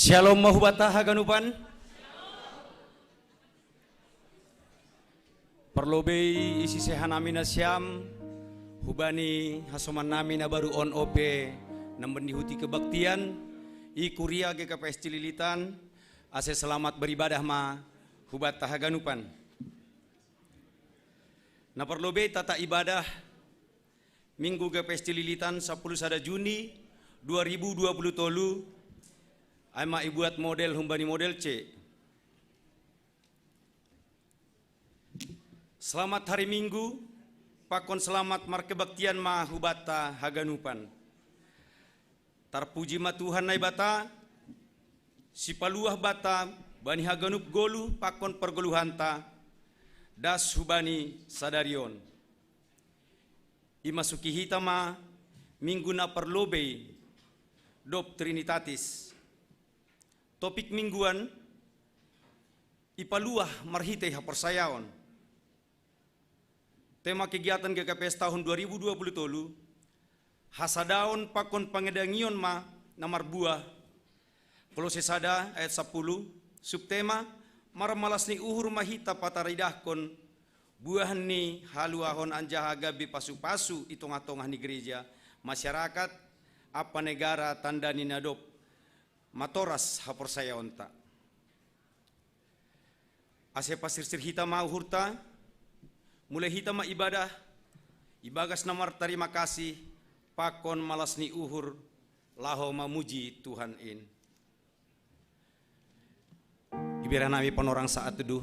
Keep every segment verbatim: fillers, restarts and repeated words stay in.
Shalom ma hubata haganupan. Parlobei isi sehanami nasiam hubani hasomannami na baru on ope nambendihuti kebaktian i kuria G K P S Cililitan, ase selamat beribadah ma hubata haganupan. Na parlobei tata ibadah Minggu G P S Cililitan sapuluh sada Juni dua ribu dua puluh tolu, ai ma ibuat model humbani model C. Selamat hari Minggu, pakon selamat markebaktian ma hubata haganupan. Tarpuji ma Tuhan Naibata, sipaluah bata bani haganup goluh pakon pargoluhanta, das hubani sadari on. Imasuki hita ma minggu na parlobei dob Trinitatis. Topik mingguan, ipaluah marhitei haporsayaon. Tema kegiatan G K P S tahun dua ribu dua puluh tolu, hasadaon pakon pangedangion ma na marbuah. Kolose sada ayat sapuluh, subtema, marmalas ni uhur ma hita pataridahkon buah ni haluahon anjaha gabe pasu-pasu i tongah-tongah ni gereja, masyarakat, ampa negara tanda ni na dob matoras haporsayaonta. Ase pasirsir hita ma uhurta, mulai hita ma ibadah, ibagas na martarima kasih, pakon malas ni uhur, laho mamuji Tuhan in. Iberanami panorang saat teduh.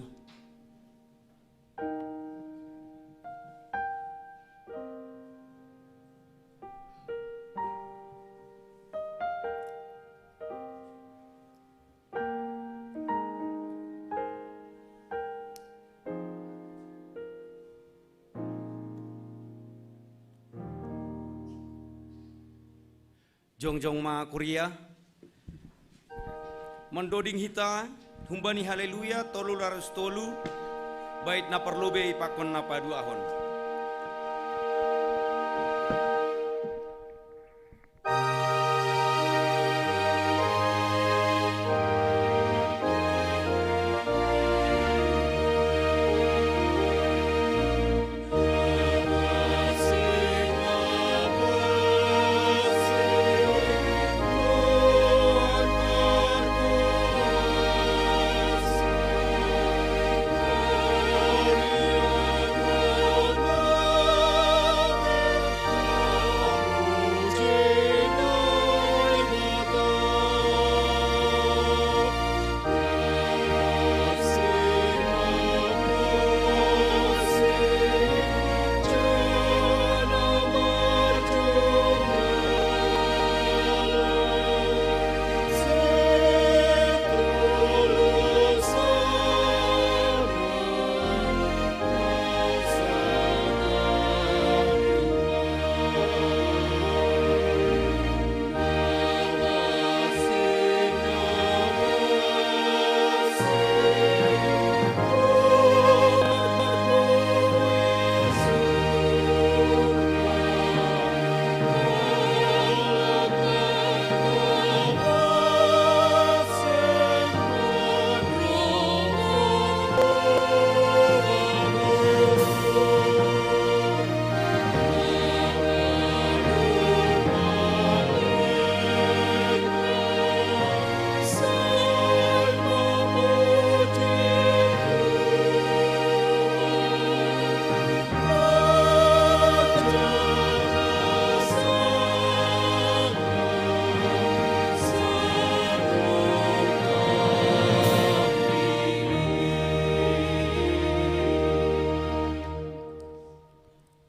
Jongjong ma kuria. Mandoding hita humbani Haleluya tolu ratus tolu, bait na parlobei pakon na paduahon.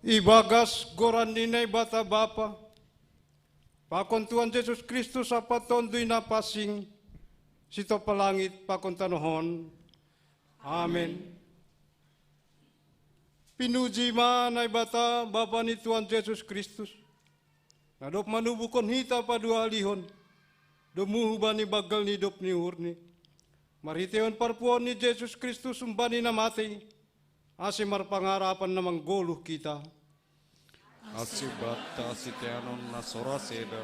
Ibagas goran ni Naibata Bapa, pakon Tuhan Jesus Kristus ampa Tonduy Na Pansing, sitompa langit pakon tanoh on. Amen. Pinuji ma Naibata, Bapa ni Tuhan Jesus Kristus, na dob manubuhkon hita paduahalihon, domu hubani banggal ni dob ni uhurNi, marhiteihon parpuhoon ni Jesus Kristus humbani na matei, ase marpangarapan na manggoluh hita. Ase banta siteanon na so ra seda,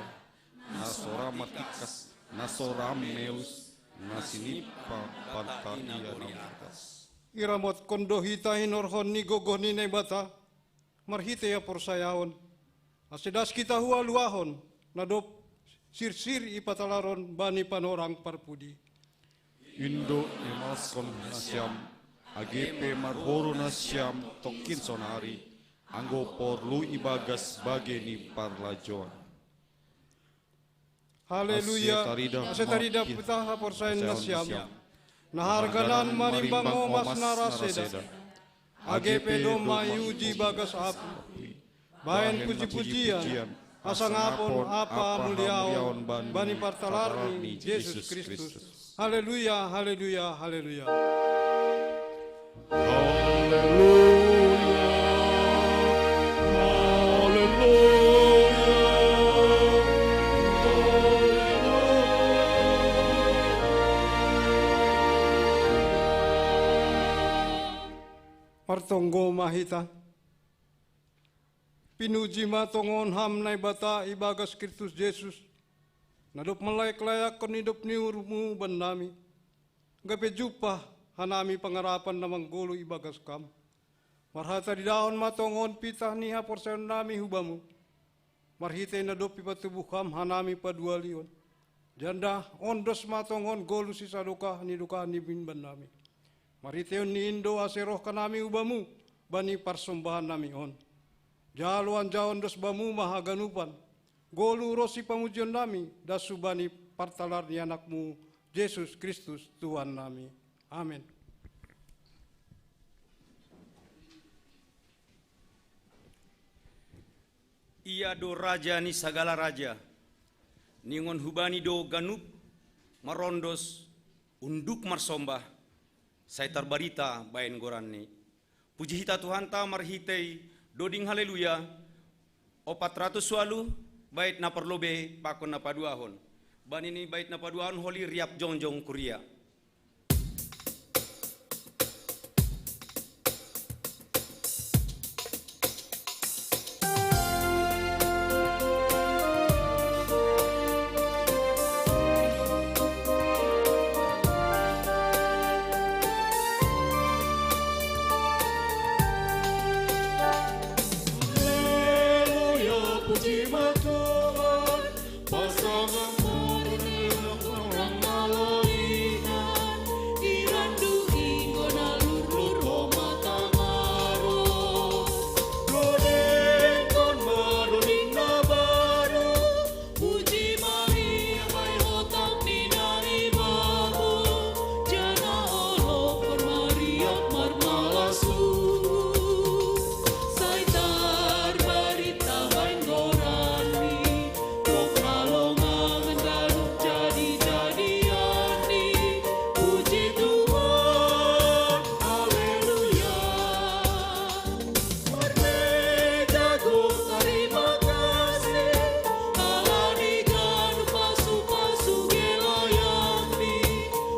na so ra martingkas, na so rammeus, na sinimpa banta ia na murgas. Iramotkon do hita hinorhon ni gogoh ni Naibata, marhitei haporsayaon, ase das hita huhaluahon, na dob sirsir ipatalaron bani panorang parpudi. Indo, imaskon nasiam, age pe marhoro nasiam tongkin sonari, anggo porlu ibagas bage ni parlajouan. Haleluya. Ase taridah, ase taridah ma-, hita haporsayaon nasiam. Na harganan marimbang omas na raseda. Age pe domma iuji bagas api. Bahen puji-pujian, hasangapon ampa hamuliaon bani partalar ni Jesus Kristus. Haleluya, haleluya, haleluya. Haleluya, haleluya, haleluya. Martonggo ma hita. Pinuji ma tongon Ham Naibata ibagas Kristus Jesus, na dob manlayak-layakkon idop ni uhurmu bannami, gabe jumpah hanami pangarapan na manggoluh ibagas Kam. Marhataridahon ma tongon pitah ni haporsayaonnami hu Bamu, marhitei na dob ipatubuh Ham hanami padualion. Janda ondos ma tongon goluh sisadokah ni dokah ni bin bannami. Marhiteion ni in do ase roh hanami hu Bamu bani parsombahannami on. Jalo anjaha ondos Bamu ma haganupan goluh ronsi pamujionnami, das hubani partalar ni Anakmu, Jesus Kristus, Tuhannami. Amen. Ia do Raja ni sagala raja. Ningon hubani do ganup marondos, unduk marsombah, sai tarbarita bahen goranni. Puji hita Tuhanta marhitei doding haleluya, opat ratus ualuh, bait na parlobei pakon na paduahon. Bani ni bait na paduahon holi riap jongjong kuria. Haleluya, puji ma Tuhan. Pasangan mari orang malaikat, irandu inggo na lurlur homa tangaro. Lodengkon ma doding na baru, puji Maria bahen hotang ni na ibamu, jana olohkon Maria marmalas uhur. Sai tarbarita bahen goranni, gok halongangan ganup jadi-jadianni. Puji Tuhan, haleluya. Marmeja gok tarima kasih, ala ni ganup pasu-pasu gelayangni,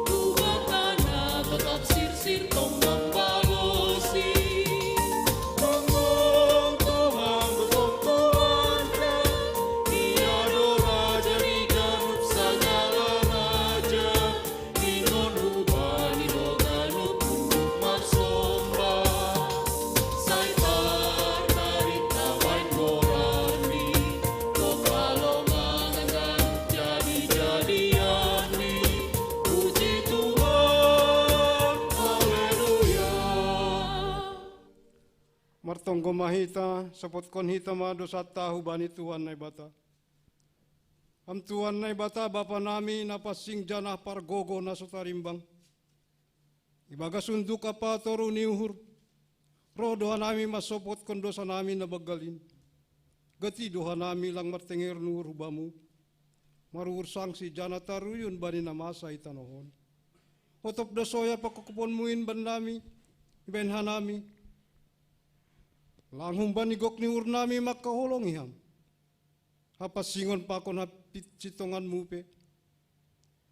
Tuhanta na totap sirsir tong mambalosi. Tonggong Tuhan do tong Tuhanta, Ia do Raja ni ganup sagala raja, ningon hubani do ganup unduk marsombah. Sai tarbarita bahen goranni, gok halongangan ganup jadi-jadianni. Puji Tuhan, haleluya. Martonggo ma hita, sopotkon hita ma dousanta hubani Tuhan Naibata. Ham Tuhan Naibata, Bapanami na pansing janah pargogoh na so tarimbang. Ibagas unduk ampa toruh ni uhur, roh do hanami mansopotkon dousanami na banggal in. Gati do hanami lang martenger ni uhur hu Bamu, maruhur sangsi janah taruyun bani na masa i tanoh on. Otop do soya pangkophonmu in bannami, ibahen hanami, lang humbani gok ni uhurnami mangkaholongi Ham. Hapansingon pakon hapinsintonganmu pe,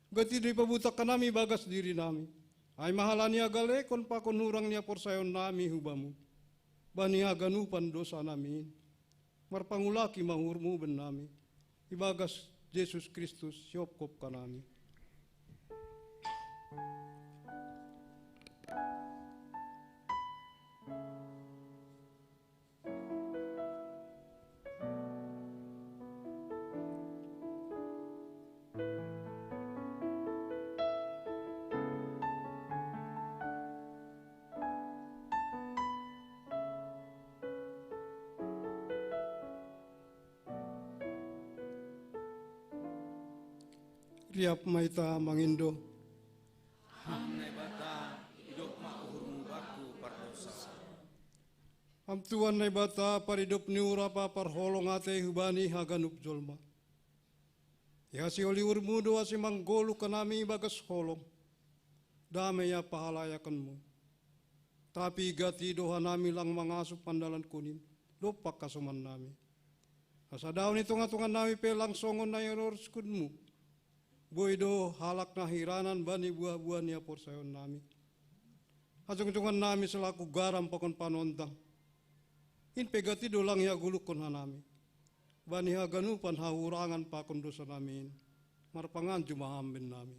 gati do ipabutak hanami bagas dirinami. Ai ma halani hagalekon pakon hurang ni haporsayaonnami hu Bamu, bani haganupan dousanami in. Marpangulaki ma uhurmu bannami, ibagas Jesus Kristus, siopkop hanami. Riap ma hita mangindo. Ham Naibata, idop ma uhurmu bangku pardosa. Ham Tuhan Naibata, paridop ni uhur ampa parholong atei hubani haganup jolma. Ihasiholi uhurmu do ase manggoluh hanami ibagas holong, damei ampa halayakonmu. Tapi gati do hanami lang mangasup pandalan kunim dompak hasomannami. Asa daoh ni tongatonganami pe lang songon na inoroskonmu, boi do halak na hiranan bani buah-buah ni haporsayaonnami. Hajongjongannami selaku garam pakon panontang, in pe gati do lang ihagoluhkon hanami bani haganupan hahurangan pakon dosanami in. Marpanganju ma ham bennami.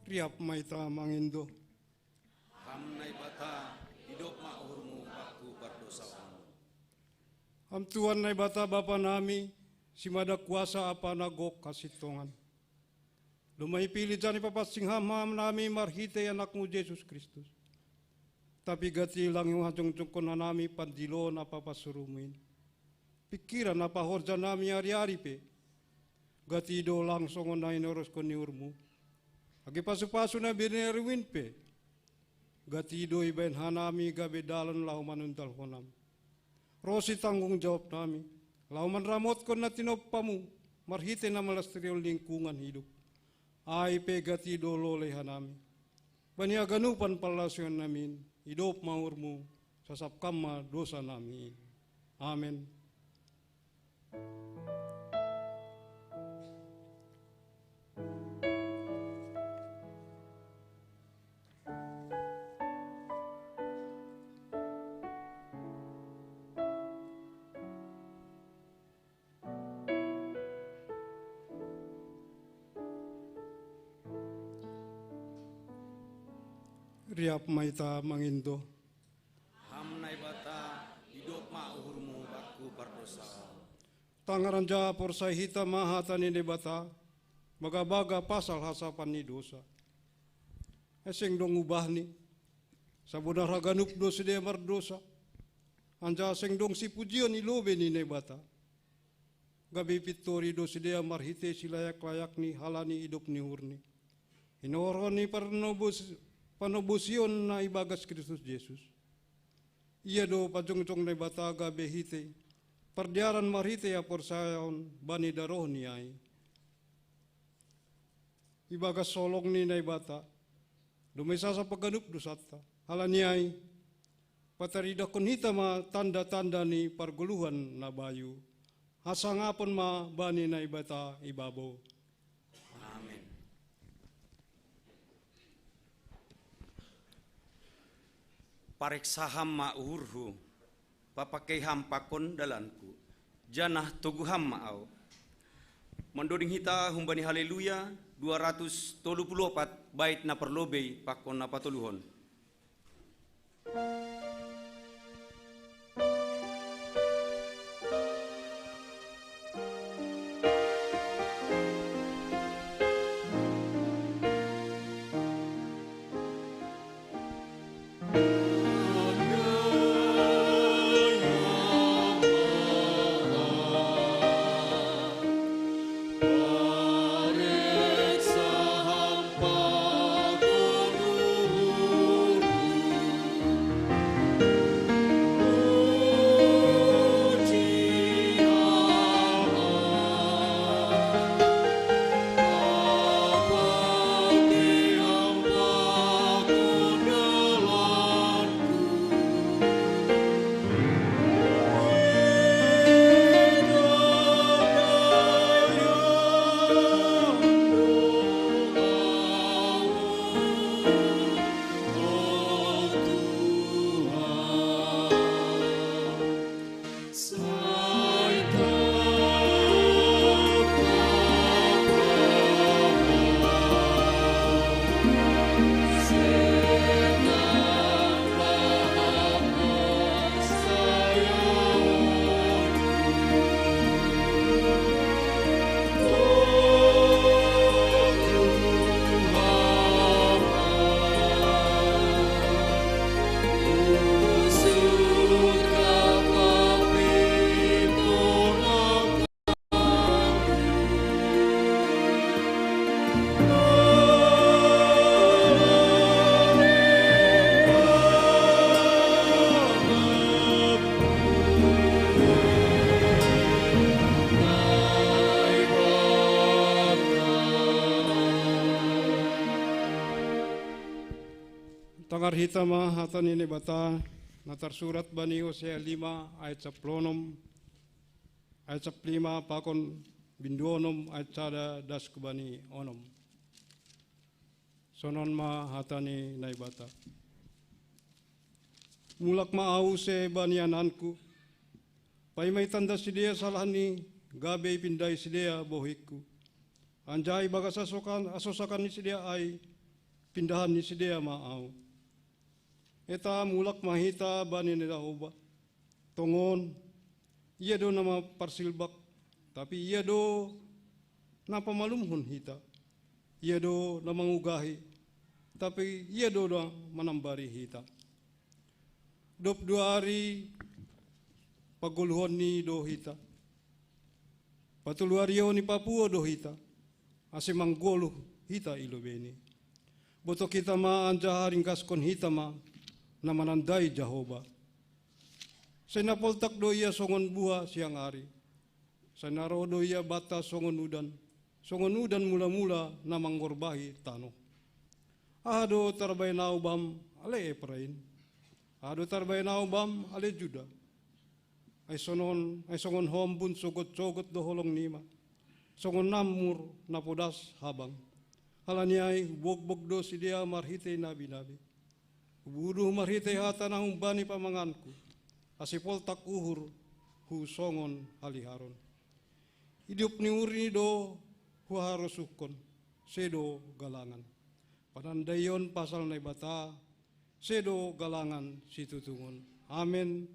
Riap ma hita mangindo. Ham Naibata, idop ma uhurmu bangku pardosa. Ham Tuhan Naibata Bapa nami, simada kuasa ampa na gok hasintongan, domma ipilih janah ipapansing ham hanami marhitei Anakmu Jesus Kristus. Tapi gati lang ihajongjongkon hanami pandiloon ampa pansuruhmu in. Pingkiran ampa horjanami ari-ari pe gati do lang songon na inoroskon ni uhurmu. Age pasupasu na bineremu in pe gati do ibahen hanami gabe dalan laho manundalhon ham. Ronsi tanggung jawabnami laho manramotkon na tinompamu marhitei na malastirihon lingkungan hidup. Ai pe gati do lolei hanami bani haganupan parlasionnami in. Idop ma uhurmu, sasapkam ma dosanami in. Amen. Riap ma hita mangindo. Ham Naibata, idop ma uhurmu bangku pardosa. Tangar anjaha porsai hita ma hata ni Naibata, bagabaga pasal hasapan ni dosa. Ai seng dong ubahni, sabonar haganup do sidea mardosa, anjaha seng dong sipujion i lobei ni Naibata. Gabe ipintori do sidea marhitei silayak-layakni halani idop ni uhurni, hinohorhon ni parnobos-, panobosion na ibagas Kristus Jesus. Ia do pajongjong Naibata gabe hita pardearan marhitei haporsayaon bani darohni ai. Ibagas holong ni Naibata, domma isasap haganup dosanta. Halani ai, pataridahkon hita ma tanda-tanda ni pargoluhan na bayu. Hasangapon ma bani Naibata ibabo. Amen. Pareksa ham ma uhurhu, papangkei ham pakon dalanku, janah togu ham ma ahu. Mandoding hita humbani Haleluya dua ratus tolu puluh opat, bait na parlobei pakon na patoluhon. Ar hita ma hata ni Naibata na tarsurat bani Hosea lima ayat sapuluh onom, ayat sapuluh lima pakon binduonom ayat sada das ku bani onom. Sonon ma hata ni Naibata. Mulak ma au se bani ananku, paima itanda sidea salah ni, gabe ipindai sidea bohikku. Anjaha ibagas asokan, asosakan ni sidea ai, pindahan ni sidea ma au. Eta mulak ma hita bani ni Jahowa. Tongon, ia do na ma parsilbak, tapi ia do na pamalumhon hita. Ia do na mangugahi, tapi ia do na manambari hita. Dop dua ari pagoluhon ni do hita. Patolu ari ni papuo do hita. Ase manggoluh hita i lobei ni. Botok hita ma anjaha ringgaskon hita ma na manandai Jahowa. Sai na poltak do ia songon buha siang ari. Sai na roh do ia banta songon udan. Songon udan mula-mula na manggorbahi tanoh. Aha do tarbaen au bam ale Epraim? Aha do tarbaen au bam ale Juda? Ai sonon, ai songon hombun sogot-sogot do holong nima. Songon namur na podas habang. Halani ai hubogbog do sidea marhitei nabi-nabi. Hubuduh marhitei hata na humbani pamanganku. Ase poltak uhur hu songon haliharon. Idop ni uhurni do huharosuhkon, sedo galangan. Panandaion pasal Naibata, sedo galangan situtungon. Amen.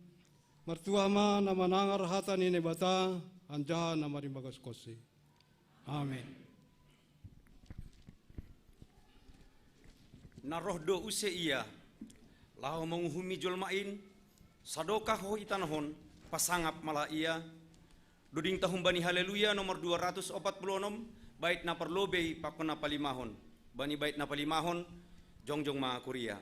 Martuah ma na manangar hata ni Naibata, anjaha na marimbagaskonsi. Amen. Na roh do use ia, laho manguhumi jolma in, sadokah ho i tanoh on, pasangap ma lah ia. Doding tahumbani Haleluya nomor dua ratus opat puluh onom, bait na parlobei pakon na palimahon. Bani bait na palimahon, jongjong ma kuria.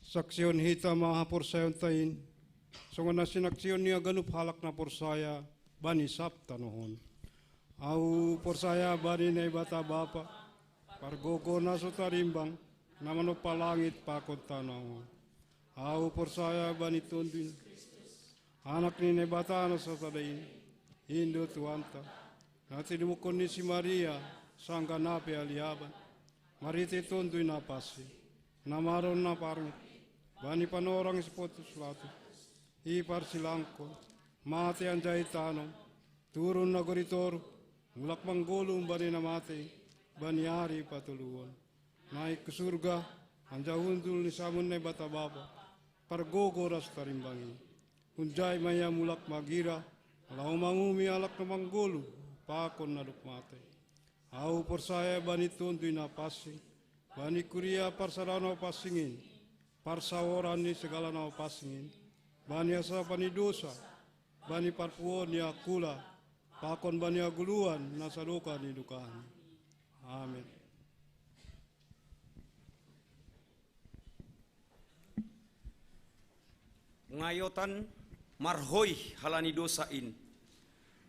Saksihon hita ma haporsayaonta in, songon na sinaksihon ni haganup halak na porsaya bani sab tanoh on. Ahu porsaya bani Naibata Bapa, pargogo na so tarimbang, na manompa langit pakon tanoh on. Au porsaya bani Tonduin, Anak ni Naibata na sasada in, Indo Tuhanta, na tinumukon ni si Maria, sanggan ape aliaban, marite Tonduin na pasi, na maron na parung, bani panorang si Pontius Pilatus, iparsilangkon, mate anjai tanom, turun na goritor, mulak manggolum bani na mate, bani ari patoluon. Naik ku surga, anjai hundul ni samun Naibata Bapa, pargogo ras tarimbangin. Hunjai ma ia mulak magira, laho mangumi halak na manggolum, pakon na dob mate. Au porsaya bani Tonduin na pasi, bani kuria parsadaon na pasingin, parsaoran ni sagala na pasingin, bani hasapan ni dosa, bani parpuon ni angkula, pakon bani hagoluhan na sadokah ni dokahni. Amen. Ngayotan marhoi halani dosa in.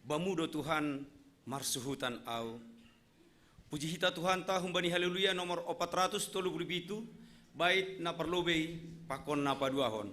Bamu do Tuhan marsuhutan au. Puji hita Tuhanta humbani Haleluya nomor opat ratus tolu puluh pitu, bait na parlobei pakon na paduahon.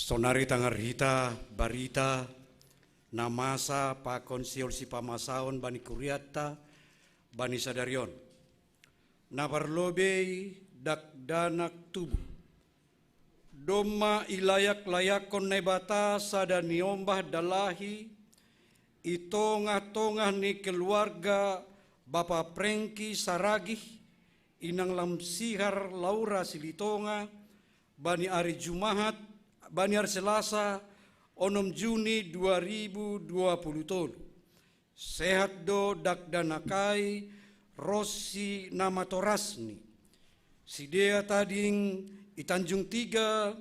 Sonari tangar hita barita na masa pakon sihol sipamasaon bani kuriatta bani sadari on. Na parlobei dakdanak tubu. Domma ilayak-layakkon Naibata sada niombah dalahi i tongah-tongah ni keluarga Bapa Prengki Saragih, inang Lamsihar Laura Silitonga, bani ari Jumahat, bani ari Selasa, onom Juni dua ribu dua puluh tolu. Sehat do dakdanakai ronsi namatorasni. Sidea tading i Tanjung Tiga,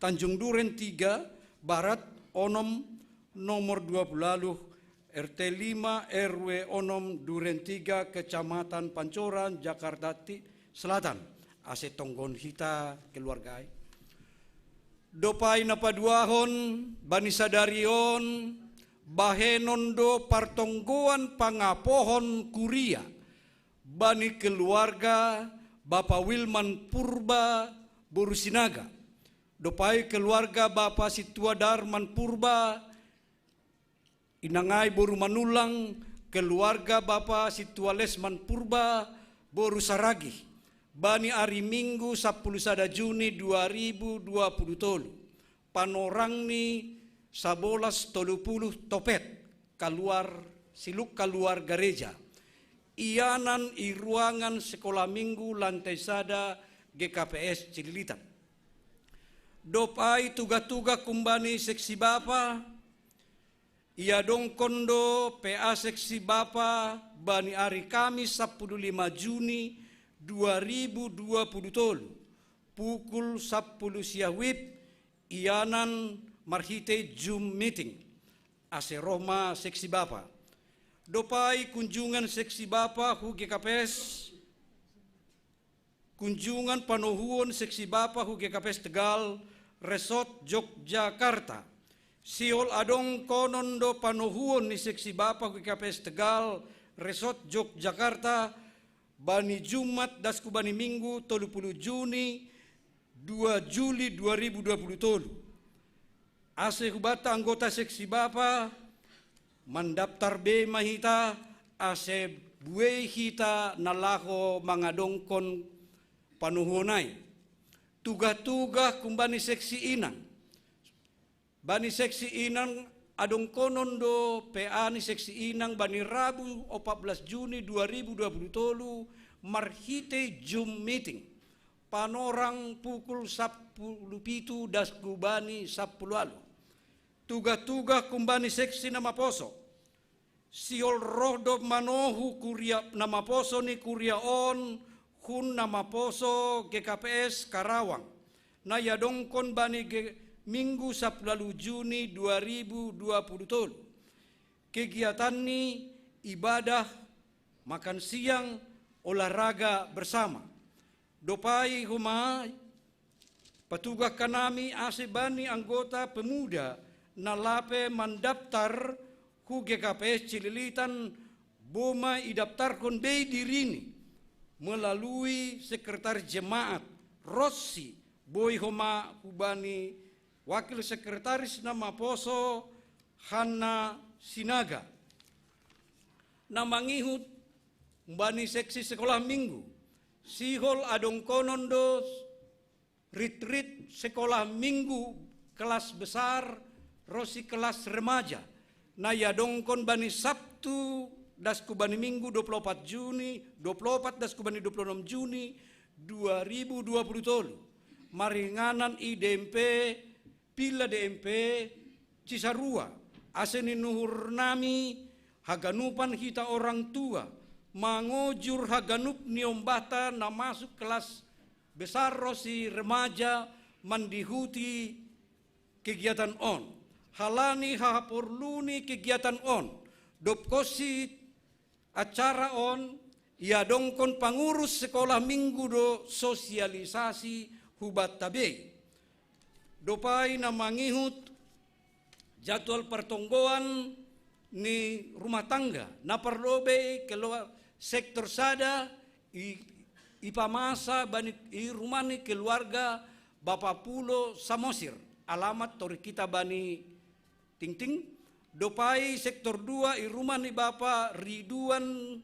Tanjung Duren Tiga, Barat onom, nomor dua puluh aluh, R T lima, R W onom, Duren Tiga, Kecamatan Pancoran, Jakarta Ti-, Selatan. Ase tonggon hita keluargai. Dopai na paduahon bani sadari on, bahenon do partonggoan pangapohon kuria bani keluarga Bapa Wilman Purba boru Sinaga. Dopai keluarga Bapa Situa Darman Purba, inangai boru Manulang, keluarga Bapa Situa Lesman Purba boru Saragih, bani ari Minggu sampulu sada Juni dua ribu dua puluh tolu. Panorangni sabolas tolu puluh topet, kaluar siluk kaluar gareja. Ianan i ruangan sekolah minggu lantai sada G K P S Cililitan. Dopai tuga-tuga kumbani seksi bapa, iadongkon do P A seksi bapa bani ari Kamis sampulu lima Juni dua ribu dua puluh tolu, pukul sampulu siahuip, ianan marhitei Zoom meeting. Ase roh ma seksi bapa. Dopai kunjungan seksi bapa hu G K P S, kunjungan panohuon seksi bapa hu G K P S Tegal, Resort Yogyakarta. Sihol adongkonon do panohuon ni seksi bapa hu G K P S Tegal, Resort Yogyakarta, bani Jumat dasku bani Minggu tolu puluh Juni dua Juli dua ribu dua puluh tolu. Ase hubata anggota seksi bapa, mandaptar be ma hita, ase buei hita na laho mangadongkon panohuon ai. Tuga-tuga kumbani seksi inang. Bani seksi inang adongkonon do P A ni seksi inang bani Rabu opat belas Juni dua ribu dua puluh tolu marhitei Zoom meeting. Panorang pukul sampulu pitu dasku bani sampulu alu. Tuga-tuga kumbani seksi na maposo. Sihol roh do manohu kuria na maposo ni kuria on hun na maposo G K P S Karawang, na iadongkon bani ge-, Minggu sampulu alu Juni dua ribu dua puluh tolu. Kegiatanni ibadah, makan siang, olahraga bersama. Dopai homa, patugah hanami ase bani anggota pemuda na lape mandaptar hu G K P S Cililitan, boi ma idaptarhon be dirini melalui sekretaris jemaat, ronsi boi homa hubani wakil sekretaris na maposo Hanna Sinaga. Na mangihut bani seksi sekolah minggu, sihol adongkonon do rit-rit sekolah minggu kelas besar ronsi kelas remaja, na iadongkon bani Sabtu dasku bani Minggu dua puluh opat Juni, dua puluh opat dasku bani dua puluh onom Juni dua ribu dua puluh tolu. Maringanan i D M P, Pilla D M P Cisarua, ase ninuhurnami haganupan hita orang tua, mangojur haganup ni ombahta na masuk kelas besar ronsi remaja mandihuti kegiatan on. Halani hahaporlu ni kegiatan on, dob konsi acara on iadongkon pangurus sekolah minggu do sosialisasi hubanta be. Dopai na mangihut jadwal partonggoan ni rumah tangga, na parlobei keluar sektor sada i, ipamasa bani i rumah ni keluarga Bapa Pulo Samosir. alamat tori kita bani tingting. Dopai sektor dua i ruma ni bapa Riduan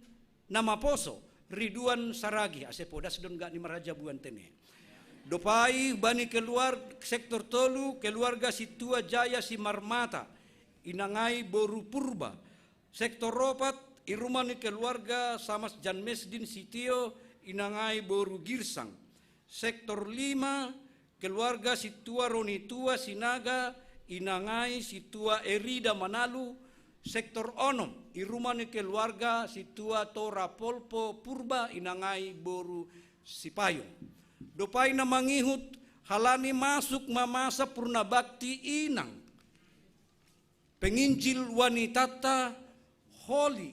Namaposo, Riduan Saragi, ase podas don ga ni maraja buan tene. Dopai bani keluar sektor tolu, keluarga Situa Jaya Simarmata, inangai boru Purba. Sektor opat, i ruma ni keluarga Samas Jan Mesdin Sitio, inangai boru Girsang. Sektor lima, keluarga Situa Ronitua Sinaga, inangai Situa Erida Manalu. Sektor onom, i ruma ni keluarga Situa Tora Polpo Purba, inangai boru Sipayung. Dopai na mangihut, halani masuk ma masa purna bakti inang penginjil wanitata holi,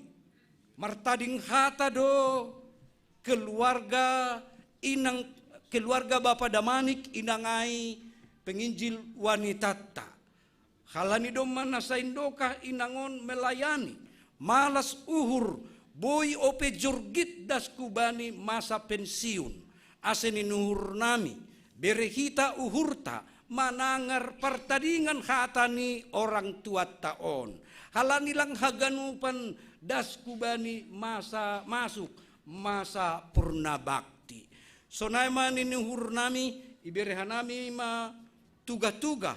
martading hata do keluarga inang, keluarga bapa Damanik inangai penginjil wanitata. Halani domma na saindokah inangon melayani, malas uhur, boi ope jorgit das kubani masa pensiun. Ase ninuhur nami, bere hita uhurta manangar partadingan hata ni orang tuatta on. Halani lang haganupan das kubani masa masuk masa purna bakti. Sonai ma ninuhur nami, ibere hanami ma tuga-tuga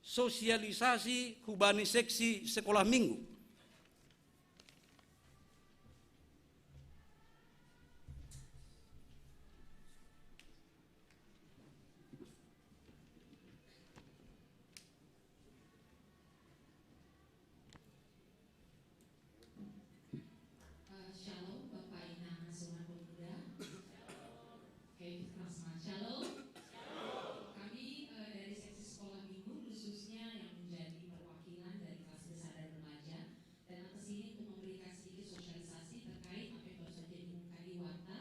sosialisasi hubani seksi sekolah minggu. Eh, Shalom, Bapak Inang Asuhan Pemuda. Oke, kita semangat. Shalom. Kami eh, dari seksi sekolah minggu, khususnya yang menjadi perwakilan dari kelas besar dan remaja, datang ke sini untuk memberikan sedikit sosialisasi terkait apa yang baru saja diumumkan di warta,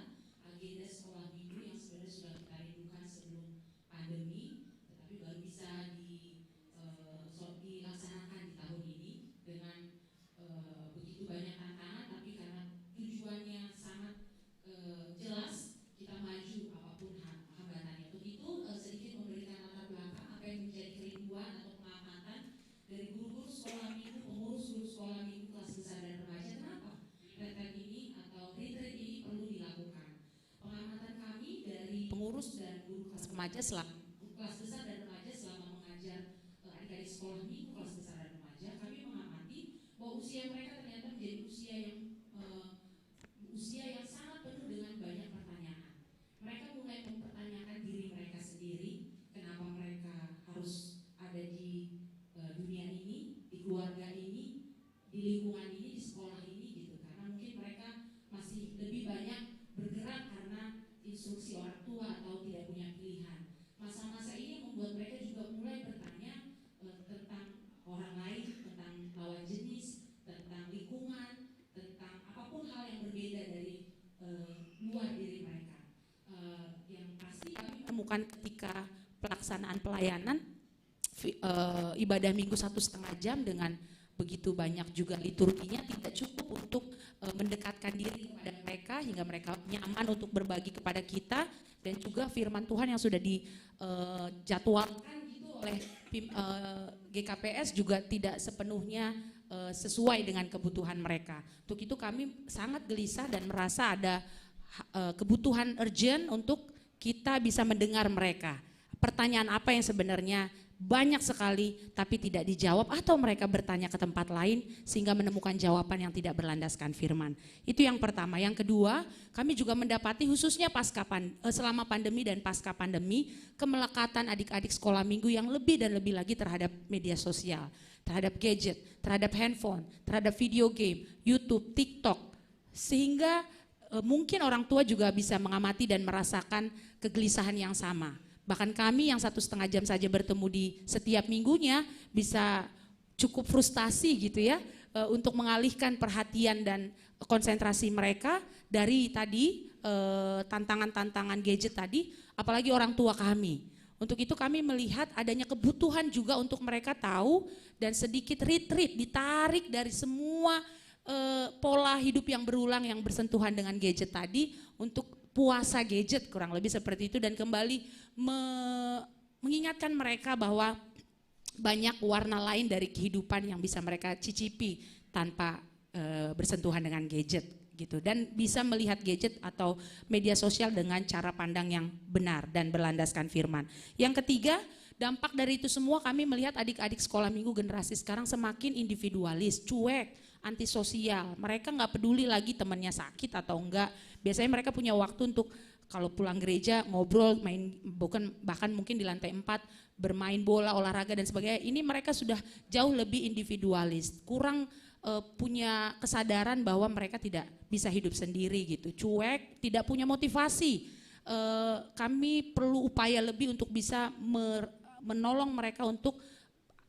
agenda sekolah minggu yang sebenarnya sudah kita rindukan sebelum pandemi, tetapi baru bisa di, eh, so- dilaksanakan di tahun ini dengan eh, begitu banyak tantangan, tapi karena tujuannya sangat eh, jelas, kita maju apapun ha- hambatannya. Untuk itu, eh, sedikit memberikan latar belakang apa yang menjadi kerinduan atau pengamatan dari guru-guru sekolah minggu, pengurus guru sekolah minggu kelas besar dan remaja. Kenapa retret ini atau retreat ini perlu dilakukan? Pengamatan kami dari pengurus dan guru kelas remaja selama kelas besar dan remaja selama mengajar eh, adik-adik sekolah minggu kelas besar dan remaja, kami mengamati bahwa usia mereka ternyata menjadi usia yang eh, usia yang sangat penuh dengan banyak pertanyaan. Mereka mulai mempertanyakan diri mereka sendiri, kenapa mereka harus ada di eh, dunia ini, di keluarga ini, di lingkungan ini, di sekolah ini gitu. Karena mungkin mereka masih lebih banyak bergerak karena instruksi orang tua atau tidak punya pilihan. Masa-masa ini membuat mereka juga mulai bertanya eh, tentang orang lain, tentang lawan jenis, tentang lingkungan, tentang apapun hal yang berbeda dari eh, luar diri mereka. Eh, yang pasti kami menemukan ketika pelaksanaan pelayanan fi- eh, ibadah minggu satu setengah jam dengan begitu banyak juga liturginya tidak cukup untuk eh, mendekatkan diri kepada mereka hingga mereka nyaman untuk berbagi kepada kita, dan juga firman Tuhan yang sudah dijadwalkan gitu oleh pim- eh, G K P S juga tidak sepenuhnya eh, sesuai dengan kebutuhan mereka. Untuk itu kami sangat gelisah dan merasa ada eh, kebutuhan urgent untuk kita bisa mendengar mereka. Pertanyaan apa yang sebenarnya banyak sekali tapi tidak dijawab, atau mereka bertanya ke tempat lain sehingga menemukan jawaban yang tidak berlandaskan firman. Itu yang pertama. Yang kedua, kami juga mendapati khususnya pasca pan- eh, selama pandemi dan pasca pandemi, kemelekatan adik-adik sekolah minggu yang lebih dan lebih lagi terhadap media sosial, terhadap gadget, terhadap handphone, terhadap video game, YouTube, TikTok, sehingga eh, mungkin orang tua juga bisa mengamati dan merasakan kegelisahan yang sama. Bahkan kami yang satu setengah jam saja bertemu di setiap minggunya bisa cukup frustasi gitu ya, eh, untuk mengalihkan perhatian dan konsentrasi mereka dari tadi eh, tantangan-tantangan gadget tadi, apalagi orang tua kami. Untuk itu kami melihat adanya kebutuhan juga untuk mereka tahu dan sedikit retreat, ditarik dari semua eh, pola hidup yang berulang yang bersentuhan dengan gadget tadi untuk puasa gadget, kurang lebih seperti itu, dan kembali me- mengingatkan mereka bahwa banyak warna lain dari kehidupan yang bisa mereka cicipi tanpa uh, bersentuhan dengan gadget gitu, dan bisa melihat gadget atau media sosial dengan cara pandang yang benar dan berlandaskan firman. Yang ketiga, dampak dari itu semua, kami melihat adik-adik sekolah minggu generasi sekarang semakin individualis, cuek, antisosial. Mereka nggak peduli lagi temannya sakit atau enggak. Biasanya mereka punya waktu untuk kalau pulang gereja ngobrol, main, bukan, bahkan mungkin di lantai empat bermain bola, olahraga dan sebagainya. Ini mereka sudah jauh lebih individualis, kurang uh, punya kesadaran bahwa mereka tidak bisa hidup sendiri gitu, cuek, tidak punya motivasi. Uh, kami perlu upaya lebih untuk bisa menolong mereka untuk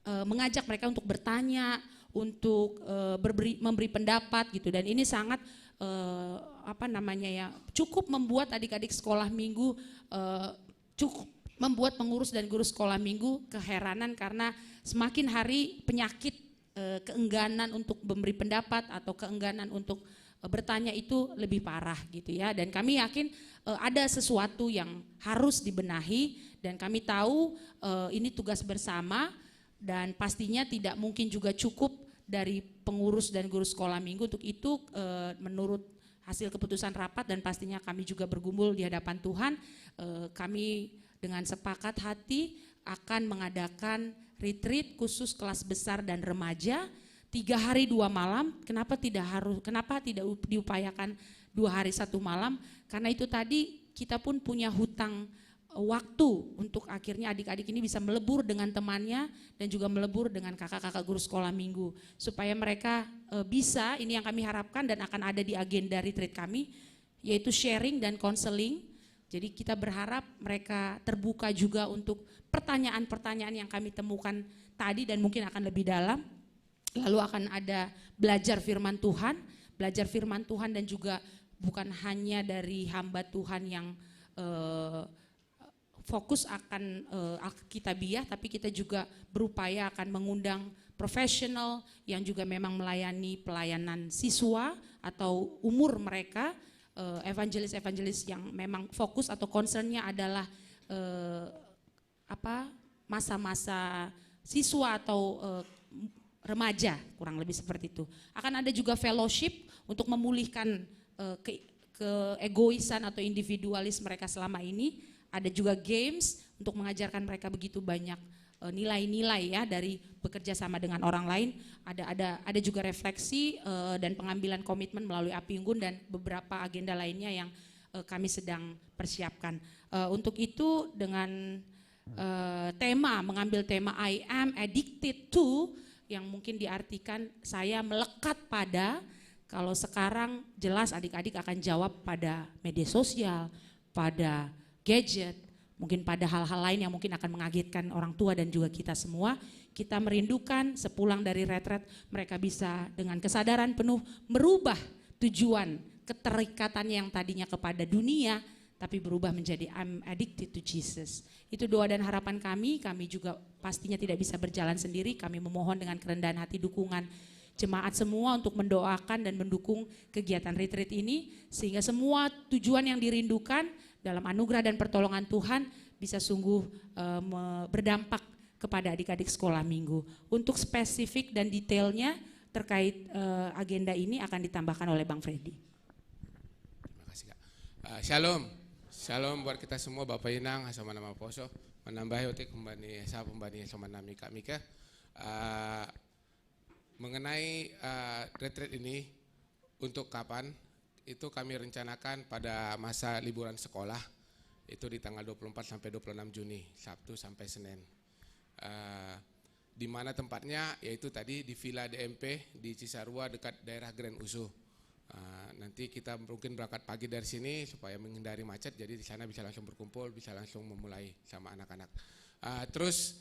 uh, mengajak mereka untuk bertanya, untuk uh, berberi, memberi pendapat gitu. Dan ini sangat uh, apa namanya ya, cukup membuat adik-adik sekolah minggu uh, cukup membuat pengurus dan guru sekolah minggu keheranan karena semakin hari penyakit uh, keengganan untuk memberi pendapat atau keengganan untuk uh, bertanya itu lebih parah gitu ya. Dan kami yakin uh, ada sesuatu yang harus dibenahi, dan kami tahu uh, ini tugas bersama dan pastinya tidak mungkin juga cukup dari pengurus dan guru sekolah minggu untuk itu uh, menurut hasil keputusan rapat, dan pastinya kami juga bergumul di hadapan Tuhan. Uh, kami dengan sepakat hati akan mengadakan retreat khusus kelas besar dan remaja tiga hari dua malam. Kenapa tidak harus? Kenapa tidak diupayakan dua hari satu malam? Karena itu tadi kita pun punya hutang waktu untuk akhirnya adik-adik ini bisa melebur dengan temannya dan juga melebur dengan kakak-kakak guru sekolah minggu, supaya mereka e, bisa, ini yang kami harapkan dan akan ada di agenda retreat kami, yaitu sharing dan counseling. Jadi kita berharap mereka terbuka juga untuk pertanyaan-pertanyaan yang kami temukan tadi dan mungkin akan lebih dalam. Lalu akan ada belajar firman Tuhan, belajar firman Tuhan dan juga bukan hanya dari hamba Tuhan yang e, fokus akan uh, kitabiah, tapi kita juga berupaya akan mengundang profesional yang juga memang melayani pelayanan siswa atau umur mereka, uh, evangelis-evangelis yang memang fokus atau concernnya adalah uh, apa masa-masa siswa atau uh, remaja, kurang lebih seperti itu. Akan ada juga fellowship untuk memulihkan uh, ke keegoisan atau individualis mereka selama ini. Ada juga games untuk mengajarkan mereka begitu banyak eh, nilai-nilai ya dari bekerja sama dengan orang lain. Ada ada ada juga refleksi uh, dan pengambilan komitmen melalui api unggun dan beberapa agenda lainnya yang uh, kami sedang persiapkan. Uh, untuk itu dengan uh, tema mengambil tema I am addicted to yang mungkin diartikan saya melekat pada, kalau sekarang jelas adik-adik akan jawab pada media sosial, pada gadget, mungkin pada hal-hal lain yang mungkin akan mengagetkan orang tua dan juga kita semua. Kita merindukan sepulang dari retret mereka bisa dengan kesadaran penuh merubah tujuan keterikatan yang tadinya kepada dunia tapi berubah menjadi I'm addicted to Jesus. Itu doa dan harapan kami. Kami juga pastinya tidak bisa berjalan sendiri. Kami memohon dengan kerendahan hati dukungan jemaat semua untuk mendoakan dan mendukung kegiatan retreat ini sehingga semua tujuan yang dirindukan dalam anugerah dan pertolongan Tuhan bisa sungguh uh, berdampak kepada adik-adik sekolah minggu. Untuk spesifik dan detailnya terkait uh, agenda ini akan ditambahkan oleh Bang Freddy. Terima kasih, Kak. Uh, shalom. Shalom buat kita semua, Bapak Inang, sama nama Poso. Menambahi otik kembali, saya kembali sama nami Kak Mika. Uh, mengenai uh, retreat ini, untuk kapan, itu kami rencanakan pada masa liburan sekolah, itu di tanggal dua puluh empat sampai dua puluh enam Juni, Sabtu sampai Senin. Uh, di mana tempatnya, yaitu tadi di Villa D M P di Cisarua dekat daerah Grand Usu. Uh, nanti kita mungkin berangkat pagi dari sini supaya menghindari macet, jadi di sana bisa langsung berkumpul, bisa langsung memulai sama anak-anak. Uh, terus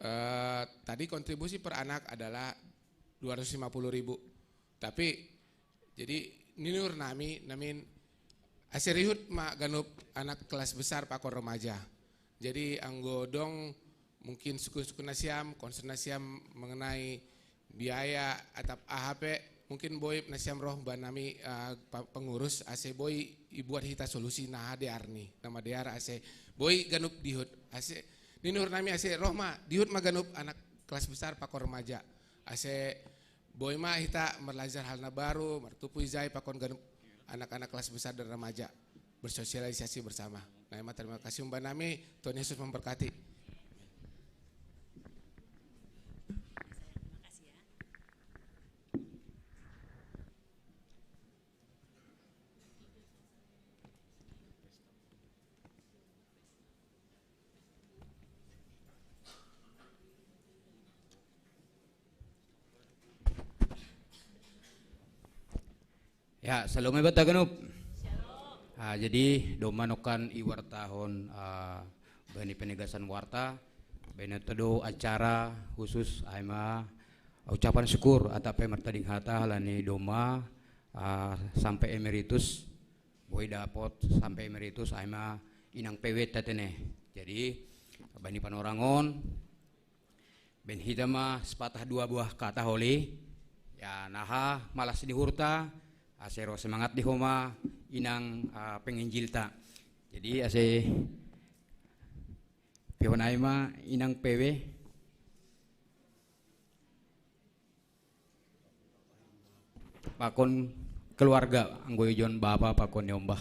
uh, tadi kontribusi per anak adalah dua ratus lima puluh ribu. Tapi jadi ninur nami namin asirihut ma ganup anak kelas besar pakon remaja. Jadi anggo dong mungkin suku-suku nasiam, concern nasiam mengenai biaya atap A H P, mungkin boip nasiam roh banami uh, pengurus ase boi ibuat hita solusi nah dear ni nama dear ase boi ganup dihut ase ninur nami ase roh ma dihut ma ganup anak kelas besar pakon remaja. Ase boi ma hita merlajar hal na baru, martupu ijai pakon ganup anak-anak kelas besar dan remaja, bersosialisasi bersama. Nah, ima terima kasih umbahen nami, Tuhan Yesus memberkati. Ya, salom ma banta ganup. Ah, jadi domma nongkan iwartahon, ah, bani penegasan warta, bahen ta do acara khusus ai ma ucapan syukur atap pe martading hata halani domma, ah, sampe emeritus, boi dapot sampe emeritus ai ma inang P W ta tene. Jadi bani panorangon, bahen hita ma sepatah dua buah kata holi, ya, naha malas ni uhurta, ase ro semangat di homa inang, ah, penginjilta. Jadi ase pihon ai ma inang P W pakon keluarga, anggo ijon bapa pakon ni ombah.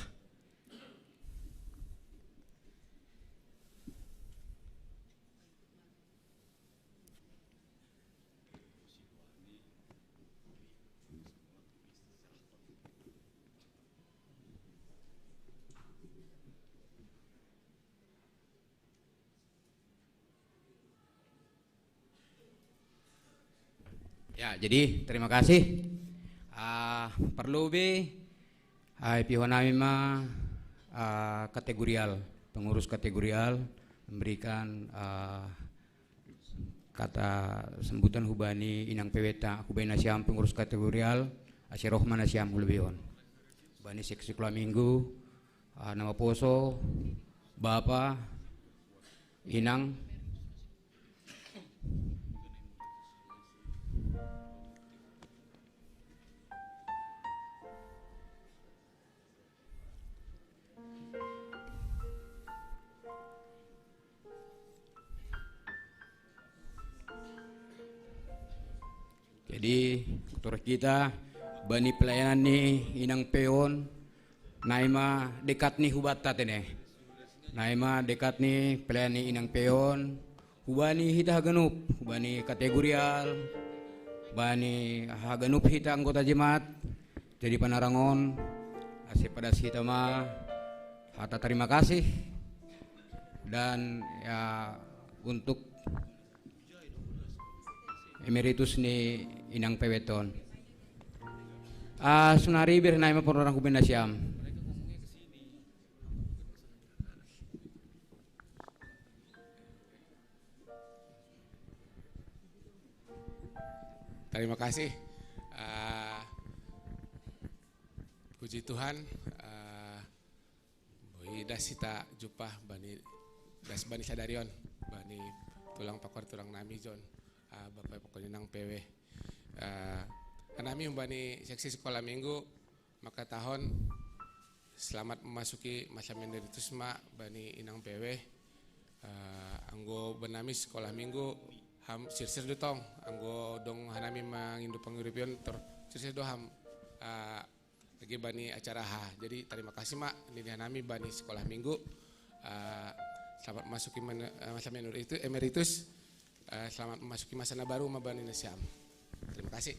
Ya, jadi terima kasih. Ah, parlu be, ah, ipihon nami ma, ah, kategorial, pengurus kategorial memberikan, ah, kata sambutan hubani inang P W ta, hubaen nasiam pengurus kategorial, ase roh ma nasiam hulobihon. Hubani seksi sekolah minggu, ah, na maposo, bapa, inang. Jadi, torus hita bani pelayanan ni inang P W on, na ima dekat ni hubanta tene. Na ima dekat ni pelayanan ni inang P W on, hubani hita haganup, hubani kategorial, bani haganup hita anggota jemaat. Jadi panarangon, ase padas hita ma hata terima kasih dan, ya, untuk emeritus ni inang P W ta on. Ah, sonari ber na ima panorangon, hubaen nasiam. Terima kasih. Ah, puji Tuhan, ah, boi das hita jumpa bani, das bani sadari on, bani tulang pakon tulang nami jon, ah, bapa pakon inang P W. Ah, nami humbani seksi sekolah minggu, mangkatahon selamat memasuki masa minoritas ma bani inang P W. Eh, anggo umbahen nami sekolah minggu, ham sirsir do tong, anggo adong hanami mangindo panguripion tor sirsir do ham, eh, lagi bani acara ha. Jadi terima kasih ma nini hanami bani sekolah minggu. Eh, selamat masuki men-, eh, masa minoritas, emeritus. Eh, selamat memasuki masa na baru ma bani nasiam. Terima kasih.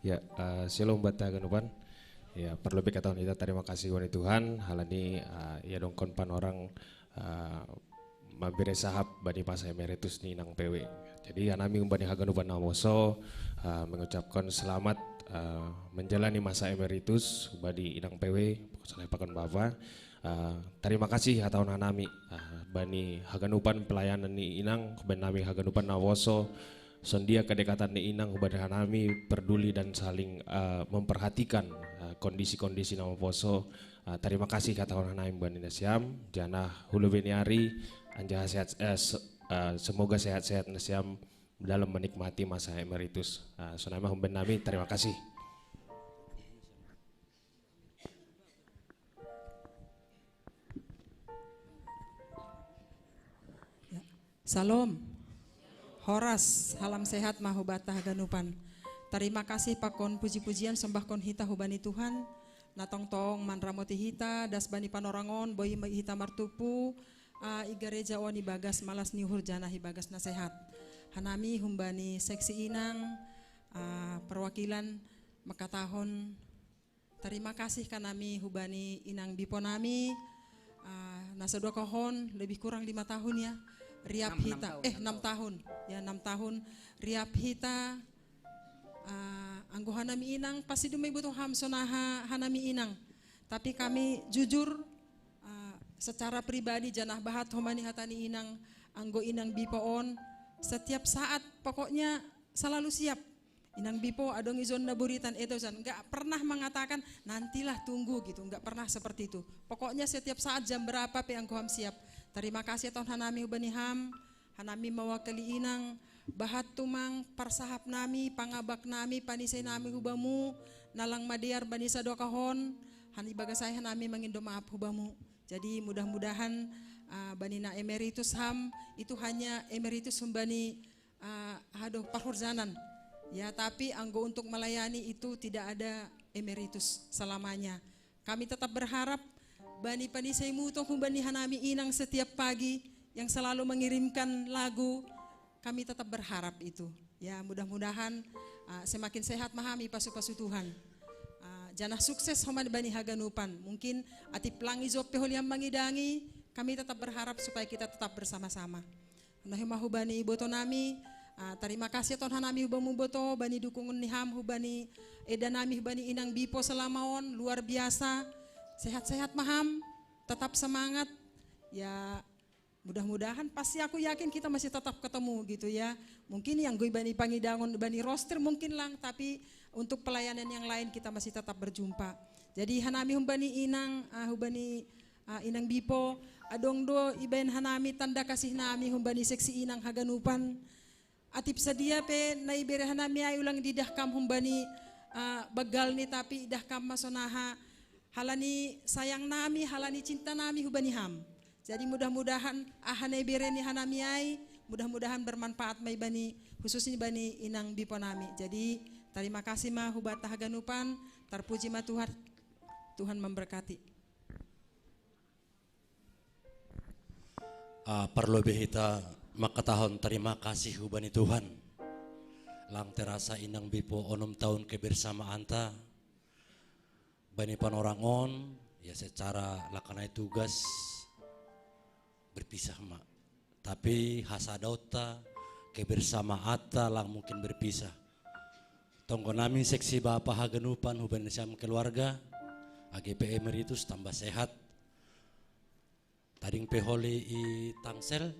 Ya, eh, shalom banta haganupan. Ya, parlu be hata on hita terima kasih hubani Tuhan, halani, eh, ia dongkon panorang, eh, mambere sahap bani masa emeritus ni inang P W. Jadi hanami humbani haganupan naposo, eh, mengucapkan selamat, eh, menjalani masa emeritus bani inang P W, pakon bapa. Ah, terima kasih hata on hanami, ah, bani haganupan pelayanan ni inang, hubaen nami haganupan naposo, songon dia kedekatan ni inang hubaen hanami peduli dan saling, ah, memperhatikan, ah, kondisi-kondisi na maposo. Ah, terima kasih hata on hanami bani nasiam, janah hulobei ni ari, anjaha sehat, eh, se-, ah, semoga sehat-sehat nasiam dalam menikmati masa emeritus. Ah, sonai ma hubaen nami, terima kasih. Ya. Shalom. Horas, halam sehat ma huba haganupan. Tarima kasih pakon puji-pujian sombahkon hita hubani Tuhan, na tongtong manramoti hita, das bani panorangon, boi hita martumpu, ah, i gareja on ibagas malas ni uhur janah ibagas na sehat. Hanami humbani seksi inang, ah, perwakilan mangkatahon tarima kasih hanami hubani inang bipo nami, ah, na sadokahon lebih kurang lima tahun ya, riap hita, eh, enam tahun, ya, enam tahun, riap hita, ah, anggo hanami inang, pasti dumai boto ham sonaha hanami inang. Tapi kami jujur, ah, secara pribadi janah bahat homa ni hata ni inang, anggo inang bipo on, setiap saat pokoknya selalu siap. Inang bipo adong ijon na buritan etosan, nggak pernah mengatakan nantilah, tunggu gitu, nggak pernah seperti itu. Pokoknya setiap saat jam berapa pe anggo ham siap. Tarima kasih ton hanami hubani ham, hanami mawakili inang, bahat tumang parsahap nami, pangabak nami, panisai nami hubamu, na lang madear bani sadokahon, han ibagas ai hanami mangindo maaf hubamu. Jadi mudah-mudahan, ah, bani na emeritus ham, itu hanya emeritus humbani, ah, aduh, parhurjanan. Ya, tapi anggo untuk melayani itu tidak ada emeritus selamanya. Kami tetap berharap bani panisai mutong humbani hanami inang setiap pagi yang selalu mengirimkan lagu, kami tetap berharap itu. Ya, mudah-mudahan, ah, semakin sehat ma ham ipasu-pasu Tuhan. Ah, janah sukses homa bani haganupan. Mungkin atip lang ijon pe holi ham mangidangi, kami tetap berharap supaya kita tetap bersama-sama. Nah, hima hubani boto nami, ah, tarima kasih ton hanami hubamu boto, bani dukungan ni ham hubani eda nami hubani inang bipo selama on, luar biasa. Sehat-sehat ma ham, tetap semangat. Ya, mudah-mudahan, pasti aku yakin kita masih tetap ketemu gitu ya. Mungkin yang gue bani pangidangon, bani roster mungkin lang, tapi untuk pelayanan yang lain kita masih tetap berjumpa. Jadi hanami humbani inang, ah, hubani, ah, inang bipo, adong do ibaen hanami tanda kasih nami humbani seksi inang haganupan. Atip sadia pe na ibere hanami ai ulang didah kam humbani, ah, bagal ni, tapi idah kam ma sonaha halani sayang nami, halani cinta nami hubani ham. Jadi mudah-mudahan aha na ibere ni hanami ai, mudah-mudahan bermanfaat ma ibani, khususnya bani inang bipo nami. Jadi tarima kasih ma hubata haganupan, tarpuji ma Tuhan, Tuhan memberkati. Ah, parlobei hita mangkatahon tarima kasih hubani Tuhan. Lang terasa inang bipo onom tahun kebersamaanta, bani panorang on, ya secara lakanai tugas berpisah ma. Tapi hasadaonta, kebersamaanta lang mungkin berpisah. Tonggo nami seksi bapa haganupan hubani nasiam keluarga, age pe emeritus tambah sehat. Tading pe holi i Tangsel,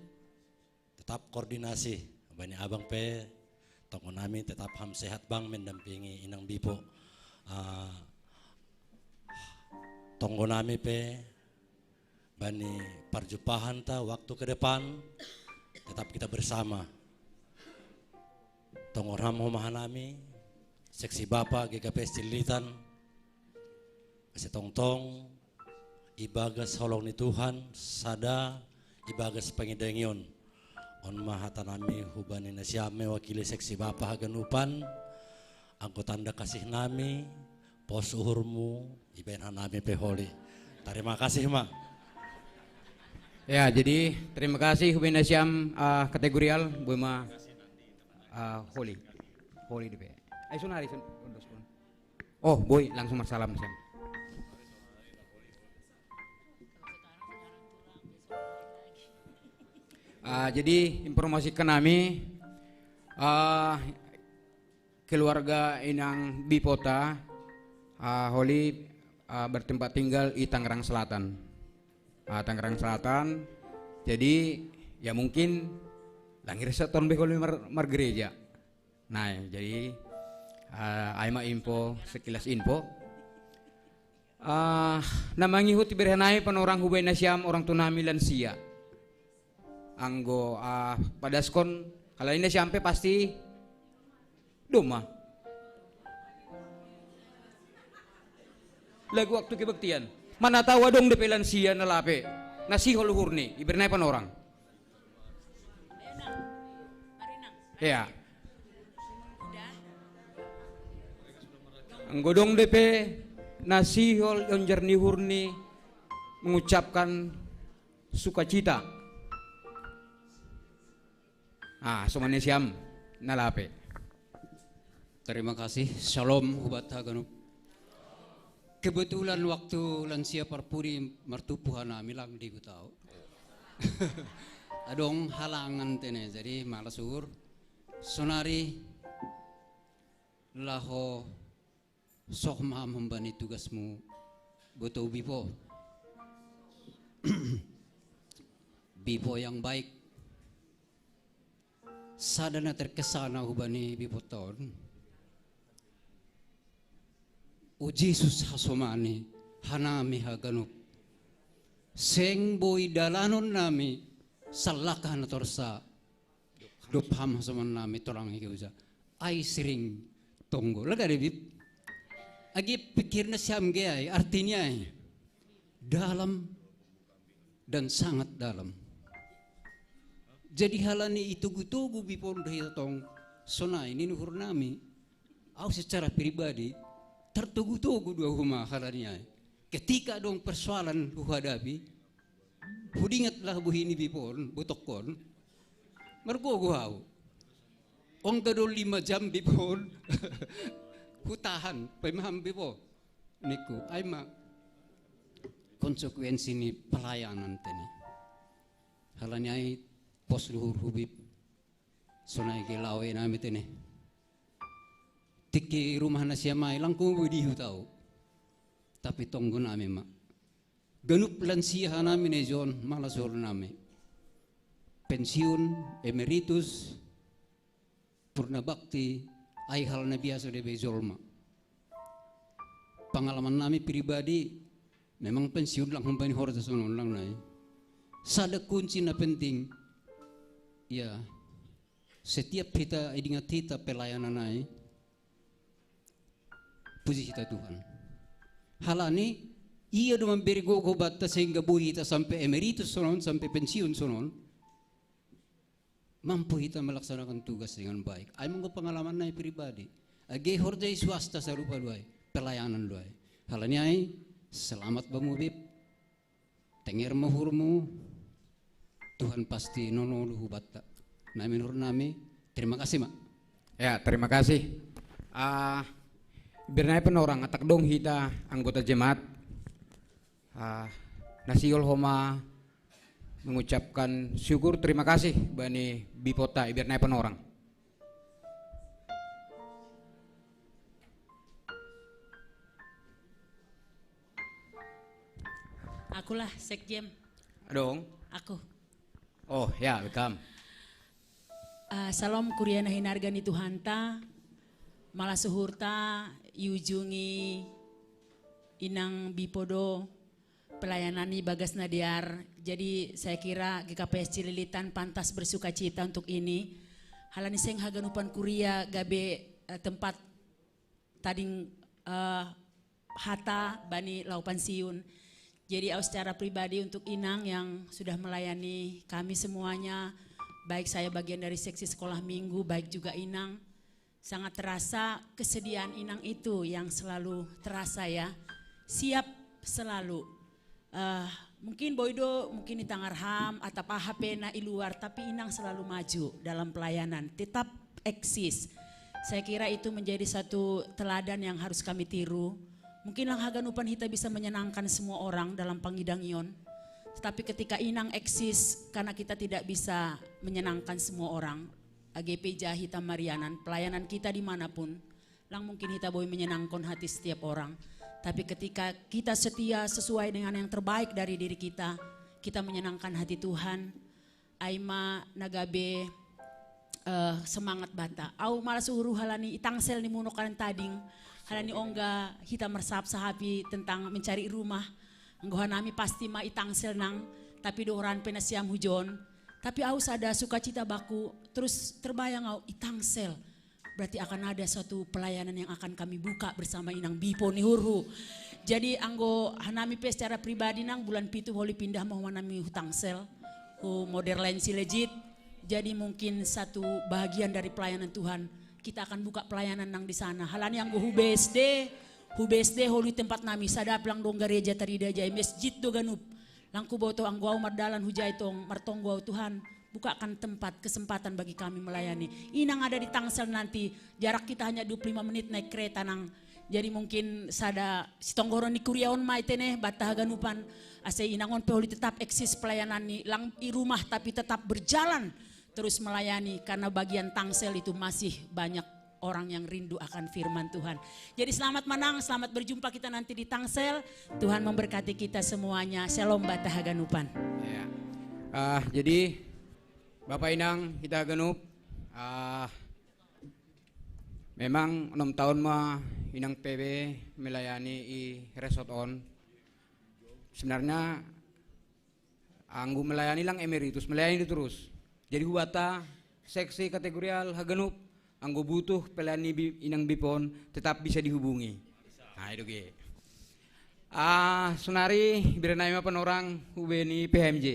tetap koordinasi. Bani abang pe, tonggo nami tetap ham sehat bang mendampingi inang bipo. Ah, tonggo nami pe, bani parjumpahanta waktu ke depan, tetap kita bersama. Tonggo ham homa hanami, seksi bapa G K P S Cililitan, ase tongtong ibagas holong ni Tuhan, sada ibagas pangidangion. On ma hata nami hubani nasiam mewakili seksi bapa haganupan, anggo tanda kasih nami, pos uhurmu, ibaen hanami pe holi. Tarima kasih ma. Ya, jadi terima kasih hubani nasiam, ah, kategorial, boi ma, ah, holi. Holi di pe. Ai sonari son, ondos pun. Oh, boi, langsung marsalam sian. Ah, jadi informasikan nami, ah, keluarga inang bipota, ah, holi, ah, bertempat tinggal di Tangerang Selatan. Ah, Tangerang Selatan. Jadi, ya mungkin lang ira saton be holi mar-, margereja. Nah, jadi, ah, ai ma info, sekilas info. Ah, na mangihut ibere hanami panorang hubani nasiam orang tua nami lansia. Anggo, ah, padaskon, halani nasiam pe pasti domma. Lagu waktu kebaktian. Mana tahu adong dope lansia na lape. Na sihol uhurni, ibere nai panorang. Ya. Nggodong D P nasihol onjar ni hurni mengucapkan sukacita. Ah, somanesiam nalape. Terima kasih. Shalom hubat haganup. Kebetulan waktu lansia parpudi martupu hanami lang di hutau. Adong halangan tene, jadi malas uhur. Sonari laho soh ma ham humbani tugasmu botou Bipo. Bipo yang baik. Sada na terkesana hubani Bipo ton. O Jesus hasomani, hanami haganup. Seng boi dalanon nami, sallaka na torsa. Dop ham hasoman nami torang hige uja. Ai sering tonggo. Lega de Bip. Agi pikirna siam ge ai, artinya ai. Dalam dan sangat dalam. Jadi halani itugu-tugu Bipon dohi tong sonai ni nuhur nami. Au secara pribadi tertugu-tugu dua huma halani ai. Ketika dong persoalan huhadapi, hudingatlah buhini Bipon, botokkon. Margogo au. Ongga do lima jam Bipon. Hutahan, paimaham Bipo. Niku, ai ma konsekuensi ni pelayanan tene. Halani ai pos luhur hubip. Sonai ke lawe nami tene. Tiki rumah nasiam ai langkung budi hutau. Tapi tonggo nami ma. Ganup lansia hanami ne John malas uhur nami. Pensiun, emeritus, purna bakti, ai hal na biasa de be jolma. Pengalaman nami pribadi, memang pensiun lang humbani horja sonon lang nai. Sada kunci na penting, ya, setiap kita idingat kita pelayanan ai, puji kita Tuhan. Halani, ia do mamberi gogo batta sehingga boi hita sampai emeritus sonon, sampai pensiun sonon. Mampu hita melaksanakan tugas dengan baik. Ai manggo pengalaman nai pribadi. Age horja i swasta sarupa do ai, pelayanan do ai. Halani ai, selamat bamu Bip. Tenger ma uhurmu. Tuhan pasti nono luhu batta. Nami nur nami. Terima kasih ma. Ya, terima kasih. Ah, birnai penorang atak dong hita anggota jemaat. Ah, nasiol homa mengucapkan syukur terima kasih bani Bipota ibirnai penorang. Akulah sekjen. Adong. Aku. Oh ya, welcome. Uh, salam kuria na hinarga ni Tuhanta. Malas uhurta iujungi inang bipodo pelayanan ni bagas na dear. Jadi saya kira G K P S Cililitan pantas bersuka cita untuk ini. Halani seng haganupan kuria gabe uh, tempat tading uh, hata bani lau pansiun. Jadi au secara pribadi untuk Inang yang sudah melayani kami semuanya, baik saya bagian dari seksi sekolah minggu, baik juga Inang, sangat terasa kesediaan Inang itu yang selalu terasa ya, siap selalu. Uh, mungkin Boido mungkin di Tangarham atau apa H P na di luar, tapi Inang selalu maju dalam pelayanan, tetap eksis. Saya kira itu menjadi satu teladan yang harus kami tiru. Mungkin lang haganupan hita bisa menyenangkan semua orang dalam pangidangion. Tetapi ketika Inang eksis, karena kita tidak bisa menyenangkan semua orang. A G P J hita marianan, pelayanan kita dimanapun, lang mungkin hita boi menyenangkan hati setiap orang. Tapi ketika kita setia sesuai dengan yang terbaik dari diri kita, kita menyenangkan hati Tuhan, ai ma na gabe uh, semangat bata. Au malas uhur halani i tangsel ni munok kanan tading, halani ongga hita mersahap-sahapi tentang mencari rumah. Anggo hanami pasti ma i tangsel nang, tapi dohoran pe nasiam hujon. Tapi au sada sukacita baku, terus terbayang au i tangsel. Berarti akan ada suatu pelayanan yang akan kami buka bersama Inang Bipo ni hurhu. Jadi anggo hanami pe secara pribadi nang bulan pitu holi pindah ma homa nami hu Tangsel, hu Modern Line Silejit. Jadi mungkin satu bahagian dari pelayanan Tuhan, kita akan buka pelayanan nang di sana. Halani anggo hu B S D, hu B S D holi tempat nami, sada pe lang dong gareja tarida jai, masjid do ganup. Lang kuboto anggo au mardalan hujai tong, martonggo au, Tuhan, bukakan tempat, kesempatan bagi kami melayani. Inang ada di Tangsel nanti, jarak kita hanya dua puluh lima menit naik kereta nang. Jadi mungkin sada sitonggoron ni kuria on ma i tene, banta haganupan, asa inang on pe holi tetap eksis pelayanan ni, lang i rumah tapi tetap berjalan terus melayani, karena bagian Tangsel itu masih banyak orang yang rindu akan firman Tuhan. Jadi selamat ma nang, selamat berjumpa kita nanti di Tangsel. Tuhan memberkati kita semuanya. Shalom banta haganupan. Ya. Ah, jadi Bapak Inang kita haganup, ah, memang enam tahun ma Inang P B melayani i resort on. Sebenarnya anggo melayani lang emeritus, melayani do torus. Jadi hu banta seksi kategorial haganup, anggo butuh pelayanan ni bi-, Inang Bipon, tetap bisa dihubungi. Nah, itu ge. Ah, sonari bere nami ma panorang hubege ni P H M J.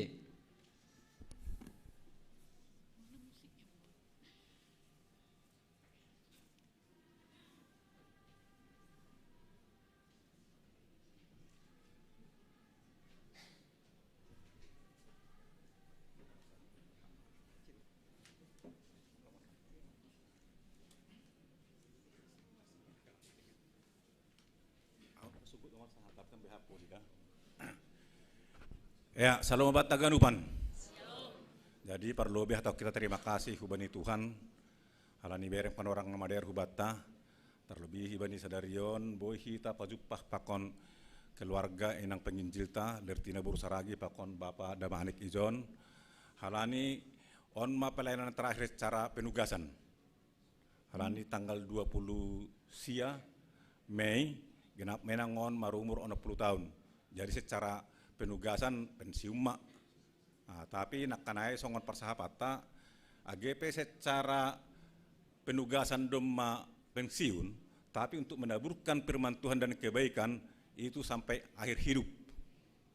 Ya, shalom banta haganupan. Jadi parlobei hatahon hita terima kasih hubani Tuhan, halani bereng panorang na madear hu banta, tarlobei hubani sadari on boi hita pajumpang pakon keluarga inang penginjilta, Lertina boru Saragi pakon Bapa Damanik ijon, halani on ma pelayanan terakhir secara penugasan. Halani tanggal dua puluh sia Mei, genap ma inang on marumur onom puluh tahun. Jadi secara penugasan pensiun ma. Nah, tapi nangkaning songon parsahapanta, age pe secara penugasan domma pensiun, tapi untuk menaburkan firman Tuhan dan kebaikan itu sampai akhir hidup.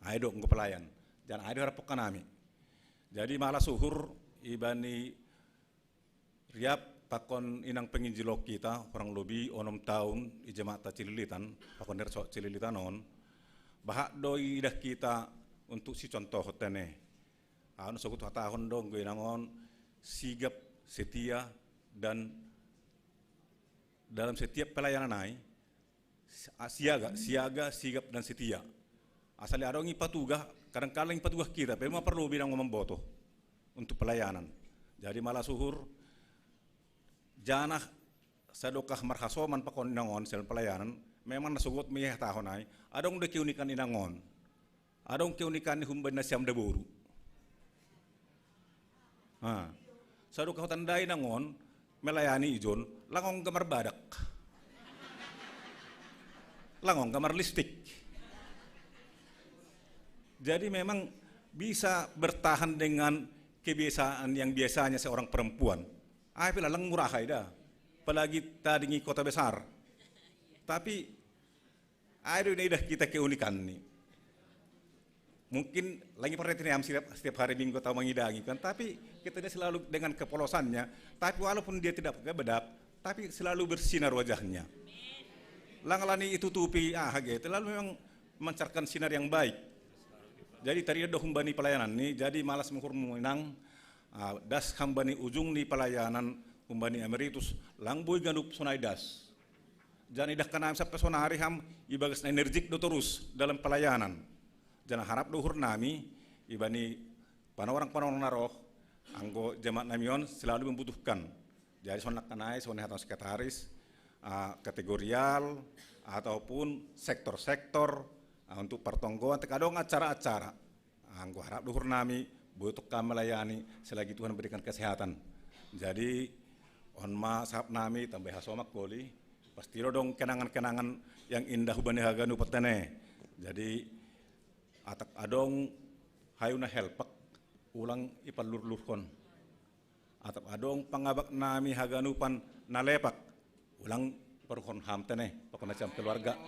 Ai do anggo pelayan. Jadi ai do haraphon nami. Jadi malas uhur ibani Riap pakon inang penginjil on hita, hurang lobi onom taon i jemaat Cililitan, pakon resort Cililitan on, bahat do idah hita untuk sicontohon tene. Au na sogot huhatahon do anggo inang on, sigap, setia, dan dalam setiap pelayanan ai, si-, siaga, siaga, sigap, dan setia. Asal adong i patugah, kadang-kadang i patugah hita pe ma parlobei inang on mamboto untuk pelayanan. Jadi malas uhur, janah sadokah marhasoman pakon inang on sian pelayanan, memang na sogot ma i huhatahon ai, adong do keunikan inang on. Adong keunikan ni humbani nasiam daboru. Nah, sadokah hutandai inang on, melayani ijon, lang ongga marbadak. Lang ongga marlistik. Jadi memang bisa bertahan dengan kebiasaan yang biasanya seorang perempuan. Ai pe lang murah ai da. Apalagi tading i kota besar. Tapi ai do na idah hita keunikan ni. Mungkin lagi pernah ini setiap, setiap hari Minggu atau mengidangi kan, tapi kita dia selalu dengan kepolosannya. Tapi walaupun dia tidak pakai bedak, tapi selalu bersinar wajahnya. Lang alani itu tupi ah gitu, lalu memang memancarkan sinar yang baik. Jadi tadi ada humbani pelayanan ni, jadi malas uhur inang, ah, das humbani ujung ni pelayanan, humbani emeritus, lang boi ganup sonai das. Janah idah hami sampe sonari ham ibagas na energik do torus dalam pelayanan. Janah harap do uhur nami ibani panorang-panorang na roh, anggo jemaat nami on selalu membutuhkan. Jadi songon nangkin ai, songon hata sekretaris, ah, kategorial ataupun sektor-sektor, ah, untuk partonggoan, tek adong acara-acara. Anggo harap do uhur nami, boi tong hami melayani selagi Tuhan berikan kesehatan. Jadi on ma sahap nami, tambai hasomak holi. Pasti do adong kenangan-kenangan yang indah humbani haganupan tene. Jadi atap adong hayu na helpak, ulang ipalurlurhon. Atap adong pangabak nami haganupan na lepak, ulang paruhon ham tene, pakon nasiam keluarga.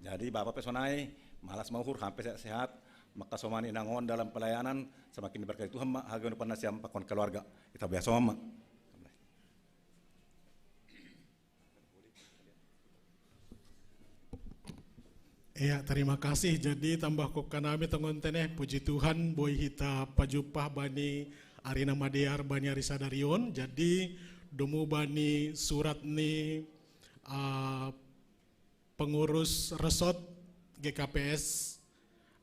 Jadi bapa pe sonai, malas ma uhur, ham pe sehat-sehat, Maka somani nangon dalam pelayanan, semakin diberkati Tuhan ma, hagan panasiam pakon keluarga. Kita biasa ma. Ya, terima kasih. Jadi tambah kok kanami tongon teneh, puji Tuhan, boi hita pajumpa bani ari na madear, bani ari sadarion. Jadi domu bani surat ni uh, pengurus resort G K P S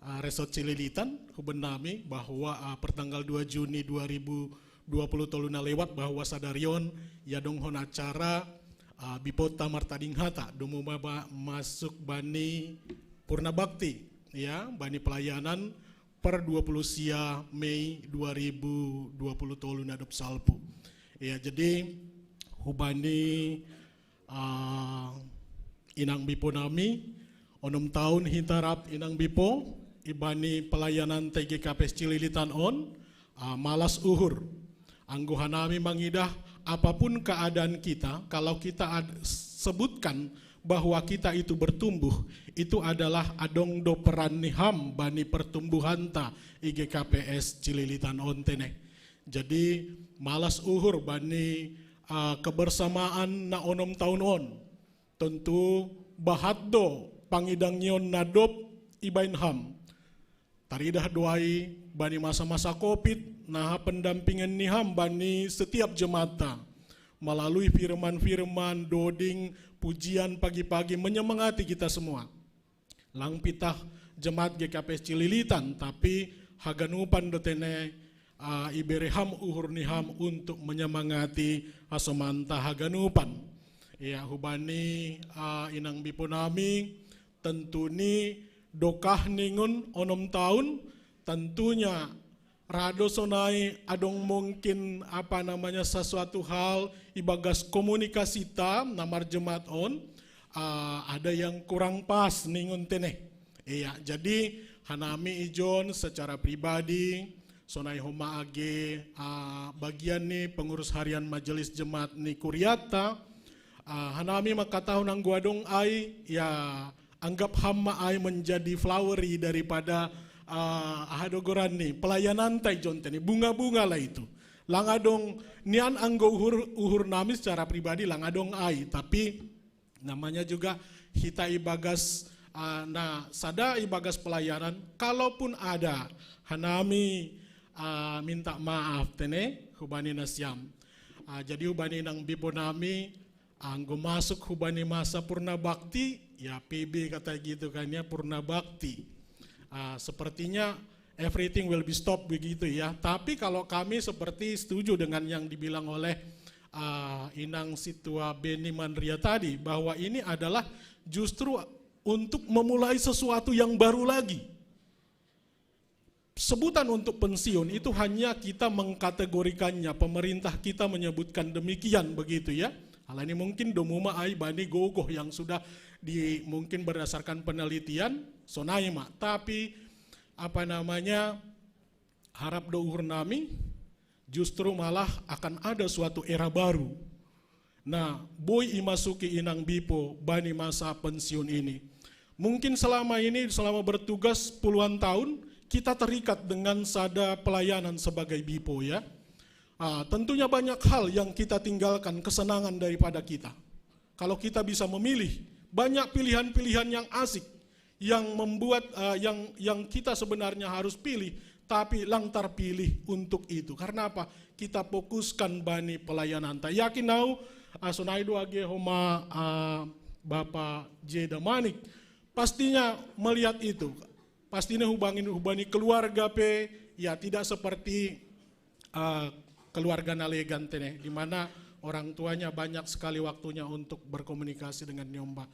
uh, Resort Cililitan, huben nami bahwa uh, pertanggal dua Juni dua ribu dua puluh tolu na lewat bahwa sadarion ya donghon acara uh, Bipota Martading Hata, domu ma masuk bani purna bakti, ya, bani pelayanan per dua puluh sia Mei dua ribu dua puluh tolu na dob salpu. Ya, jadi hubani uh, inang bipo nami, onom taun hita rap inang bipo, ibani pelayanan T G K P S Cililitan on, uh, malas uhur. Anggo hanami mangidah, apapun keadaan kita, kalau kita ad, sebutkan bahwa kita itu bertumbuh, itu adalah adong do peran ni ham bani pertumbuhanta i G K P S Cililitan on teneh. Jadi malas uhur bani uh, kebersamaan na onom taun on. Tentu bahat do pangidangion na dob ibain ham. Taridah do ai bani masa-masa covid, naha pendampingan ni ham bani setiap jemaat ta melalui firman-firman, doding, pujian pagi-pagi menyemangati kita semua. Lang pitah jemaat G K P S Cililitan, tapi haganupan do teneh uh, ibere ham uhur ni ham untuk menyemangati hasomanta haganupan. Ya, hubani uh, inang bipo nami, tentu ni dokah ningun onom taun, tentunya rado sonai adong mungkin apa namanya sesuatu hal ibagas komunikasi ta na marjemaat on, uh, ada yang kurang pas ningun teneh. Iya, jadi hanami ijon secara pribadi, sonai homa age uh, bagian ni pengurus harian majelis jemaat ni kuriata, uh, hanami makatahun anggo adong ai, ya, anggap ham ma ai menjadi flowery daripada uh, aha do goran ni pelayanan ta ijon teneh, bunga-bunga lah itu. Lang adong nian anggo uhur, uhur nami secara pribadi lang adong ai, tapi namanya juga hita ibagas uh, nah sada ibagas pelayanan, kalaupun ada hanami uh, minta maaf teneh hubani nasiam. Uh, jadi hubani inang bipo nami, anggo masuk hubani masa purna bakti, ya P B kata gitu kan ya, purna bakti. Uh, sepertinya everything will be stopped begitu ya. Tapi kalau kami seperti setuju dengan yang dibilang oleh uh, Inang Situa Beni Mandria tadi, bahwa ini adalah justru untuk memulai sesuatu yang baru lagi. Sebutan untuk pensiun itu hanya kita mengkategorikannya, pemerintah kita menyebutkan demikian begitu ya. Hal ini mungkin domuma ai bani gogoh yang sudah di mungkin berdasarkan penelitian sonai ma. Tapi apa namanya, harap do uhur nami justru malah akan ada suatu era baru. Nah, boi imasuki inang bipo bani masa pensiun ini. Mungkin selama ini, selama bertugas puluhan tahun, kita terikat dengan sada pelayanan sebagai bipo ya. Ah, tentunya banyak hal yang kita tinggalkan, kesenangan daripada kita. Kalau kita bisa memilih, banyak pilihan-pilihan yang asik yang membuat uh, yang yang kita sebenarnya harus pilih, tapi lang tarpilih untuk itu. Karena apa? Kita fokuskan bani pelayanan ta. Yakin au uh, sonai do age homa uh, Bapak J Damanik pastinya melihat itu. Pastinya hubangin hubani keluarga pe ya tidak seperti uh, keluarga Nalegan teneh, di mana orang tuanya banyak sekali waktunya untuk berkomunikasi dengan Nyomba.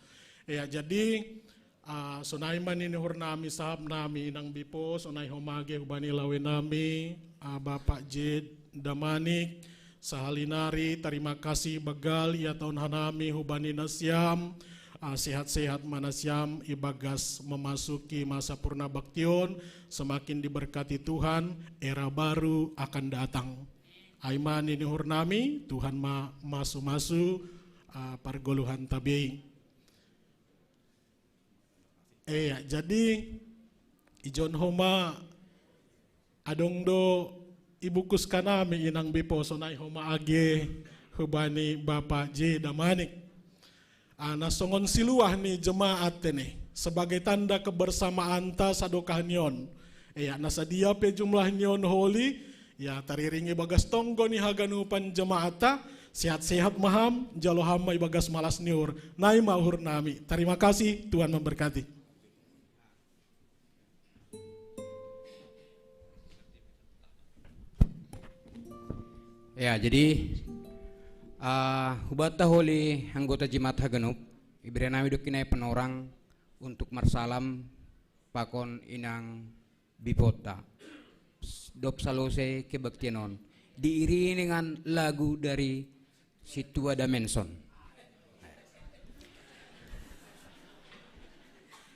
Ya, jadi uh, sonai ma ninuhur nami sahap nami inang bipo, sonai homage hubani lawe nami uh, Bapak J Damanik, sahalinari tarima kasih begal ia tahun hanami hubani nasiam uh, sehat-sehat manasiam ibagas memasuki masa purna baktion, semakin diberkati Tuhan, era baru akan datang. Ai ma ninuhur nami, Tuhan ma masu-masu uh, pargoluhan tabei. Iya, jadi Ijon homa adong do ibukus kanami inang bipo sonai homa age hubani Bapak J Damanik. Ana songon siluah ni jemaat tene sebagai tanda kebersamaan ta sadokah nion. Ya, na sadia pe jumlah nion holi, ya, tariringi bagas tonggo ni haganupan jemaat ta. Sehat-sehat maham, jalo hama ibagas malas niur. Nai ma uhur nami. Terima kasih, Tuhan memberkati. Ya, jadi uh, hubata holi anggota jemaat haganup, ibere nami dokinai penorang untuk marsalam pakon inang bipota. Dop salose kebaktian on diiringi dengan lagu dari Situa Damenson.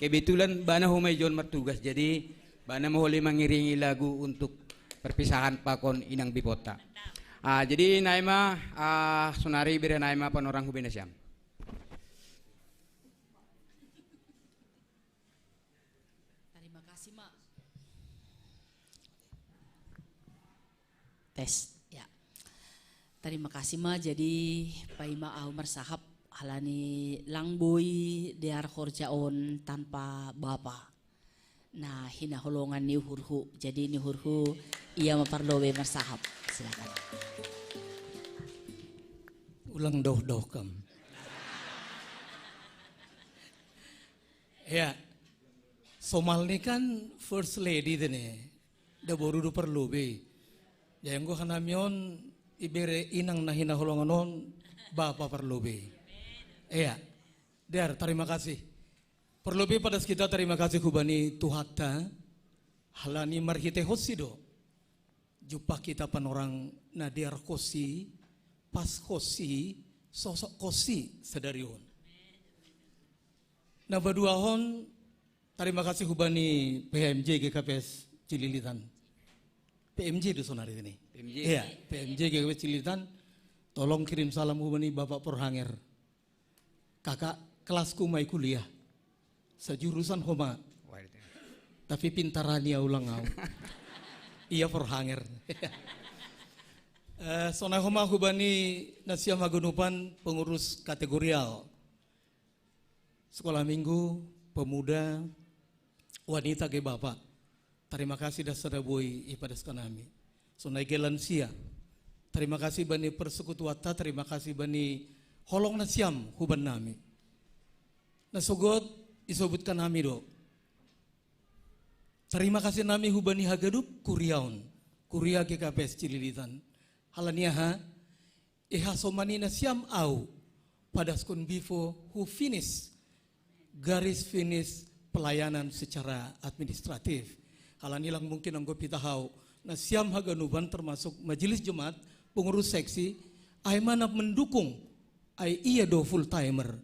Kebetulan bana homa ijon martugas, jadi bana ma holi mangiringi lagu untuk perpisahan pakon inang bipota. Ah, jadi naima, ah, sonari bere naima panorang hubena siam. Terima kasih ma. Tes ya. Terima kasih ma, jadi paima au marsahap halani lang boi dear horja on tanpa bapa. Nah, hinaholongan ni uhurhu. Jadi ni uhurhu ia ma parlobe marsahap. Silakan. Ulang doh-doh kam. Ya. Somal ni kan first lady tene. Da boru do parlobe. Jadi anggo hanami on ibere inang na hinaholongan on bapa parlobe. Iya. Dear, terima kasih. Parlobe padas hita terima kasih hubani Tuhanta. Halani marhite hosi do. Jumpang hita panorang na dear hosi, pas hosi, sosok hosi sadari on. Na paduahon, terima kasih hubani P H M J G K P S Cililitan. P M J do sonari ini. P M J. Iya, P M J G K P S Cililitan. Tolong kirim salam hubani Bapak Porhanger. Kakak kelasku mai kuliah. Sejurusan homa. Tapi pintarani au lang au. Ia Porhanger. Eh, sonai homa hubani na siam haganupan pengurus kategorial. Sekolah minggu, pemuda, wanita ge bapak. Terima kasih da sada boi ipadaskan nami. Sonai ge lansia. Terima kasih bani persekutuanta, terima kasih bani holong na siam huban nami. Na sogot isobutkan nami do. Terima kasih nami hubani haganup kuriaon, kuria G K P S Cililitan. Halani aha, ihasomani na siam au padaskon before hu finish garis finish pelayanan secara administratif. Halani lang mungkin anggo pitahau na siam haganupan termasuk majelis jemaat, pengurus seksi, ai mana mendukung, ai ia do full timer.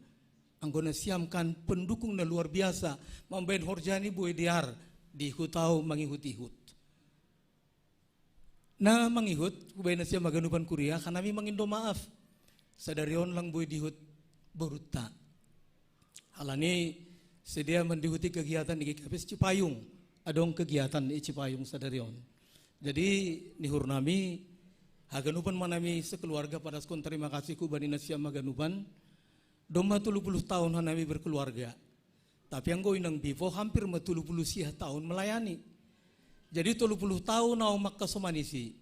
Anggo na siam kan pendukung na luar biasa mambaen horjani boi dear di hutau mangihut-ihut. Na mangihut hubaen na siam haganupan kuria hanami mangindo maaf. Sadari on lang boi dihut borunta. Halani sedia mandihuti kegiatan i G K P S Cipayung. Adong kegiatan i Cipayung sadari on. Jadi nihur nami haganupan manami sekeluarga padaskon terima kasih hubani na siam haganupan. Domma tolu puluh tahun hanami berkeluarga. Tapi anggo inang before hampir ma tolu puluh siah tahun melayani. Jadi tolu puluh tahun au mangkasomani si.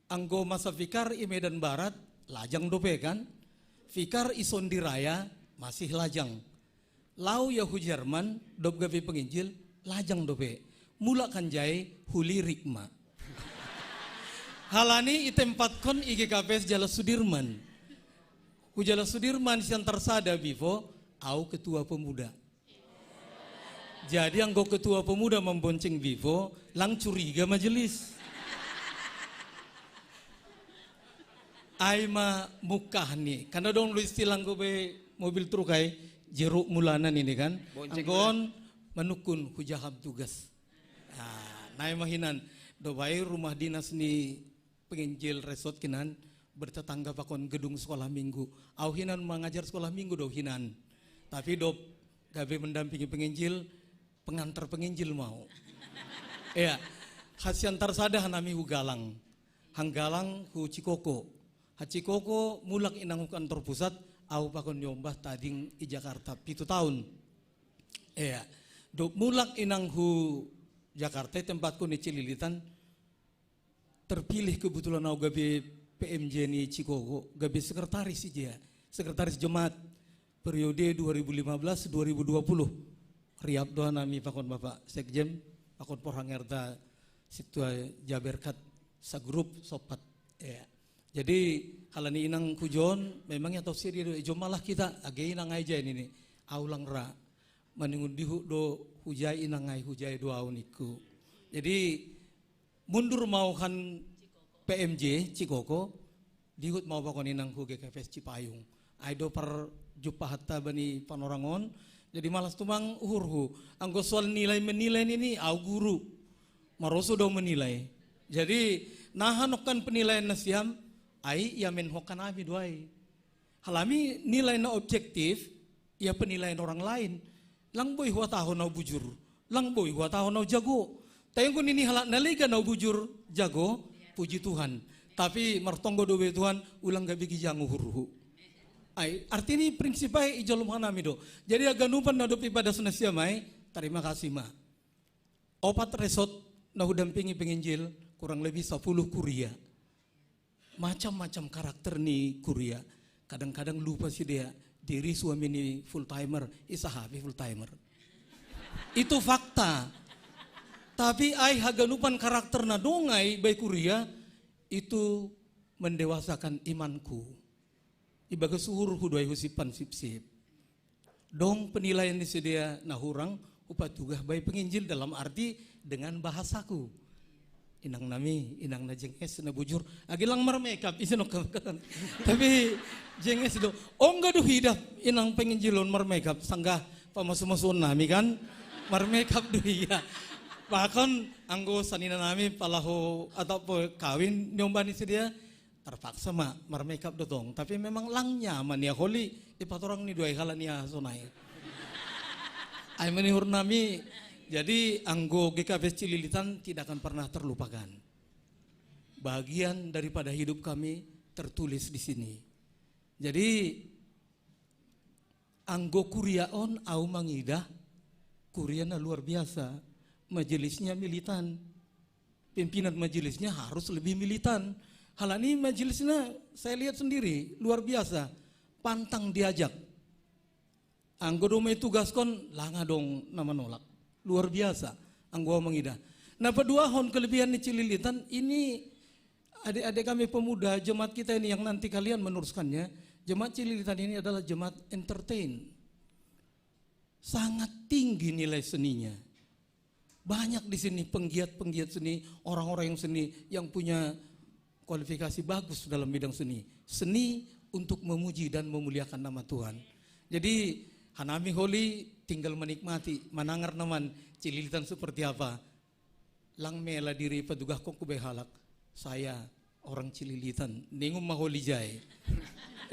Anggo masa fikar i Medan Barat lajang dope kan. Fikar i Sondi Raya masih lajang. Lau ya hu Jerman dop gabe penginjil lajang dope. Mulak kan jai hu lirik ma. Halani i tempatkon i G K P S Jalan Sudirman. Hu Jalan Sudirman sian Tarsada before au ketua pemuda. Jadi anggo ketua pemuda mambonceng before lang curiga majelis. Ai ma mukah ni, karena dong lu istilah anggo be mobil truk ai jeruk mulanan ini kan. Anggon manukun hujaham tugas. Nah, nai mahinan dobai rumah dinas ni penginjil resort kinan bertetangga pakon gedung sekolah minggu. Au hinan mengajar sekolah minggu do hinan. Tapi dop gabe mendampingi penginjil, pengantar penginjil mau. Iya, ha Siantar sada hanami hu Galang. Hanggalang hu Cikoko. Ha Cikoko mulak inang hu kantor pusat, au pakon niombah tading i Jakarta pitu taun. Iya. Dob mulak inang hu Jakarta, tempatku ni Cililitan, terpilih kebetulan au gabe P M J ni Cikoko, gabe sekretaris ija, sekretaris jemaat periode dua ribu lima belas dua ribu dua puluh. Riap do hanami pakon Bapak Sekjen, pakon Porhangerta Situa Jaberkat, sagrup sopat. Ya. Jadi, halani inang hujon, memang ya tau siri do, ijo malah kita, age inang ai jai nini, au lang ra. Maningun dihut do hujai inang ai, hujai do au ningku. Jadi, mundur ma au han P M J, Cikoko, dihut ma au pakon inang hu G K P S Cipayung. Ai do parjumpahanta bani panorang on, jadi malas tumang uhurhu. Anggo soal nilai menilai nini, au guru. Maroso do menilai. Jadi, naha nongkan penilaian nasiam, ai ia menhokan ami do ai. Halani nilai na objektif, ia penilaian orang lain. Lang boi huhatahon au bujur, lang boi huhatahon au jago. Tapi anggo nini halak na lega au bujur, jago, puji Tuhan. Tapi martonggo do be Tuhan, ulang gabe gijang uhurhu. Ai, artini prinsip ai ijolom hanami do. Jadi haganupan na dob ipadas nasiam ai, terima kasih ma. Opat resort na hudampingi penginjil, kurang lebih sapuluh kuria. Macam-macam karakter ni kuria. Kadang-kadang lupa sidea, diri suami ni full timer, isa hape full timer. Itu fakta. Tapi ai haganupan karakter na dong ai bai kuria, itu mendewasakan imanku. Ibagas uhurhu do ai husimpan sipsip. Dong penilaian ni sidea na hurang, hupatugah bai penginjil, dalam arti dengan bahasaku. Inang nami, inang na jenges, na bujur. Age lang marmekap, ise no kawan. Tapi jenges do. Ongga do huida inang penginjil on marmekap, sanggah pamasumasuon nami kan. Marmekap do ia. Bahkan anggo sanina nami pala hu atau pe kawin niombah ni sidea, terpaksa ma marmekap do tong. Tapi memang lang nyaman ia holi, ipatorang ni do ai halani aha sonai. Ai ma ni uhur nami, jadi anggo G K P S Cililitan tidak akan pernah terlupakan. Bagian daripada hidup kami tertulis di sini. Jadi anggo kuria on au mangidah, kuria na luar biasa. Majelisnya militan. Pimpinan majelisnya harus lebih militan. Halani majelisnya saya lihat sendiri, luar biasa. Pantang diajak. Anggo dong ma itugaskon, lang adong na manolak. Luar biasa. Anggo au mangidah. Na paduahon kelebihan ni Cililitan ini, adik-adik kami pemuda, jemaat kita ini yang nanti kalian meneruskannya, jemaat Cililitan ini adalah jemaat entertain. Sangat tinggi nilai seninya. Banyak di sini penggiat-penggiat seni, orang-orang yang seni, yang punya kualifikasi bagus dalam bidang seni. Seni untuk memuji dan memuliakan nama Tuhan. Jadi, hanami holi tinggal menikmati, manangar naman Cililitan seperti apa. Lang mela diri patugahkon hu bai halak. Saya orang Cililitan, ningon ma holi jai.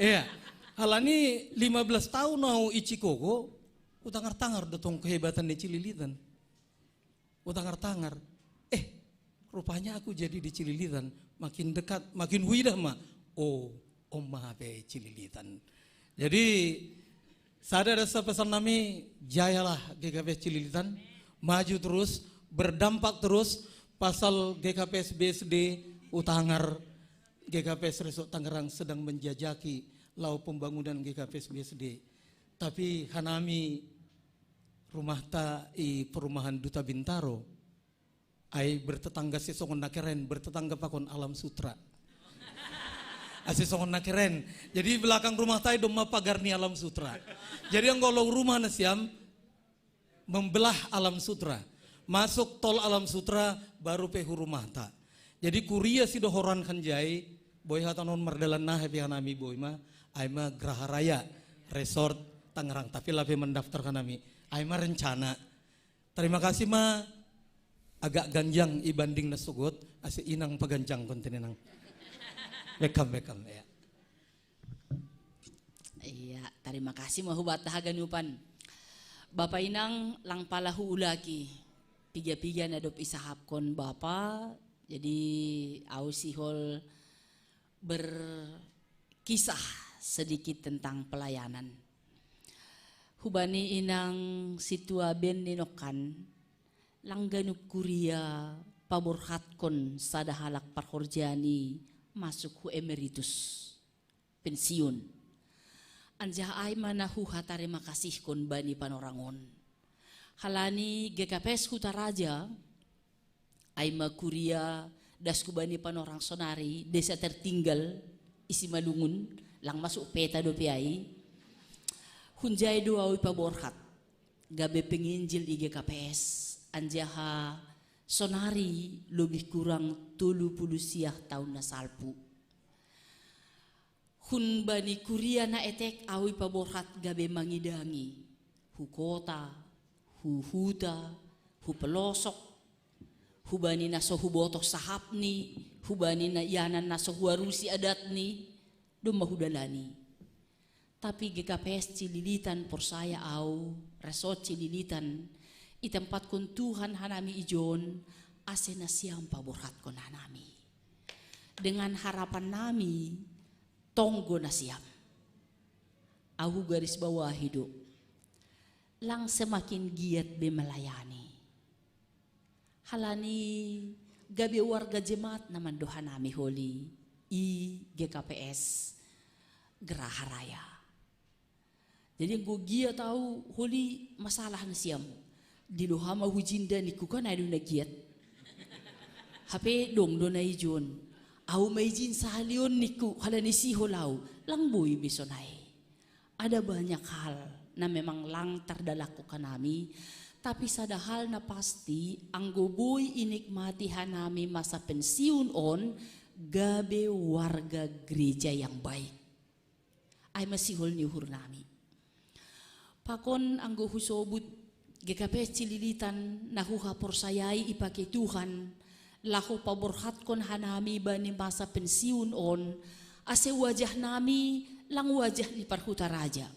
Iya, halani lima belas taun au i Cikoko, hutangar-tangar do tong kehebatan ni Cililitan. Hutangar-tangar. Eh, rupanya aku jadi di Cililitan. Makin dekat, makin huida ma. Oh, on ma hape Cililitan. Jadi, sada do sa pesan nami, jayalah G K P S Cililitan, maju terus, berdampak terus, pasal G K P S B S D, hutangar G K P S Resort Tangerang sedang menjajaki laho pembangunan G K P S B S D. Tapi hanami rumahta i perumahan Duta Bintaro, ai bertetangga sisongon na keren, bertetangga pakon Alam Sutra. Ah, sisongon na keren. Jadi belakang rumahta i domma pagar ni Alam Sutra. Jadi anggo olo rumah nasiam, membelah Alam Sutra. Masuk tol Alam Sutra, baru pe hu rumahta. Jadi kuria sidohoran hanjai, boi hata non mardalan na hape hanami boi ma, ai ma Graha Raya Resort Tangerang. Tapi lape mendaftar hanami, ai ma rencana. Terima kasih ma, agak ganjang ibanding na sogot, ase inang paganjangkon tenenang. Bekam, bekam, ya. Iya, terima kasih ma hubata haganupan. Bapa inang lang pala huulaki. Piga-piga na dob isahapkon Bapa, jadi au sihol berkisah sedikit tentang pelayanan. Hubani inang sintua ben ni nongkan, lang ganup kuria paborhatkon sada halak parhorjaan i masuk hu emeritus, pensiun. Anjaha ai ma na huhatarima kasihkon bani panorang on. Halani G K P S Kutaraja, ai ma kuria das hubani panorang sonari, desa tertinggal i Simalungun, lang masuk peta dope ai. Hunjai do au ipaborhat gabe penginjil i G K P S, anjaha sonari lobih kurang tolu puluh siah taon na salpu. Hun bani kuria na etek au ipaborhat gabe mangidangi, hu kota, hu huta, hu pelosok, hubani na so hubotoh sahapni, hubani na ianan na so huarusi adatni, domma hudalani. Tapi G K P S Cililitan, porsaya au, resort Cililitan, itempatkon Tuhan hanami ijon, ase nasiam paborhatkon hanami. Dengan harapan nami, tonggo nasiam. Au hugarisbawahi do. Lang semakin giat be melayani. Halani gabe warga jemaat na mando hanami holi i G K P S Geraha Raya. Jadi anggo giat au holi masalah nasiam. Dilo hama hujinda ningku kan ai do na giat. Hape dong do na ijon. Au ma ijin sahali on ningku, halani sihol au. Lang boi be sonai. Ada banyak hal na memang lang tardalak hanami, tapi sada hal na pasti, anggo boi inikmati hanami masa pensiun on, gabe warga gereja yang baik. Ai ma sihol ni uhur nami. Pakon anggo husobut G K P S Cililitan na huhaporsayai ipake Tuhan, laho paborhatkon hanami bani masa pensiun on, ase wajah nami lang wajah ni parhuta raja.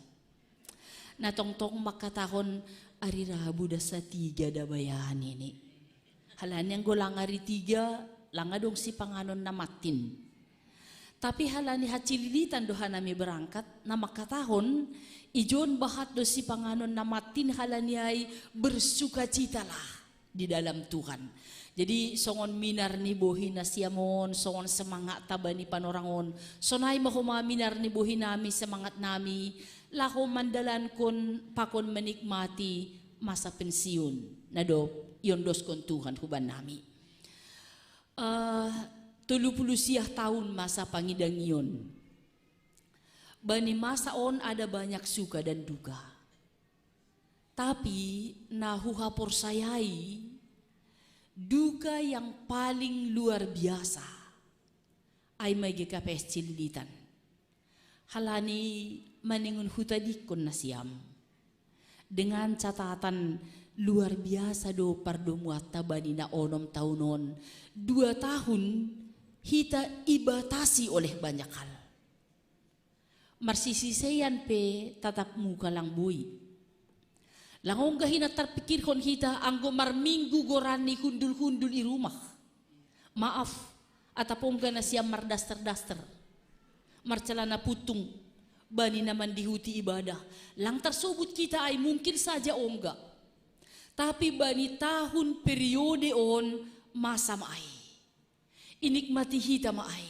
Na tongtong mangkatahon ari Rabu da satiga da bayanan i. Halani anggo lang ari tiga, lang adong sipanganon na mattin. Tapi halani hacililitan do hanami berangkat, na mangkatahon, ijon bahat do sipanganon na mattin halani ai bersukacitalah di dalam Tuhan. Jadi songon minar ni bohi nasiam on, songon semangat taba ni panorang on, sonai ma homa minar ni bohi nami, semangat nami, laho mandalankon pakon menikmati masa pensiun na dob iondoskon Tuhan huban nami. Uh, tolu puluh siah taon masa pangidangion. Bani masa on ada banyak suka dan duka. Tapi na huhaporsayai, duka yang paling luar biasa ai ma G K P S Cililitan. Halani maningon hutadingkon nasiam. Dengan catatan luar biasa do pardomuanta bani na onom taon on. Dua tahun hita ibatasi oleh banyak hal. Marsisiseian pe tatap muka lang boi. Lang ongga hinan tarpikirhon hita anggo marminggu goran ni hundul-hundul i rumah. Maaf, atap ongga nasiam mardaster-daster, marcelana puntung, bani na mandihuti ibadah. Lang tarsobut hita ai mungkin saja ongga. Tapi bani tahun periode on masa ma ai. Inikmati hita ma ai.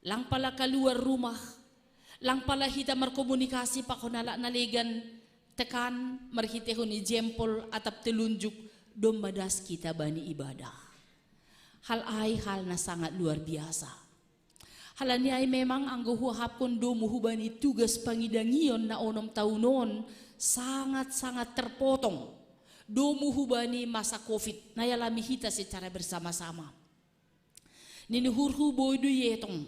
Lang pala kaluar rumah, lang pala hita markomunikasi pakon halak na legan, tekan marhitehon i jempol atap telunjuk, domma das hita bani ibadah. Hal ai hal na sangat luar biasa. Halani ai memang anggo huahapkon domu hubani tugas pangidangion na onom taon on sangat-sangat terpotong. Domu hubani masa covid na ialami hita secara bersama-sama. Ninuhurhu boi do ietong.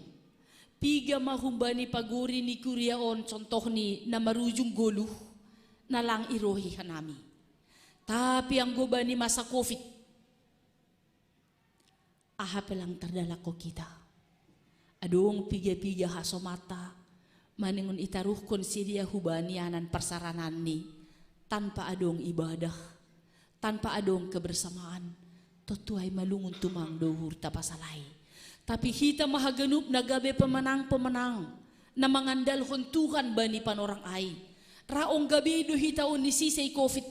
Piga ma humbani pagori ni kuria on contohni na marujung goluh na lang irohi hanami. Tapi anggo bani masa covid, aha pe lang tardalakkon hita. Adong piga-piga hasomanta maningon itaruhkon sidea hubani anan parsarananni tanpa adong ibadah, Tanpa adong kebersamaan, tontu ai malungun tumang do uhurta pasal ai. Tapi hita ma haganup na gabe pemenang-pemenang, na mangandalhon Tuhan bani panorang ai. Ra ongga be do hita on ni sisei covid.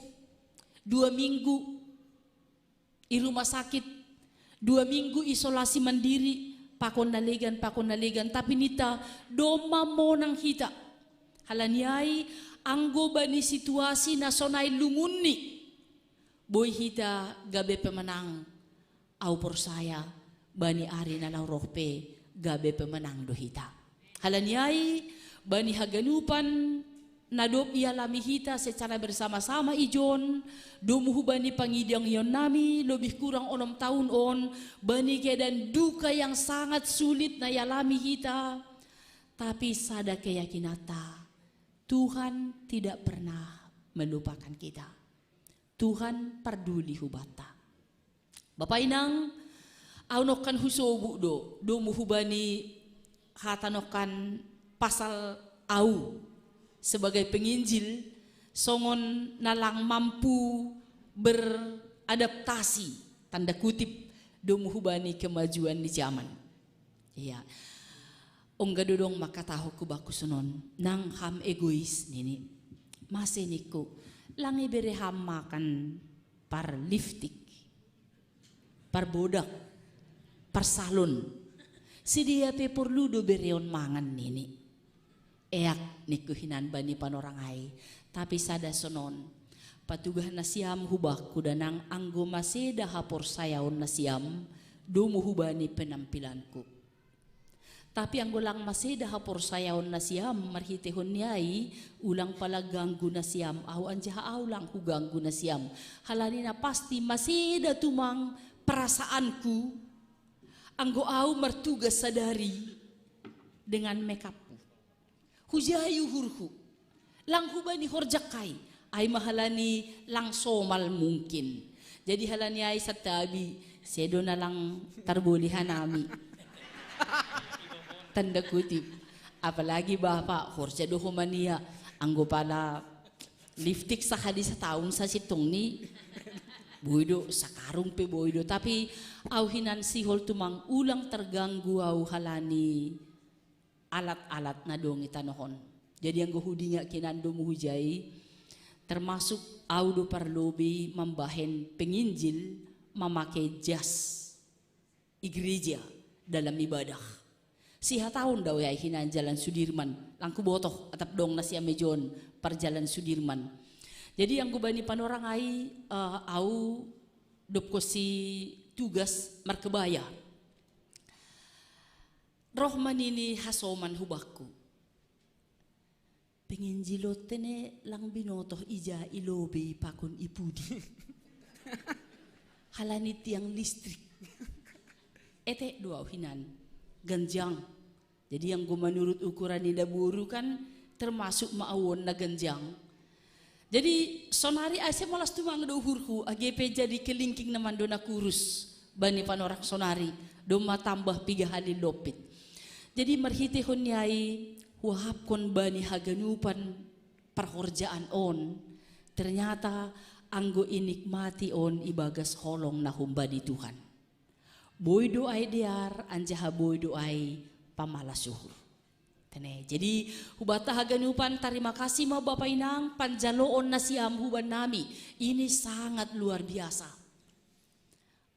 Dua minggu i rumah sakit, dua minggu isolasi mandiri, pakon na legan, pakon na legan, tapi ninta domma monang hita. Halani ai, anggo bani situasi na sonai lungunni, boi hita gabe pemenang. Au porsaya, bani ari na laho roh pe gabe pemenang do hita. Halani ai, bani haganupan na dob ialami hita secara bersama-sama ijon, domu hubani pangidangionnami lobih kurang onom taun on, bani keadaan duka yang sangat sulit na ialami hita, tapi sada keyakinanta, Tuhan tidak pernah melupakan kita. Tuhan parduli hubanta. Bapa inang, au nongkan husobuk do, domu hubani hata nongkan pasal au sebagai penginjil, songon na lang mampu beradaptasi, tanda kutip, domu hubani kemajuan ni zaman. Iya. Ongga dodong mangkatahon hubakku sonon, nang ham egois nini. Mase ningku, lang ibere ham makan par liftik, par bodak, par salon. Sidea pe porlu do bereon mangan nini. Eak ningku hinan bani panorang ai, tapi sada sonon. Patugah nasiam hubakku da nang anggo maseda haporsayaon nasiam, domu hubani penampilanku. Tapi anggo lang maseda haporsayaon nasiam marhitehon ni ai, ulang pala ganggu nasiam au anjaha au lang huganggu nasiam. Halani na pasti maseda tumang perasaanku, anggo au martugas sadari dengan makeupku. Hujai uhurhu. Lang hubani horjak ai. Ai ma halani lang somal mungkin. Jadi halani ai santabi, sedo na lang tarboli hanami. Tanda kutip. Apalagi bapa, horja do homania. Anggo pala liftik sahali sataun sasintongni. Boi do, sakarung pe boi do. Tapi au hinan sihol tumang ulang terganggu au halani alat-alat na dong i tanoh on. Jadi anggo hudingak hinan domu hujai, termasuk au do parlobei mambahen penginjil mamake jas i gereja dalam ibadah. Sihat au ndao ai hinan Jalan Sudirman, lang hubotoh atap dong nasiam ejon par Jalan Sudirman. Jadi anggo bani panorang ai, eh, au dob konsi tugas markebaya. Roh ma nini hasoman hubakku. Penginjil on tene lang binotoh ija i lobei pakon i pudi. Halani tiang listrik. Etek do au hinan. Ganjang. Jadi anggo manurut ukuran ni daboru kan termasuk ma au on na ganjang. Jadi sonari ai sai malas tumang do uhurhu, age pe jadi kelingking na mando na kurus bani panorang sonari, domma tambah piga hali lompit. Jadi marhitehon ni ai huahapkon bani haganupan parhorjaan on, ternyata anggo inikmati on ibagas holong na humbani Tuhan. Boi do ai dear, anjaha boi do ai pamalas uhur. Tene. Jadi hubanta haganupan tarima kasih ma bapa inang panjaloon nasiam hubannami. Ini sangat luar biasa.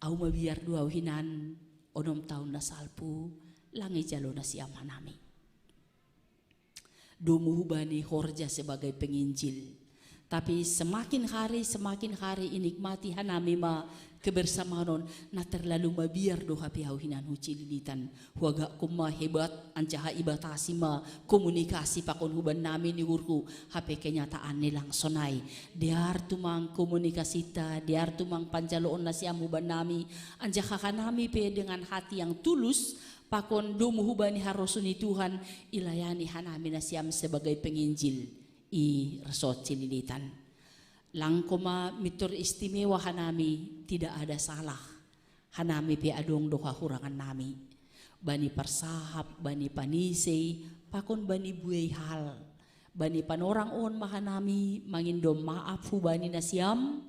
Au mabiar do au hinan onom taun na salpu, lang ijalo nasiam hanami. Domu hubani horja sebagai penginjil. Tapi semakin hari, semakin hari inikmati hanami ma kebersamaan on, na terlalu mabiar do hape au hinan hucililitan. Huagakkon ma hebat, anjaha ibatasi ma komunikasi pakon hubannami ni uhurhu, hape kenyataan ni lang sonai. Dear tumang komunikasinta, dear tumang panjaloon nasiam hubannami, anjaha hanami pe dengan hati yang tulus, pakon domu hubani harosuh ni Tuhan, ilayani hanami nasiam sebagai penginjil i resort Cililitan. Lang koma mintor istimewa hanami, tidak ada salah. Hanami pe adong do hahurangannami. Bani parsahap, bani panisei, pakon bani buei hal. Bani panorang on ma hanami mangindo maaf hubani nasiam,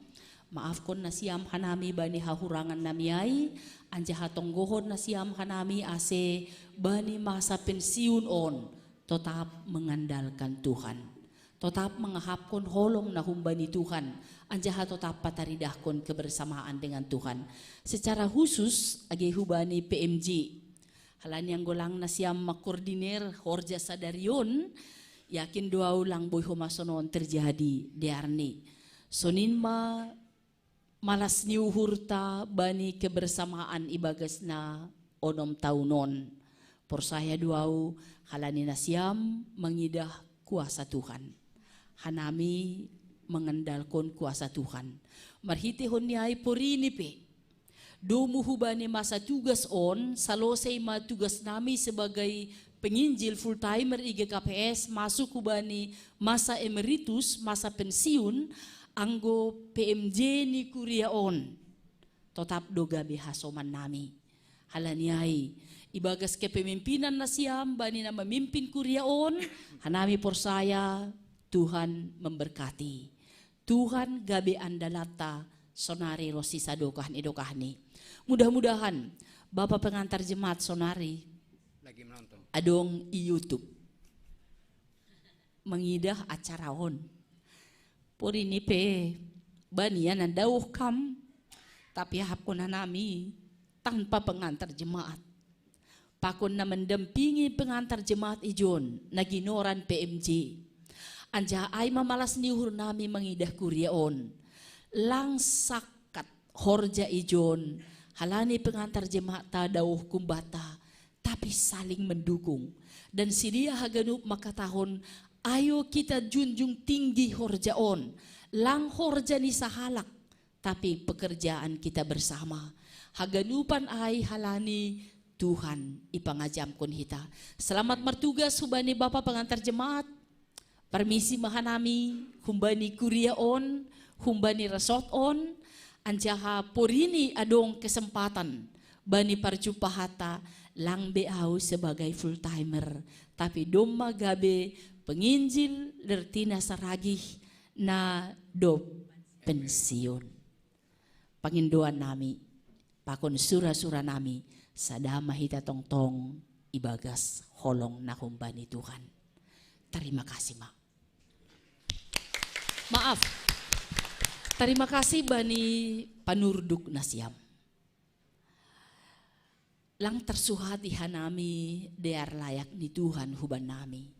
Maafkon nasiam hanami bani hahurangan nami ai, anjaha tonggohon nasiam hanami ase bani masa pensiun on totap mengandalkan Tuhan. Totap mangahapkon holong na humbani Tuhan, anjaha totap pataridahkon kebersamaan dengan Tuhan. Secara khusus, age hubani P M J. Halani anggo lang nasiam mangkoordinir horja sadari on, yakin do ahu lang boi homa sonon terjadi, dearni. Sonin ma malas ni uhurta bani kebersamaan ibagas na onom taon on. Porsaya do ahu halani nasiam mangidah kuasa Tuhan. Hanami mengandalkon kuasa Tuhan. Marhitehon ni ai porini pe. Domu hubani masa tugas on, salosei ma tugas nami sebagai penginjil full timer I G K P S masuk hubani masa emeritus, masa pensiun, anggo P M J ni kuria on. Totap do gabe hasoman nami. Halani ai, ibagas kepemimpinan nasiam bani na memimpin kuria on, hanami porsaya Tuhan memberkati. Tuhan gabe andalanta sonari ronsi sadokah ni dokahni. Mudah-mudahan Bapa pengantar jemaat sonari lagi menonton, adong i YouTube mangidah acara on. Porini pe banian na dauh kam, tapi ahapkon hanami tanpa pengantar jemaat. Pakon na mendampingi pengantar jemaat ijon na ginoran P M J. Anjaha ai ma malas ni uhur nami mangidah kuria on. Lang sakat horja ijon halani pengantar jemaat ta dauh kumbata, tapi saling mendukung. Dan sidea haganup mangkatahon, ayo kita junjung tinggi horja on, lang horja ni sahalak, tapi pekerjaan kita bersama. Haganupan ai halani Tuhan ipangajamkon hita. Selamat martugas hubani Bapa pengantar jemaat. Parmisi ma hanami humbani kuria on, humbani resort on, anjaha porini adong kesempatan bani parjumpahanta lang be ahu sebagai full timer, tapi domma gabe penginjil lertina saragih na dob pensiun. Pangindoan nami, pakon sura-sura nami, sada ma hita tongtong ibagas holong na humbani Tuhan. Terima kasih ma. Maaf. Terima kasih bani panurduk nasiam. Lang tarsuhat ihanami dear layak ni Tuhan huban nami.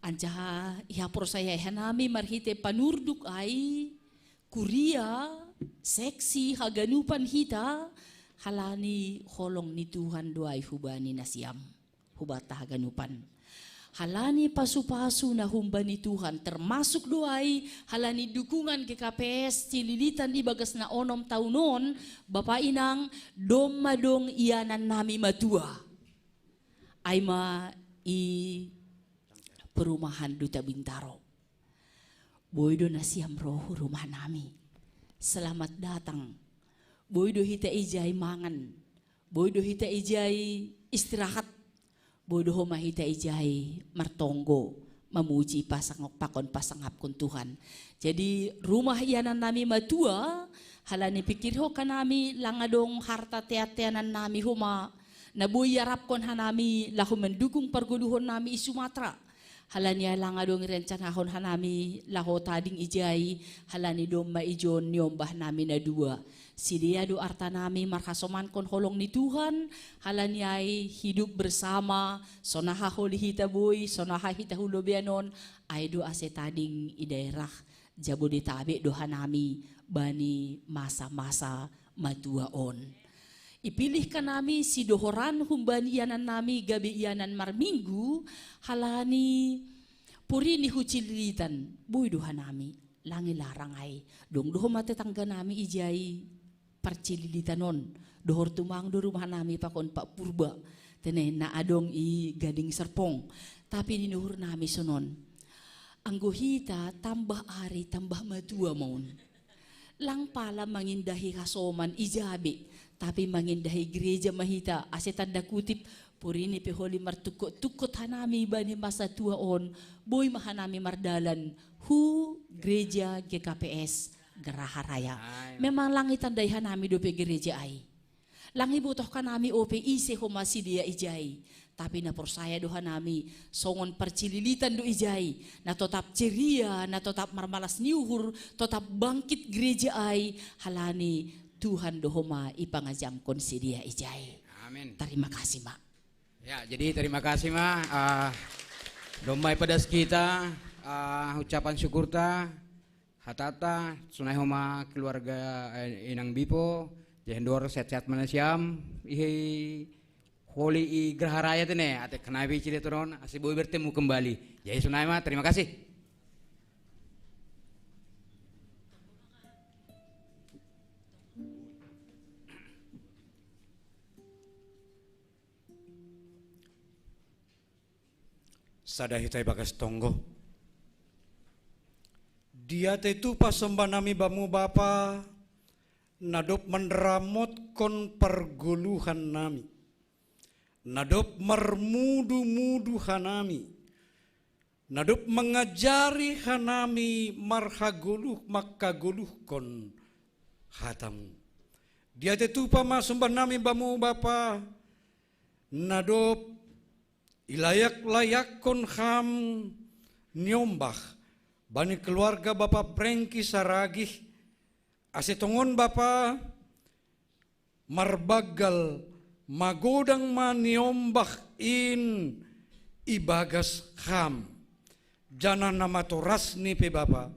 Anjaha ihaporsayai hanami marhite panurduk ai, kuria, seksi, haganupan hita, halani holong ni Tuhan do ai hubani nasiam, hubanta haganupan. Halani pasu-pasu na humbani Tuhan, termasuk do ai halani dukungan G K P S Cililitan ibagas na onom taon on, Bapa Inang, domma dong ianan nami matua. Ai ma i perumahan Duta Bintaro. Boi do nasiam ro hu rumah nami. Selamat datang. Boi do hita ijai mangan. Boi do hita ijai istirahat. Boi do homa hita ijai martonggo, mamuji pasangap pakon pasangapkon Tuhan. Jadi rumah ianan nami matua, halani pikirhon hanami lang adong harta tean-teanan nami homa, na boi iarapkon hanami laho mendukung pargoluhon nami i Sumatera. Halani ai lang adong irencanahon hanami laho tading ijai, halani domma ijon niombah nami na dua. Sidea do arta nami marhasomankon holong ni Tuhan, halani ai hidup bersama, sonaha holi hita boi, sonaha hita hu lobean on, ai do ase tading i daerah Jabodetabek do hanami bani masa-masa matua on. Ipilih hanami si Dohoran humbani ianan nami gabe ianan marminggu, halani porini hu Cililitan, boi do hanami, lang ilarang ai. Dong do homa tetangga nami ijai parcililitan on. Dohor tumang do rumah nami pakon Pak Purba. Tene na adong i Gading Serpong. Tapi di nuhur nami sonon. Anggo hita tambah ari tambah matua ma on. Lang pala mangindahi hasoman i jabe, tapi mangindahi gereja ma hita, ase tanda kutip, porini pe holi martungkot-tungkot hanami bani masa tua on, boi ma hanami mardalan hu gereja G K P S Geraha Raya. Memang lang itandai hanami dope gereja ai. Lang ibotoh hanami ope ise homa sidea ijai. Tapi na porsaya do hanami songon parcililitan do ijai. Na totap ceria, na totap marmalas ni uhur, totap bangkit gereja ai. Halani Tuhan do homa ipangajamkon sidea ijai. Amin. Terima kasih, Mak. Ya, jadi terima kasih, Ma. Ah, domma ipadas hita, ah, ucapan syukurta, hatata, sonai homa keluarga, eh, Inang Bipo, jadi dohot sehat-sehat ma nasiam, i holi i Geraha Raya tene, ate kenabi cili turon, ase boi bertemu kembali. Jadi sonai ma, terima kasih. Sada hita ibagas tonggo. Diatei tupa somba nami Bamu Bapa, na dob manramotkon pargoluhan nami, na dob marmudu-mudu hanami, na dob mangajari hanami marhagoluh, mangkagoluhkon hatamu. Diatei tupa ma somba nami Bamu Bapa, na dob ilayak-layakkon Ham niombah bani keluarga Bapa Prengki Saragih, ase tongon Bapa marbanggal magodang ma niombah in ibagas Ham. Janah na matorasni pe Bapa,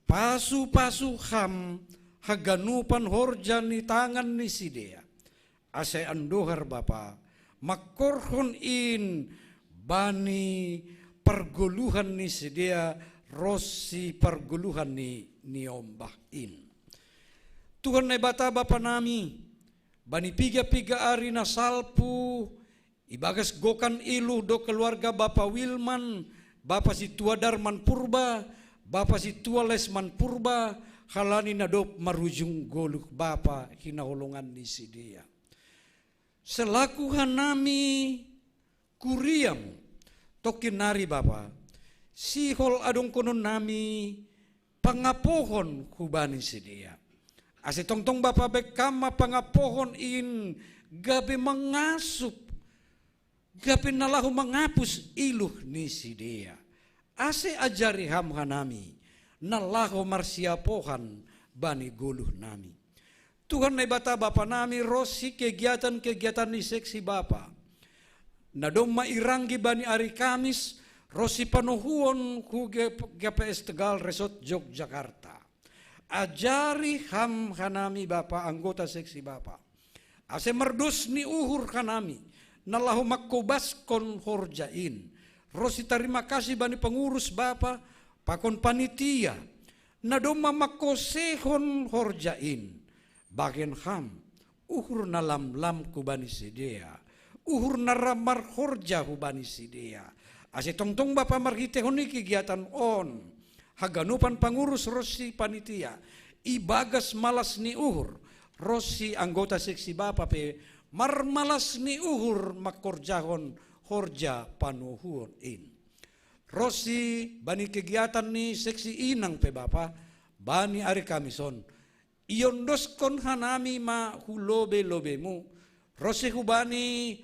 pasu-pasu Ham haganupan horja ni tangan ni sidea. Ase andohar Bapa, mangkorhon in bani pargoluhan ni sidea ronsi pargoluhan ni niombah in. Tuhan Naibata Bapa nami, bani piga-piga ari na salpu, ibagas gokan iluh do keluarga Bapa Wilman, Bapa Sintua Darman Purba, Bapa Sintua Lesman Purba, halani na dob marujung goluh Bapa hinaholongan ni sidea. Selaku hanami kuriamu, tongkin nari Bapa, sihol adongkonon nami pangapohon hubani sidea. Ase tongtong Bapa, bahen Ham ma pangapohon in gabe mangasup, gabe na laho mangapus iluh ni sidea. Ase ajari Ham hanami, na laho marsiapohan bani goluh nami. Tuhan Naibata Bapa nami, ronsi kegiatan-kegiatan ni seksi Bapa na domma iranggi bani ari Kamis, ronsi panohuon hu G-, G P S Tegal Resort Yogyakarta. Ajari Ham hanami Bapa anggota seksi Bapa, ase mardos ni uhur hanami, na laho mangkobaskon horja in. Ronsi tarima kasih bani pangurus Bapa, pakon panitia, na domma mangkosehon horja in. Bahen Ham uhur na lamlam hubani sidea, uhur na ra marhorja hubani sidea. Ase tongtong Bapa, marhiteihon ni kegiatan on, haganupan pangurus ronsi panitia, ibagas malas ni uhur, ronsi anggota seksi Bapa pe marmalas ni uhur mangkorjahon horja panohuon in. Ronsi bani kegiatan ni seksi Inang pe Bapa, bani ari Kamis on, iondoskon hanami ma hu lobe-lobemu, ronsi hubani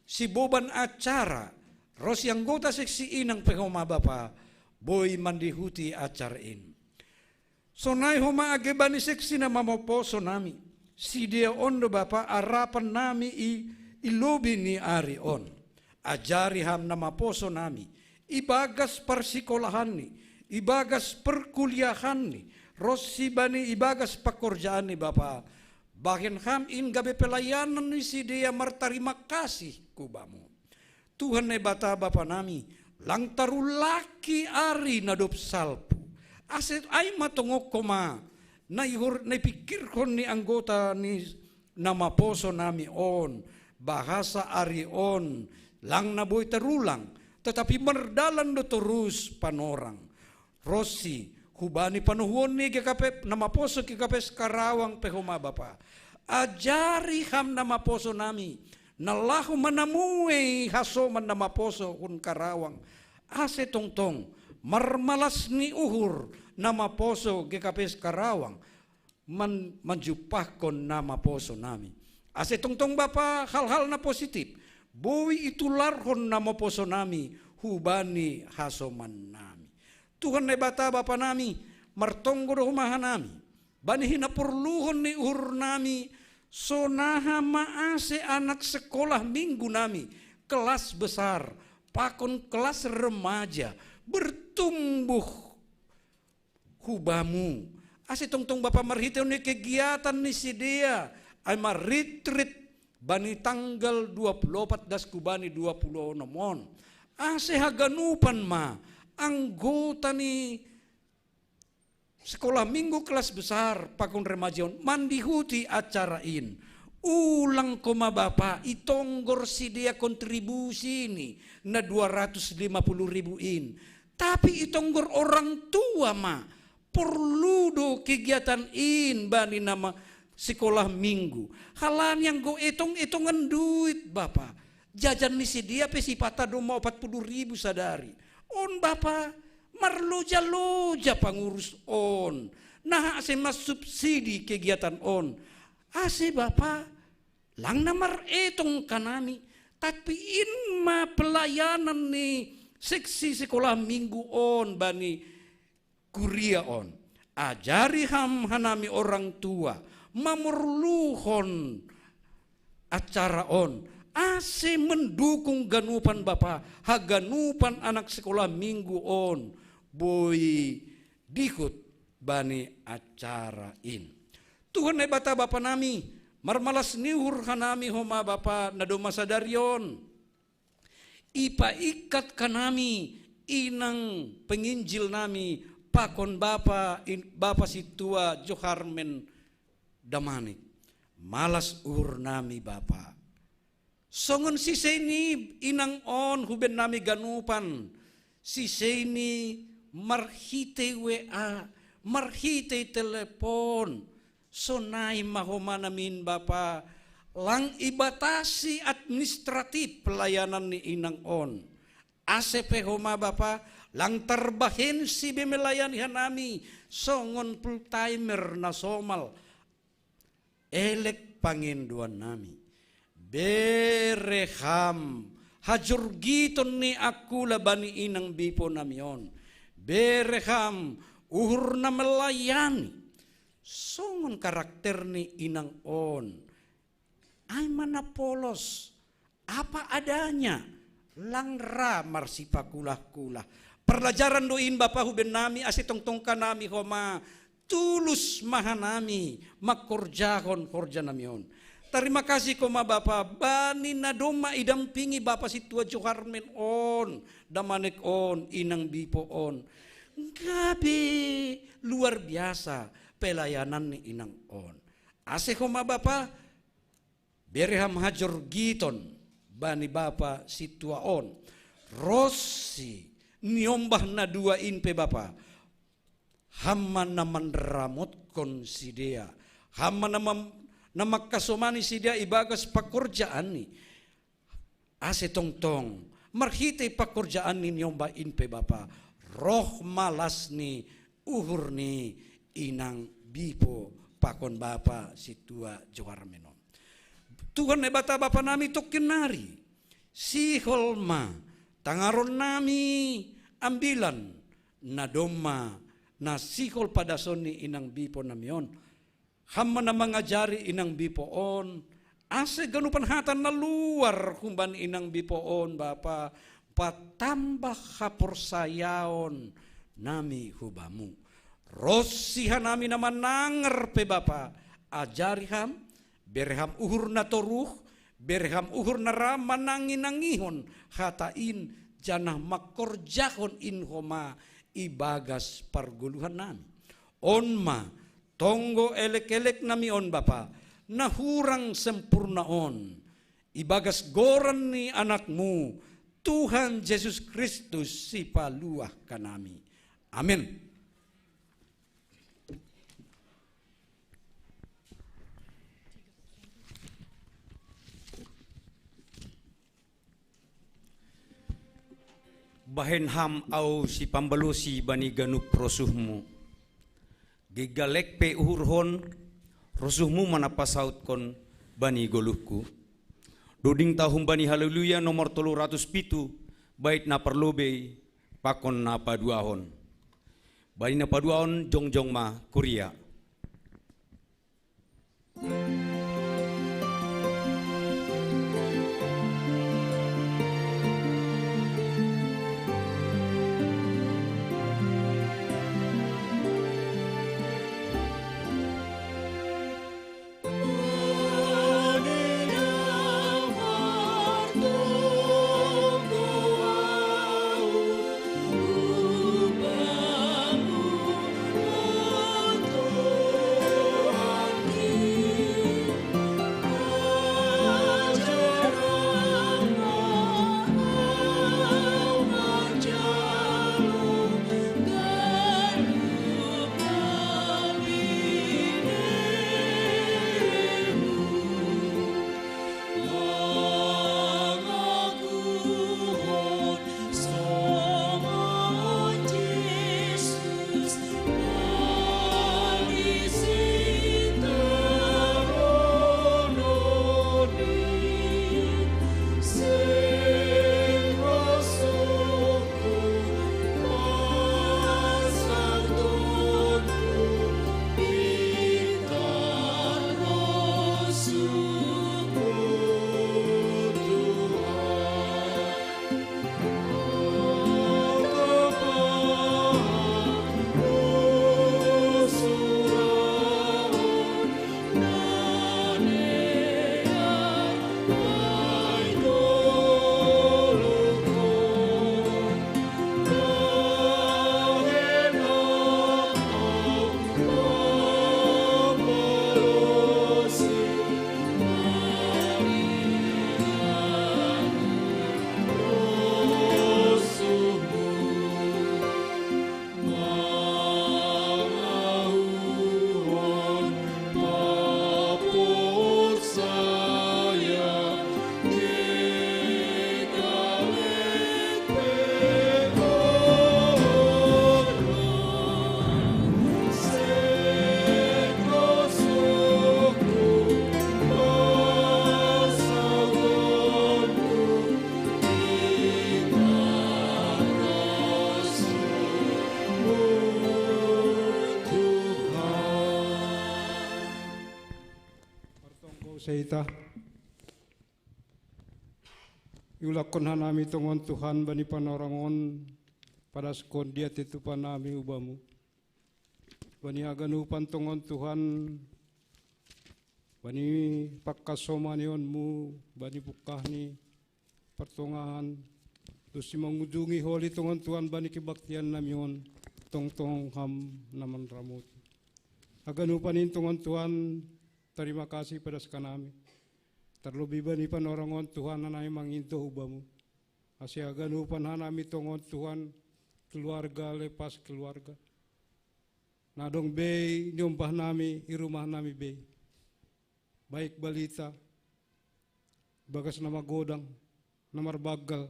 siboban acara, ronsi anggota seksi Inang pe homa Bapa, boi mandihuti acara in. Sonai homa age bani seksi na mamaposo nami, sidea on do Bapa arapan nami i, i lobi ni ari on. Ajari Ham na maposo nami, ibagas parsikolahanni, ibagas perkuliahanni, ronsi bani ibagas pangkorjaanni Bapa. Bahen Ham in gabe pelayanan ni sidea martarima kasih hu Bamu. Tuhan Naibata Bapa nami, lang tarulaki ari na dob salpu. Ase ai ma tongon Ho ma, na ihor-, na ipingkirhon ni anggota ni na maposo nami on, bahasa ari on, lang na boi tarulang, tetapi mardalan do torus panorang. Ronsi, hubani panohuon ni G K P, na maposo G K P S Karawang pe homa Bapa. Ajari Ham na maposo nami, na laho manamuei hasoman na maposo hun Karawang. Ase tongtong, marmalas ni uhur na maposo G K P S Karawang, man-, manjumpahkon na maposo nami. Ase tongtong Bapa hal-hal na positif, boi itularhon na maposo nami hubani hasoman nami. Tuhan Naibata Bapa nami, martonggo do homa hanami bani hinaporluhon ni uhur nami, sonaha ma ase anak sekolah minggu nami, kelas besar, pakon kelas remaja, bertumbuh hu Bamu. Ase tongtong Bapa marhitehon ni kegiatan ni sidea, ai ma retreat bani tanggal dua puluh opat dasku bani dua puluh onom on. Ase haganupan ma anggota ni sekolah minggu kelas besar pakon remaja on mandihuti acara in. Ulang homa Bapa itonggor sidea kontribusi ni na dua ratus lima puluh ribu in. Tapi itonggor orang tua ma porlu do kegiatan in bani na ma sekolah minggu. Halani anggo etong-etongan duit Bapa, jajan ni sidea pe sipata do ma opat puluh ribu sadari. On Bapa, marloja-loja pangurus on. Nah, ase marsubsidi kegiatan on. Ase Bapa, lang na maretong hanami, tapi in ma pelayanan ni seksi sekolah minggu on bani kuria on. Ajari Ham hanami orang tua mamorluhon acara on, ase mendukung ganupan Bapa, haganupan anak sekolah minggu on boi dihut bani acara in. Tuhan Naibata Bapa nami, marmalas ni uhur hanami homa Bapa na domma sadari on. Ipaingkat hanami inang penginjil nami pakon Bapa in-, Bapa sintua Joharmen Damanik. Malas uhur nami Bapa. Songon sisei ni inang on huben nami ganupan, sisei ni marhitei W A, marhitei telepon, sonai ma homa namin Bapa, lang ibatasi administratif pelayanan ni inang on. Ase pe homa Bapa, lang tarbahensi be melayani hanami songon full timer na somal. Elek pangindoan nami. Bere Ham hajorgiton ni angkula bani inang bipo nami on. Bere Ham uhur na melayani. Songon karakter ni inang on. Ai ma na polos, apa adanya, lang ra marsipakulah-kulah. Parlajaran do in Bapa huben nami, ase tongtong hanami homa tulus ma hanami mangkorjahon horja nami on. Tarima kasih homa Bapa bani na domma idampingi Bapa sintua Joharmen on, Damanik on, inang bipo on. Gabe luar biasa pelayanan ni inang on. Ase homa Bapa, bere Ham hajorgiton bani Bapa sintua on. Ronsi niombah na dua in pe Bapa, Ham ma na manramotkon sidea. Ham ma na mam-, na mangkasomani sidea ibagas pakorjaanni. Ase tongtong marhitei pakorjaan ni niombah in pe Bapa, roh ma las ni uhur ni inang bipo pakon Bapa sintua Joharmen on. Tuhan Naibata Bapa nami, tongkin nari sihol ma tangaron nami ambilan na domma na sihol padason ni inang bipo nami on. Ham ma na mangajari inang bipo on, ase ganupan hata na luar humbani inang bipo on Bapa, patambah haporsayaon nami hu Bamu. Ronsi hanami na manangar pe Bapa, ajari Ham, bere Ham uhur na toruh, bere Ham uhur na ra manangi-nangihon hata in, janah mangkorjahon in homa ibagas pargoluhan nami. On ma tonggo elek-elek nami on Bapa, na hurang sempurna on, ibagas goran ni Anak-Mu, Tuhan Jesus Kristus, Sipaluah hanami. Amin. Bahen ham au sipambalosi bani ganup rosuhmu. Geggalek pe uhurhon, rosuhmu ma na pasautkon bani goluhku. Doding tau humbani Haleluya nomor tolu ratus pitu, bait na parlobei pakon na paduahon. Bani na paduahon jongjong ma kuria. Martonggo hita. Iulakkon hanami tongon Tuhan bani panorangon, padaskon dia tetupan nami ubamu. Bani haganupan tongon Tuhan, bani pangkasomani onmu, bani pungkah ni partongahan, dosi mangujungi holi tongon Tuhan bani kebaktian nami on, tongtong ham na manramoti. Haganupan in tongon Tuhan, tarima kasih padas hanami. Tarlobi bani panorangon Tuhan hanami manginto ubamu. Ase haganupan hanami tongon Tuhan, keluarga lepas keluarga. Na dong bei niombah nami, i rumah nami bei. Baik balita, bagas na magodang, na marbanggal.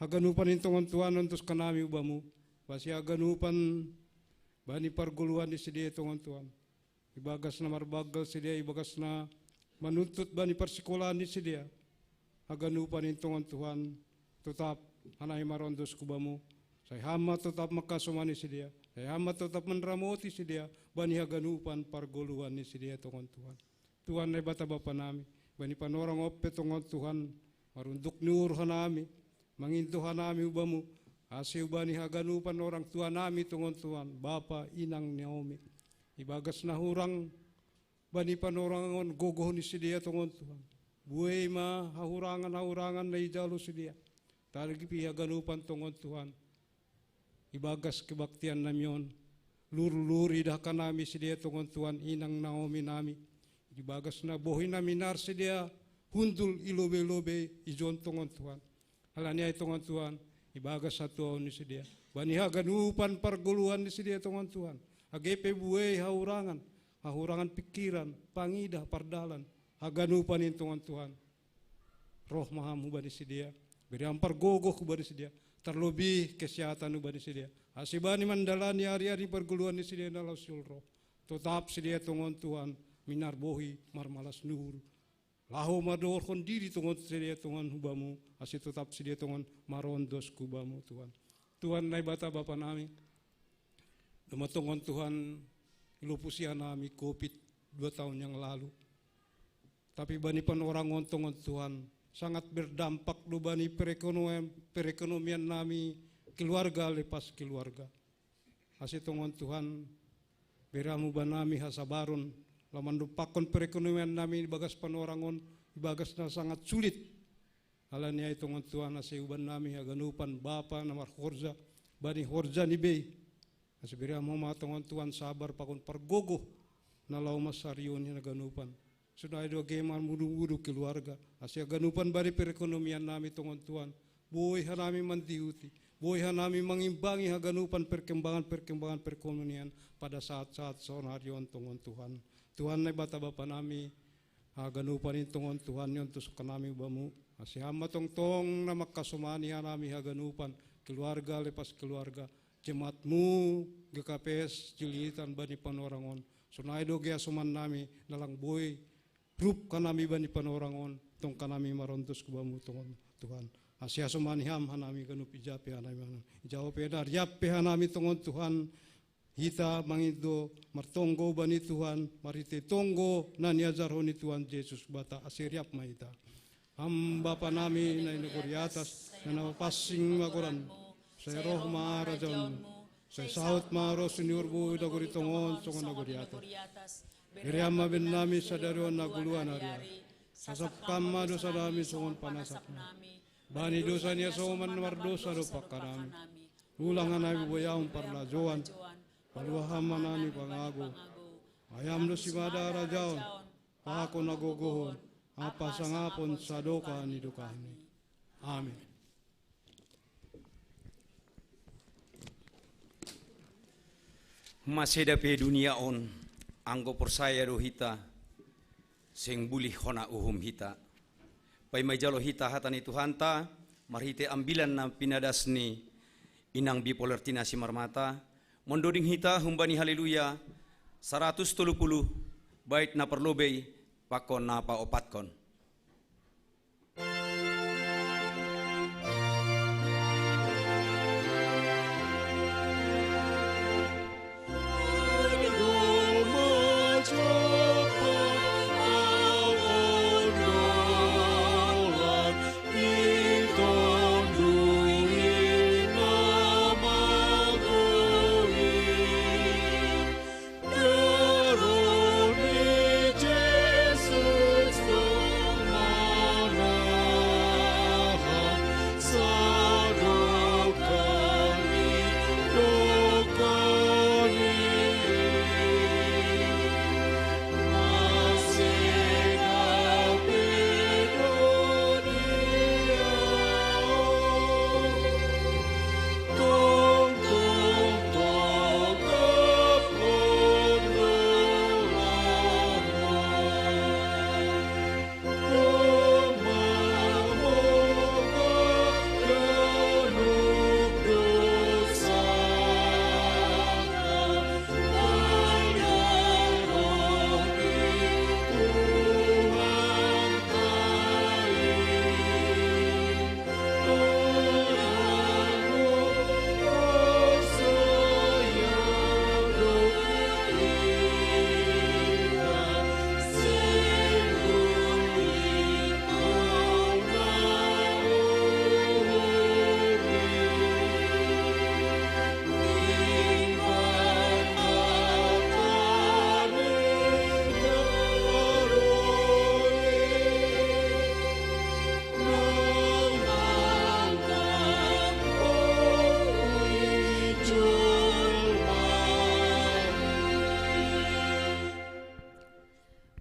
Haganupan in tongon Tuhan ontos hanami ubamu, basi haganupan bani pargoluhan ni sidea tongon Tuhan. Ibagas na marbanggal sidea, ibagas na manuntut bani parsikolaan ni sidea. Haganupan in tongon Tuhan, totap hanami marondos ubamu. Sai ham ma totap mangkasomani sidea, sai ham ma totap manramoti sidea, bani haganupan pargoluhan ni sidea tongon Tuhan. Tuhan Naibata Bapa nami, bani panorang on pe tongon Tuhan, marunduk ni uhur hanami, manginto hanami ubamu, ase hubani haganupan orang tua nami tongon Tuhan, bapa inang Naomi. Ibagas na hurang bani panorangon gogoh ni sidea tongon Tuhan. Buei ma hahurangan-hahurangan na ijalo sidea. Tarlobi haganupan tongon Tuhan. Ibagas kebaktian nami on, lurlur idah hanami sidea tongon Tuhan inang Naomi nami. Ibagas na bohi nami nuaeng sidea hundul i lobei-lobei ijon tongon Tuhan. Halani ai tongon Tuhan, ibagas hatuaon ni sidea. Bani haganupan pargoluhan ni sidea tongon Tuhan. Age pe buei hahurangan, hahurangan pingkiran, pangidah, pardalan. Haganupan in tongon Tuhan. Roh ma ham hubani sidea, bere ham pargogoh hubani sidea. Tarlobi kesehatan ubahen sidea. Ase bani mandalani ari-ari pargoluan ni sidea na laho siolroh. Totap sidea tongon Tuhan, minarbohi marmalas ni uhur. Laho mandohorhon diri tongon sidea tongon hu Bamu, ase totap sidea tongon marondos hu Bamu Tuhan. Tuhan Naibata Bapa nami, domma tongon Tuhan, ilopusi hanami covid dua tahun yang lalu. Tapi bani panorangon tongon Tuhan, sangat berdampak do bani perekonomian, perekonomian nami, keluarga lepas keluarga. Ase tongon Tuhan, bere Ham ubahen nami hasabaron, laho mandompakkon perekonomian nami ibagas panorangon, ibagas na sangat sulit. Alani ai tongon Tuhan, ase ubahen nami haganupan bapa na marhorja, bani horja ni bei. Ase bere Ham ma tongon Tuhan sabar pakon pargogoh, na laho mansarion haganupan. Sonai do age marmudu-mudu keluarga, ase haganupan bani perekonomian nami tongon Tuhan. Boi hanami mandihuti, boi hanami mangimbangi haganupan perkembangan-perkembangan perekonomian pada saat-saat sonari on tongon Tuhan. Tuhan Naibata Bapa nami, haganupan in tongon Tuhan, niontushon hanami hu Bamu. Ase Ham ma tongtong na manghasomani hanami haganupan, keluarga lepas keluarga, jemaat-Mu, G K P S Cililitan bani panorangon. Sonai do age hasoman nami, na lang boi rup hanami bani panorangon, tong hanami marondos hu Bamu tongon Tuhan. Ase hasomani Ham hanami ganup ija pe hanami manang. Ija pe na riap pe hanami tongon Tuhan, hita mangido martonggo bani Tuhan, marhite tonggo na niajarhon ni Tuhan Jesus Batak, ase riap ma hita. Ham Bapa nami na i nagori atas, sai na papansing ma goran, sai roh ma harajaon-Mu, sai saut ma roh ni uhur-Mu i nagori tonga on songon nagori atas. Bere Ham ma bahen nami sadari on hangoluan ari-ari. Sasap Ham ma dosa nami songon panasap nami bani dosa ni hasoman na mardosa dompak hanami. Unang hanami boiahon parlajouan, palua Ham ma hanami pangago. Ai Ham do simada harajaon, pakon hagogohon, ampa sangapon sadokah ni dokahmi. Amen. Maseda pe dunia on, anggo porsaya do hita, seng bulih hona uhum hita. Paima ijalo hita hata ni Tuhanta, marhite ambilan na pinadas ni inang bipolar tina simarmata, mondoding hita humbani Haleluya saratus tolu puluh, bait na parlobei pakon na paopatkon.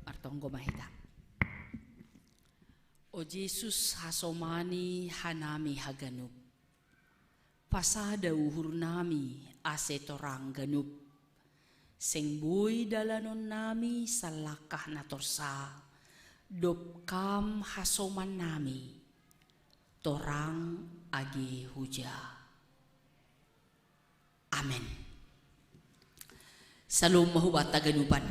Martonggo ma hita. O Jesus, hasomani hanami haganup. Pasada uhurnami ase torang ganup. Seng boi dalanonnami sallangkah na torsa, dob Kam hasomannami, torang age huja. Amen. Salom mahubat taganupan.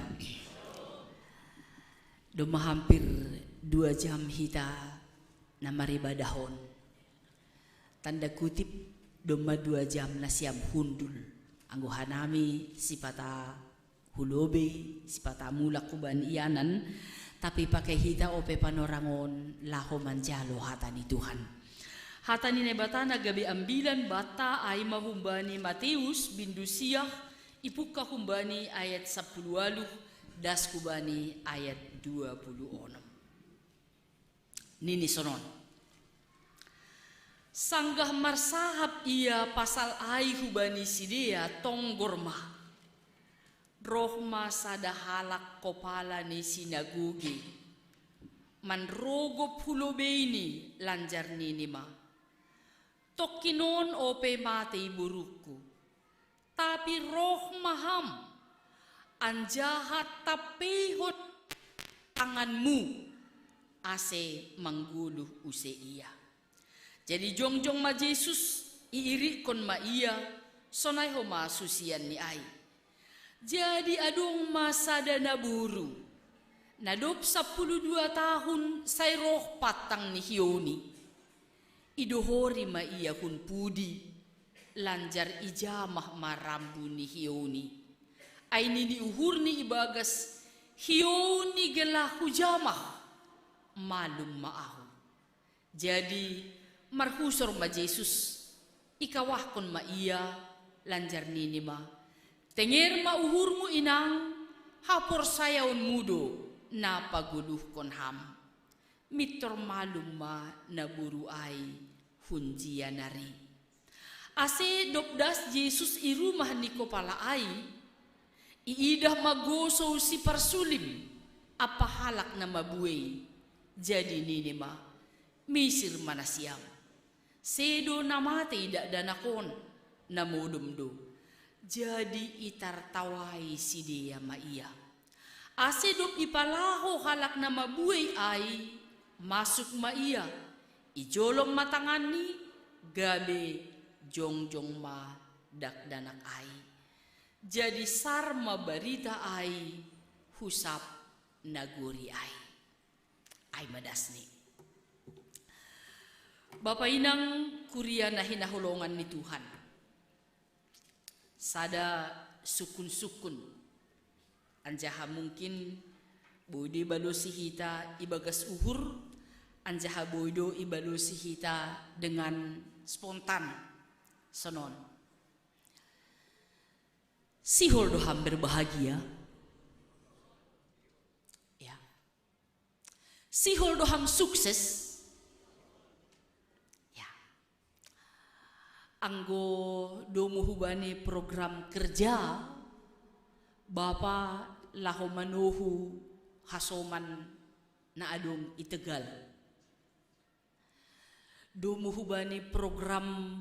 Doma hampir dua jam hita na maribadahon. Tanda kutip, doma dua jam na siam hundul. Anggo hanami sipata hulobe, sipata mulak hubani ianan, tapi pakai hita ope panorangon laho manjalo hata ni Tuhan. Hata ni Naibata na gabe ambilan banta ai ma humbani Mateus bindu siah, ipungka humbani ayat sapuluh waluh, das hubani ayat dua puluh onom. Nini sonon. Sanggah marsahap ia pasal ai hubani sidea tonggor ma. Roh ma sada halak kopala ni sinagoge. Manrogop hu lobeini lanjar nini ma. Tongkin on ope mate iborungku. Tapi roh ma ham, anjaha tampeihon tanganmu, ase manggoluh use ia. Jadi jongjong ma Jesus, iirikkon ma ia, sonai homa susianni ai. Jadi adong ma sada naboru, na dob sapuluh dua tahun sai roh pantang ni hiouni. Idohori ma ia hun pudi, lanjar ijamah ma rambu ni hiouni. Ai nini uhurni ibagas, hiouni gelah hujamah, malum ma ahu. Jadi marhusor ma Jesus, ikawahkon ma ia, lanjar nini ma, tenger ma uhurmu inang, haporsayaonmu do na pagoluhkon ham. Mintor malum ma naboru ai hunjia nari. Ase dob das Jesus i rumah ni kopala ai, iidah ma gosou siparsulim ampa halak na mabuei. Jadi nini ma, misir ma nasiam. Sedo na mate i dakdanak on, na modom do. Jadi itartawai sidea ma ia. Ase dob ipalaho halak na mabuei ai, masuk ma ia, ijolom ma tanganni, gabe jongjong ma dakdanak ai. Jadi sar ma barita ai hu sab nagori ai. Ai ma dasni. Bapa inang kuria na hinaholongan ni Tuhan. Sada sukun-sukun. Anjaha mungkin boi do ibalosi hita ibagas uhur, anjaha boi do ibalosi hita dengan spontan. Sonon. Sihol do ham berbahagia? Ya. Sihol do ham sukses? Ya. Anggo domu hubani program kerja, Bapa laho manohu hasoman na adong i Tegal. Domu hubani program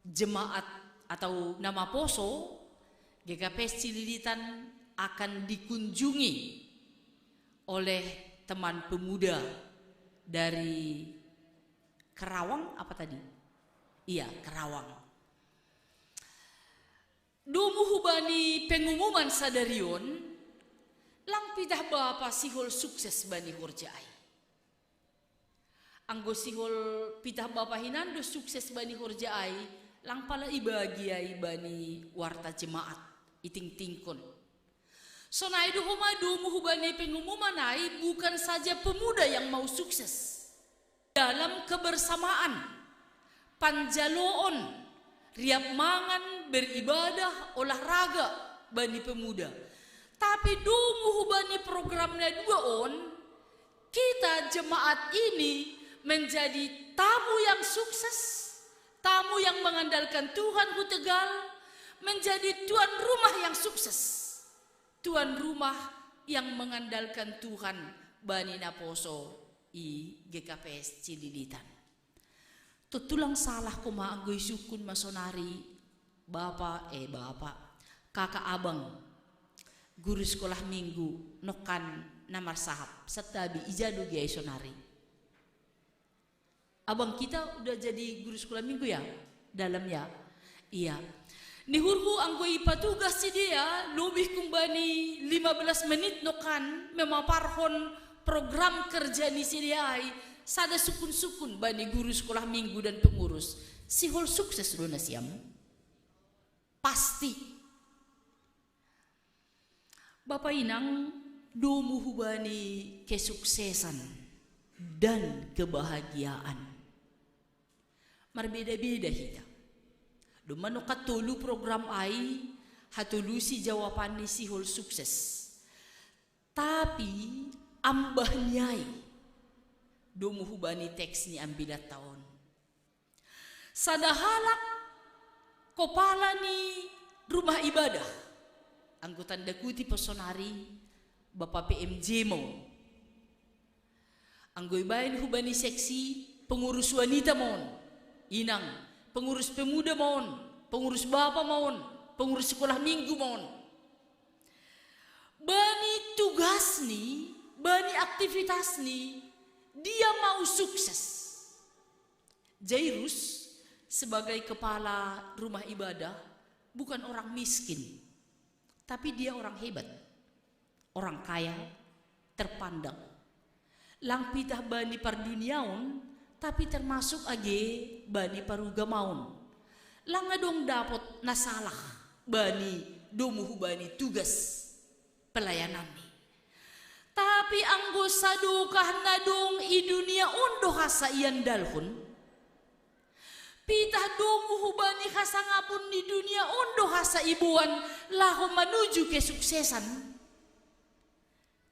jemaat atau na maposo, G K P S Cililitan akan dikunjungi oleh teman pemuda dari Kerawang apa tadi? Iya, Kerawang. Domu hubani pengumuman sadari on, lang pitah bapa sihol sukses bani horja ai. Anggo sihol pitah bapa hinan do sukses bani horja ai, lang pala ibagi ai bani warta jemaat, itingtingkon. Sonai do homa domu hubani pengumuman ai, bukan saja pemuda yang mau sukses dalam kebersamaan, panjaloon, riap mangan, beribadah, olahraga bani pemuda. Tapi domu hubani program na dua on, kita jemaat ini menjadi tamu yang sukses, tamu yang mengandalkan Tuhan hu Tegal, menjadi tuan rumah yang sukses. Tuan rumah yang mengandalkan Tuhan bani naposo i G K P S Cililitan. Tontu lang salah homa anggo isungkun ma sonari bapa, eh, bapa, kakak abang, guru sekolah minggu, nongkan na marsahap, santabi ija do gia i sonari. Abang, kita udah jadi guru sekolah minggu ya? Dalam ya? Iya. Ni hurhu anggo ipatugas sidea, lobih kumbani lima belas menit no kan, memaparhon program kerja ni sidea ai, sada sukun-sukun bani guru sekolah minggu dan pengurus. Sihol sukses do nasiam? Pasti. Bapa inang, domu hubani kesuksesan dan kebahagiaan. Marbeda-beda hita. Domma no katolu program ai, hatolusi jawapan ni sihol sukses. Tapi ambah ni ai, domu hubani teks ni ambilan taon. Sada halak kopala ni rumah ibadah. Anggo tanda kutip sonari, Bapa P M J maon. Anggo ibaen hubani seksi, pengurus wanita maon, inang, pengurus pemuda maon, pengurus bapa maon, pengurus sekolah minggu maon. Bani tugasni, bani aktivitasni, dia mau sukses. Jairus sebagai kepala rumah ibadah bukan orang miskin, tapi dia orang hebat, orang kaya, terpandang. Lang pitah bani parduniaon, tapi termasuk age bani parugamaon. Lang adong dapot na salah bani domu hubani tugas pelayananni. Tapi anggo sadokah na dong i dunia on do hasa iandalhon, pitah domu hubani hasangapon ni dunia on do hasa iboan laho manuju kesuksesan,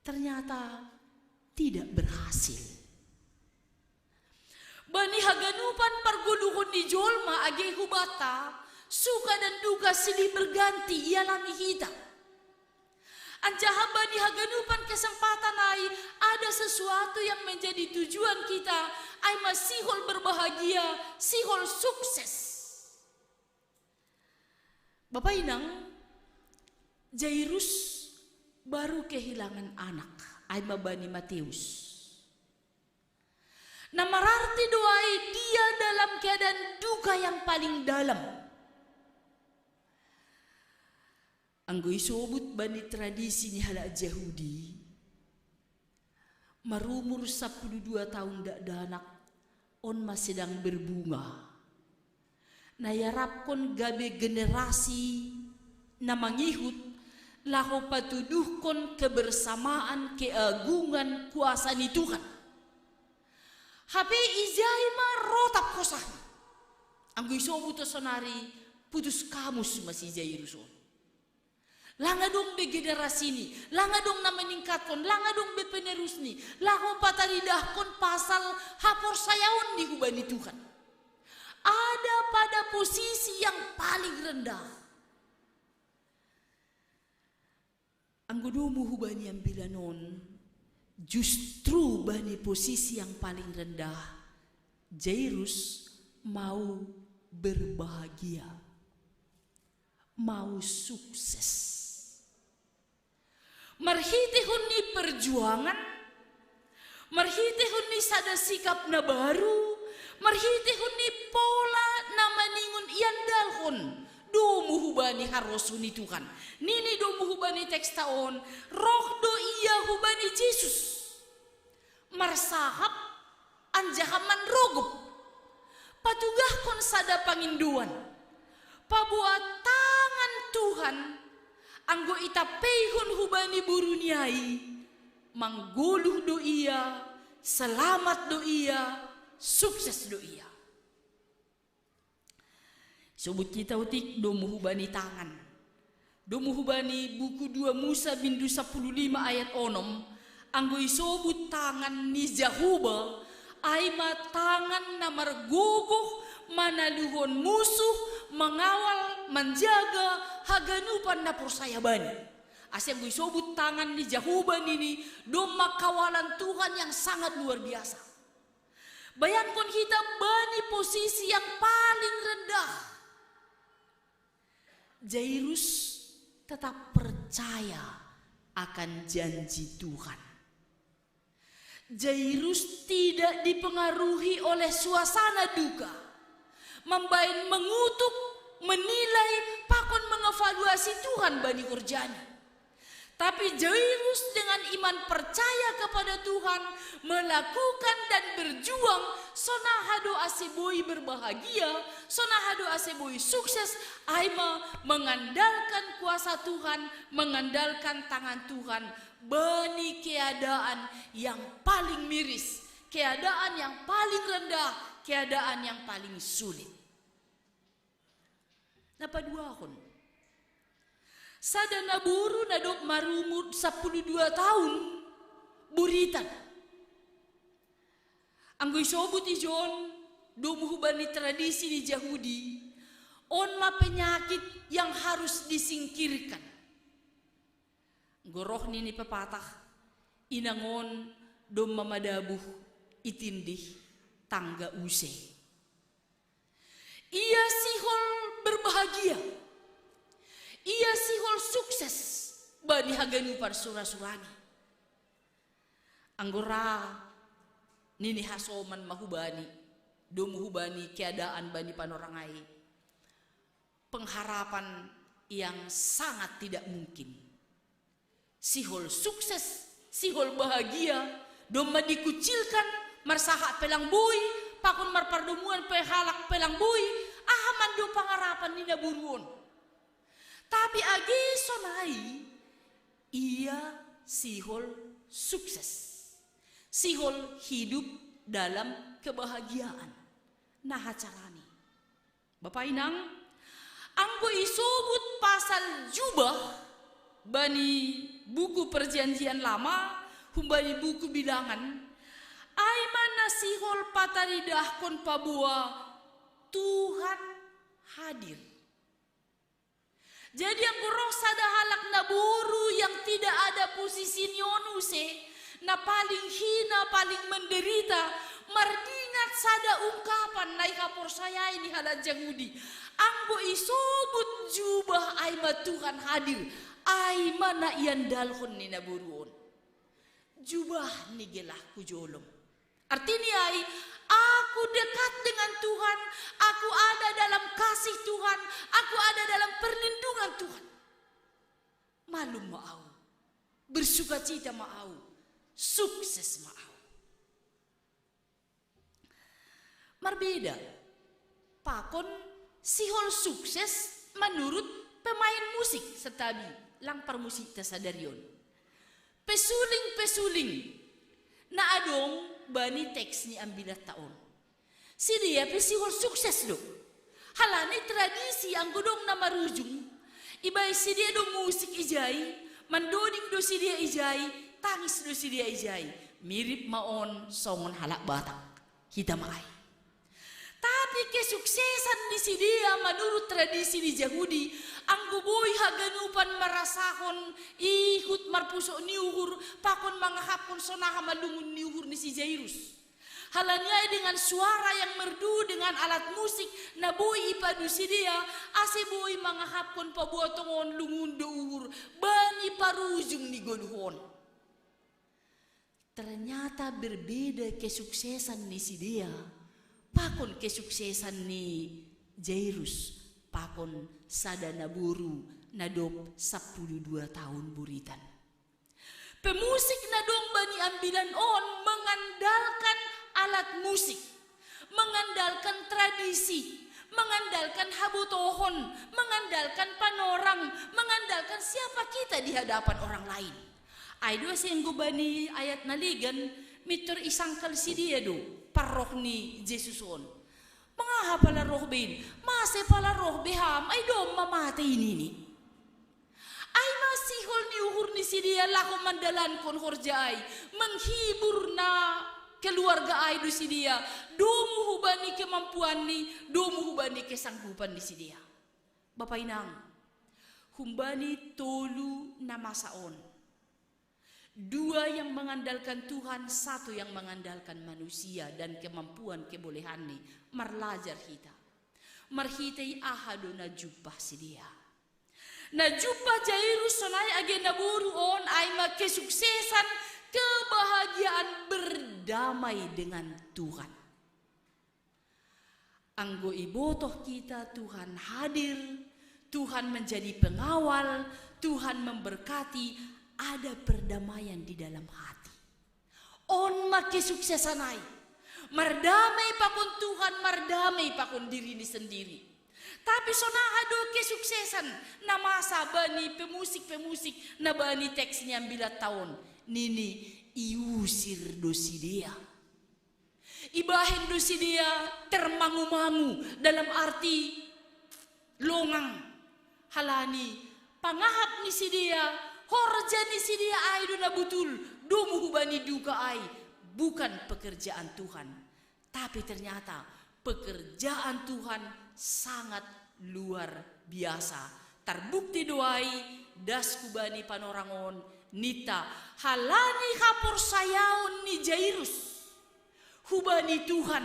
ternyata tidak berhasil. Bani haganupan pargoluhon ni jolma age hubanta, suka dan duka silih berganti ialami hita. Anjaha bani haganupan kesempatan ai, ada sesuatu yang menjadi tujuan kita, ai ma sihol berbahagia, sihol sukses. Bapa inang, Jairus baru kehilangan anak, ai ma bani Mateus. Na mararti do ai dia dalam keadaan duka yang paling dalam. Anggo isobut bani tradisi ni halak Jahudi, marumur sapuluh dua tahun dakdanak on ma sedang berbunga. Na iarapkon gabe generasi na mangihut laho patuduhkon kebersamaan keagungan kuasa ni Tuhan. Hape ijai ma rotap hosahna. Anggo isobut sonari putus kamus ma si Jairus on. Lang adong be generasini, lang adong na meningkatkon, lang adong be penerusni, laho pataridahkon pasal haporsayaonni hubani Tuhan. Ada pada posisi yang paling rendah. Anggo domu hubani ambilan on, justru bani posisi yang paling rendah, Jairus mau berbahagia, mau sukses. Marhitehon ni perjuangan, marhitehon ni sada sikap na baru, marhitehon ni pola na maningon iandalhon domu hubani harosuh ni Tuhan. Nini domu hubani teksta on, roh do ia hubani Jesus. Marsahap anjaha manrogop. Patugahkon sada pangindoan. Paboa tangan Tuhan, anggo itampeihon hubani boruni ai, manggoluh do ia, selamat do ia, sukses do ia. Sobut hita otik domu hubani tangan. Domu hubani buku dua Musa bindu sapuluh lima ayat onom, anggo isobut tangan ni Jahowa, ai ma tangan na margogoh manaluhon musuh, mangawal, manjaga haganupan na porsaya bani. Ase anggo isobut tangan ni Jahowa nini, domma kawalan Tuhan yang sangat luar biasa. Bayangkon hita bani posisi yang paling rendah. Jairus tetap percaya akan janji Tuhan. Jairus tidak dipengaruhi oleh suasana duka, mambaen mengutuk menilai pakon mengevaluasi Tuhan bani horjana. Tapi Jairus dengan iman percaya kepada Tuhan, melakukan dan berjuang, sonahado ase boi berbahagia, sonahado ase boi sukses, aima mengandalkan kuasa Tuhan, mengandalkan tangan Tuhan, bani keadaan yang paling miris, keadaan yang paling rendah, keadaan yang paling sulit. Na paduahon. Sada naboru na dob marumur sapuluh dua tahun buritan. Anggo isobut ijon domu hubani tradisi ni Jahudi, on ma penyakit yang harus disingkirkan. Goroh nini pepatah, inangon domma madabuh itindih tangga use. Ia sihol berbahagia. Ia sihol sukses bani haganupan sura-surani. Anggora nini hasoman mahubani, domu hubani keadaan bani panorang ai. Pengharapan yang sangat tidak mungkin. Sihol sukses, sihol bahagia, domma dikucilkan, marsahak pelang boi, pakon marpardomuan pe halak pelang boi, aha man do pangarapan ni naboru on. Tapi age sonai, ia sihol sukses, sihol hidup dalam kebahagiaan. Nah, carani. Bapa inang, anggo isobut pasal jubah bani buku Perjanjian Lama, humbani buku Bilangan, ai ma na sihol pataridahkon paboa Tuhan hadir. Jadi anggo roh sada halak naboru yang tidak ada posisi ni on use, na paling hina, paling menderita, mardingat sada ungkapan na ihaporsayai ni halak Jahudi. Anggo isobut jubah ai ma Tuhan hadir, ai ma na iandalhon ni naboru on. Jubah ni gelahku jolom. Artini ai, aku dekat dengan Tuhan, aku ada dalam kasih Tuhan, aku ada dalam perlindungan Tuhan. Malum ma au, bersukacita ma au, sukses ma au. Marbeda pakon sihol sukses manurut pemain musik, santabi lang parmusikta sadari on. Pesuling-pesuling na adong bani teks ni ambilatta on. Sidea pe sihol sukses do. Halani tradisi anggo dong na marujung, ibaen sidea do musik ijai, mandoding do sidea ijai, tangis do sidea ijai. Mirip ma on songon halak Batak. Hita ma ai. Tapi kesuksesan ni sidea manurut tradisi ni Jahudi, anggo boi haganupan marasahon ihut marpusok ni uhur, pakon mangahapkon sonaha ma lungun ni uhur ni si Jairus. Halani ai dengan suara yang merdu, dengan alat musik na boi ipadu sidea, ase boi mangahapkon paboa tongon lungun do uhur bani parujung ni goluh on. Ternyata berbeda kesuksesan ni sidea pakon kesuksesan ni Jairus, pakon sada naboru na dob sapuluh dua tahun buritan. Pemusik na dong bani ambilan on mengandalkan alat musik, mengandalkan tradisi, mengandalkan habotohon, mengandalkan panorang, mengandalkan siapa kita di hadapan orang lain. Ai do ase anggo bani ayat na legan, mintor isangkal sidea do parroh ni Jesus on. Mangaha pala roh be in? Mase pala roh be ham, ai domma mate i nini. Ai ma sihol ni uhur ni sidea laho mandalankon horja ai, menghibur na keluarga ai do sidea, domu hubani kemampuanni, domu hubani kesanggupan ni sidea. Bapa inang, humbani tolu na masa on. Dua yang mengandalkan Tuhan, satu yang mengandalkan manusia dan kemampuan kebolehanni, marlajar hita. Marhitei aha do na jumpah sidea? Na jumpah Jairus sonai age naboru on ai ma kesuksesan, kebahagiaan, berdamai dengan Tuhan. Anggo ibotoh kita Tuhan hadir, Tuhan menjadi pengawal, Tuhan memberkati, ada perdamaian di dalam hati. On ma kesuksesan ai. Mardamei pakon Tuhan, mardamei pakon dirini sendiri. Tapi so naha do kesuksesan na masa bani pemusik-pemusik na bani teks ni ambilan taon. Nini, iusir do sidea. Ibahen do sidea termangu-mangu dalam arti longang. Halani pangahap ni sidea, horja ni sidea ai do na butul, domu hubani duka ai, bukan pekerjaan Tuhan. Tapi ternyata pekerjaan Tuhan sangat luar biasa. Terbukti do ai das hubani panorang on ninta, halani haporsayaon ni Jairus hubani Tuhan.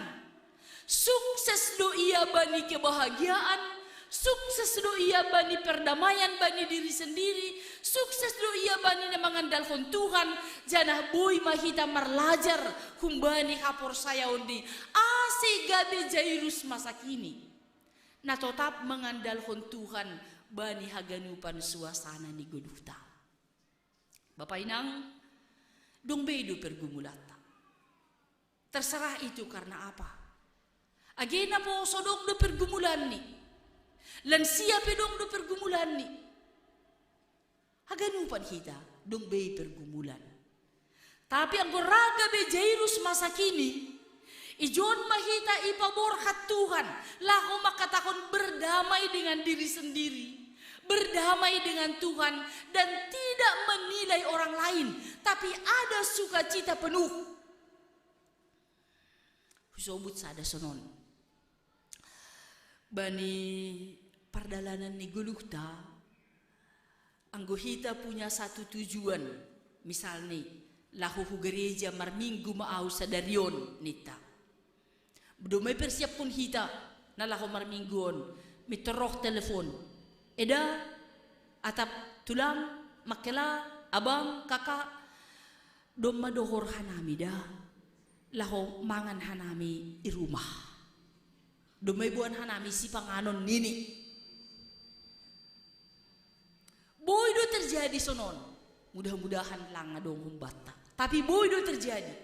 Sukses do ia bani kebahagiaan, sukses do ia bani perdamaian bani diri sendiri, sukses do ia bani na mangandalhon Tuhan, janah boi ma hita marlajar humbani haporsayaon ni ase gabe Jairus masa kini na totap mangandalhon Tuhan bani haganupan suasana ni goluhta. Bapa inang, dong be do pergumulanta. Terserah itu karena apa. Age na poso dong do pergumulanni. Lansia pe dong do pergumulanni. Haganupan hita dong be pergumulan. Tapi anggo ra gabe Jairus masa kini, ijon ma hita ipaborhat Tuhan, laho mangkatahon berdamai dengan diri sendiri, berdamai dengan Tuhan, dan tidak menilai orang lain, tapi ada sukacita penuh. Husobut sada sonon. Bani pardalanan ni goluhta, anggo hita punya satu tujuan, misalni, laho hu gereja marminggu ma au sadari on, ninta. Domai persiapkon hita na laho marminggu on, mintor roh telepon. Eda, atap tulang, mangkela, abang, kakak, domma dohor hanami da, laho mangan hanami i rumah. Domai boan hanami sipanganon nini. Boi do terjadi sonon. Mudah-mudahan lang adong humbanta. Tapi boi do terjadi.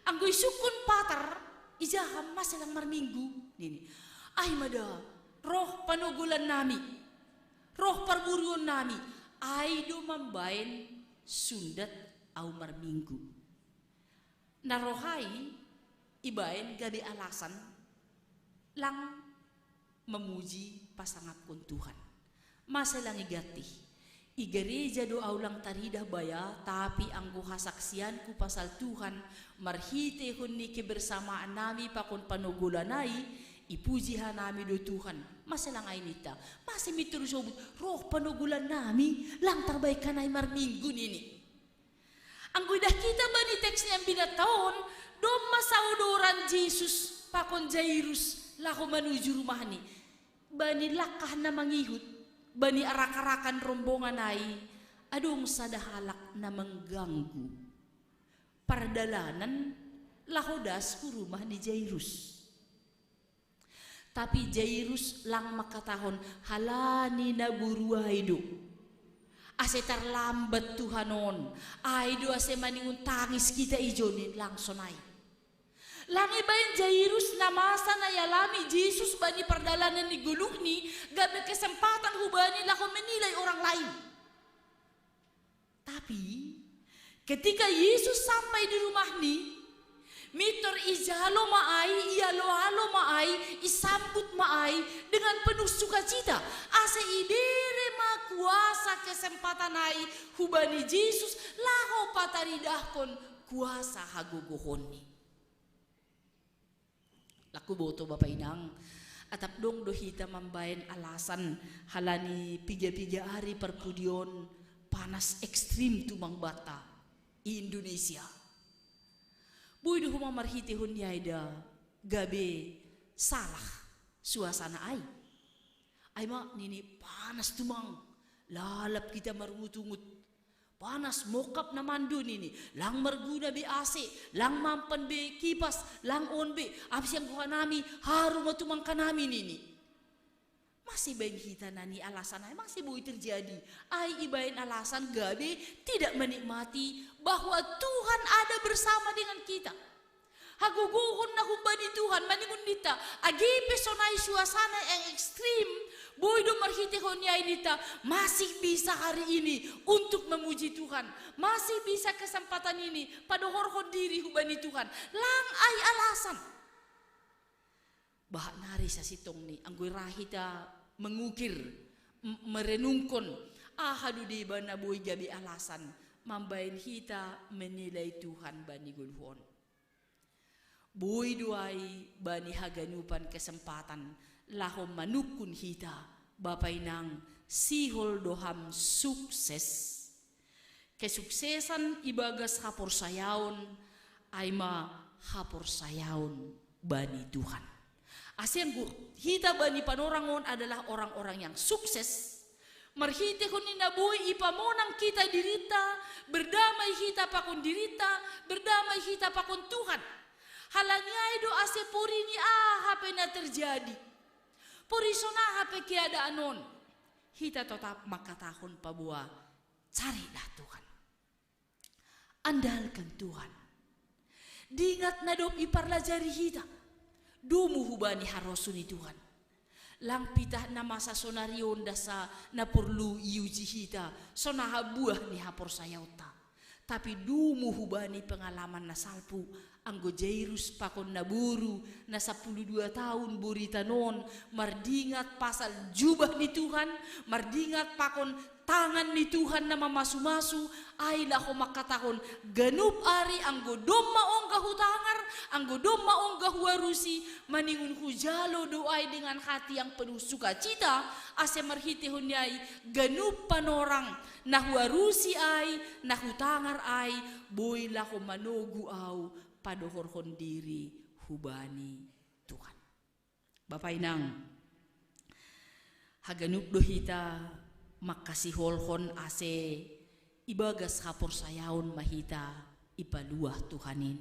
Anggo isungkun patar, ija ham mase lang marminggu nini. Ai ma da, roh panogolan nami, roh parburuon nami, ai do mambaen sundat au marminggu. Na roh ai ibaen gabe alasan lang mamuji pasangapkon Tuhan. Mase lang igantih. I gereja do au lang taridah baya, tapi anggo hasaksianku pasal Tuhan, marhitehon ni kebersamaan nami pakon panogolan ai, ipuji hanami do Tuhan. Mase lang ai ninta. Mase mintor husobut, roh panogolan nami, lang tarbaen hanami marminggu nini. Anggo idah hita bani teks ni ambilan taon, domma saudoran Jesus pakon Jairus laho manuju rumahni. Bani langkah na mangihut, bani arak-arakan rombongan ai, adong sada halak na mangganggu pardalanan laho das hu rumah ni Jairus. Tapi Jairus lang mangkatahon, halani naboru ai do. Ase tarlambat Tuhan on, ai do ase maningon tangis hita ijon, ning lang sonai. Lang ibaen Jairus na masa na ialami Jesus bani pardalanan ni goluhni, gabe kesempatan hubani laho menilai orang lain. Tapi ketika Yesus sampai di rumahni, mintor ijalo ma ai, ialo-alo ma ai, isambut ma ai dengan penuh sukacita. Ase ibere ma kuasa kesempatan ai hubani Jesus laho pataridahkon kuasa hagogohonni. Laku boto bapa inang, atap dong do hita mambaen alasan halani piga-piga ari parpudion panas ekstrim tumang banta i Indonesia. Boi do homa marhitehon ni ai da gabe salah suasana ai. Ai ma nini panas tumang, lalap hita marungut-ungut. Panas mokap na mandu nini, lang marguna be A C, lang mampan be kipas, lang on be, abis yang kuhanami, haru matumang kanami nini. Masih bain hita nani alasan ai masih boi terjadi. Ai ibain alasan gabe tidak menikmati bahwa Tuhan ada bersama dengan kita. Hagogohon na humbani Tuhan maningon ninta, age pe sonai suasana yang ekstrim, boi do marhitehon ni ai ninta, masih bisa hari ini untuk memuji Tuhan, masih bisa kesempatan ini padohorhon diri hubani Tuhan. Lang ai alasan. Bahat nari sasintongni, anggo ra hita mengukir, m- merenungkon, aha do deba na boi gabe alasan mambaen hita menilai Tuhan bani goluhon. Boi do ai bani haganupan kesempatan laho manungkun hita, bapa inang, sihol do ham sukses. Kesuksesan ibagas haporsayaon ai ma haporsayaon bani Tuhan. Ase anggo hita bani panorang on adalah orang-orang yang sukses, marhitehon ni na boi ipamonang hita dirinta, berdamai hita pakon dirinta, berdamai hita pakon Tuhan. Halani ai do ase porini aha pe na terjadi, pori sonaha pe keadaan on, hita totap mangkatahon paboa, carilah Tuhan. Andalkan Tuhan. Dingat na dob iparlajari hita, domu hubani harosuh ni Tuhan. Lang pitah na masa sonari on dasa na porlu iuji hita, sonaha buah ni haporsayaonta. Tapi domu hubani pengalaman na salpu, anggo Jairus pakon naboru na sapuluh dua taon borita non, mardingat pasal jubah ni Tuhan, mardingat pakon tangan ni Tuhan na mamasu-masu, ai laho mangkatahon, ganup ari anggo domma ongga hutangar, anggo domma ongga huarusi, maningon hujalo do ai dengan hati yang penuh sukacita, ase marhitehon ni ai ganup panorang na huarusi ai, na hutangar ai, boi laho manogu au padohorhon diri hubani Tuhan. Bapa inang, haganup do hita mangkasiholhon ase ibagas haporsayaon ma hita ipaluah Tuhan in.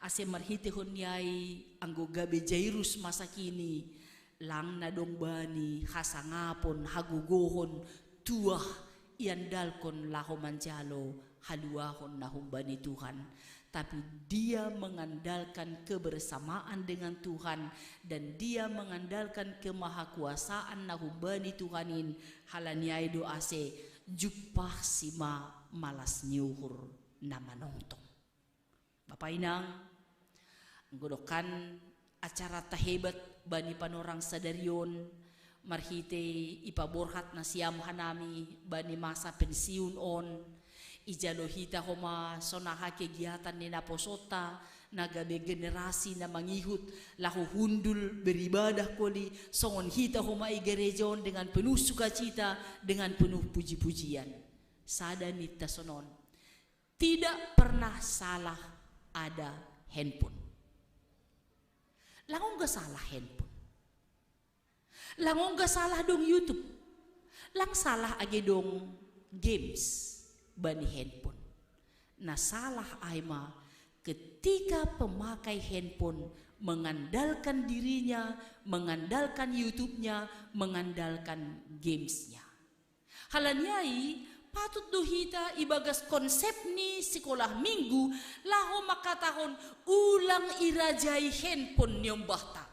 Ase marhitehon ni ai anggo gabe Jairus masa kini, lang na dong bani hasangapon, hagogohon, tuah iandalkon laho manjalo haluahon na humbani Tuhan. Tapi dia mengandalkan kebersamaan dengan Tuhan dan dia mengandalkan kemahakuasaan na humbani Tuhan in, halani ai do ase jumpah si ma malas ni uhur na manongtong. Bapa inang, anggo dongkan acara tahebat bani panorang sadari on, marhite ipaborhat nasiam hanami bani masa pensiun on, ijalo hita homa sonaha kegiatan ni naposonta, na gabe generasi na mangihut laho hundul beribadah holi songon hita homa i gereja on dengan penuh sukacita, dengan penuh puji-pujian. Sada ninta sonon, tidak pernah salah ada handphone. Lang ongga salah handphone. Lang ongga salah dong YouTube. Lang salah age dong games bani handphone. Na salah ai ma ketika pemakai handphone mengandalkan dirinya, mengandalkan YouTube-nya, mengandalkan games-nya. Halani ai, patut do hita ibagas konsep ni sikolah minggu laho mangkatahon, ulang irajai handphone ni ombahta.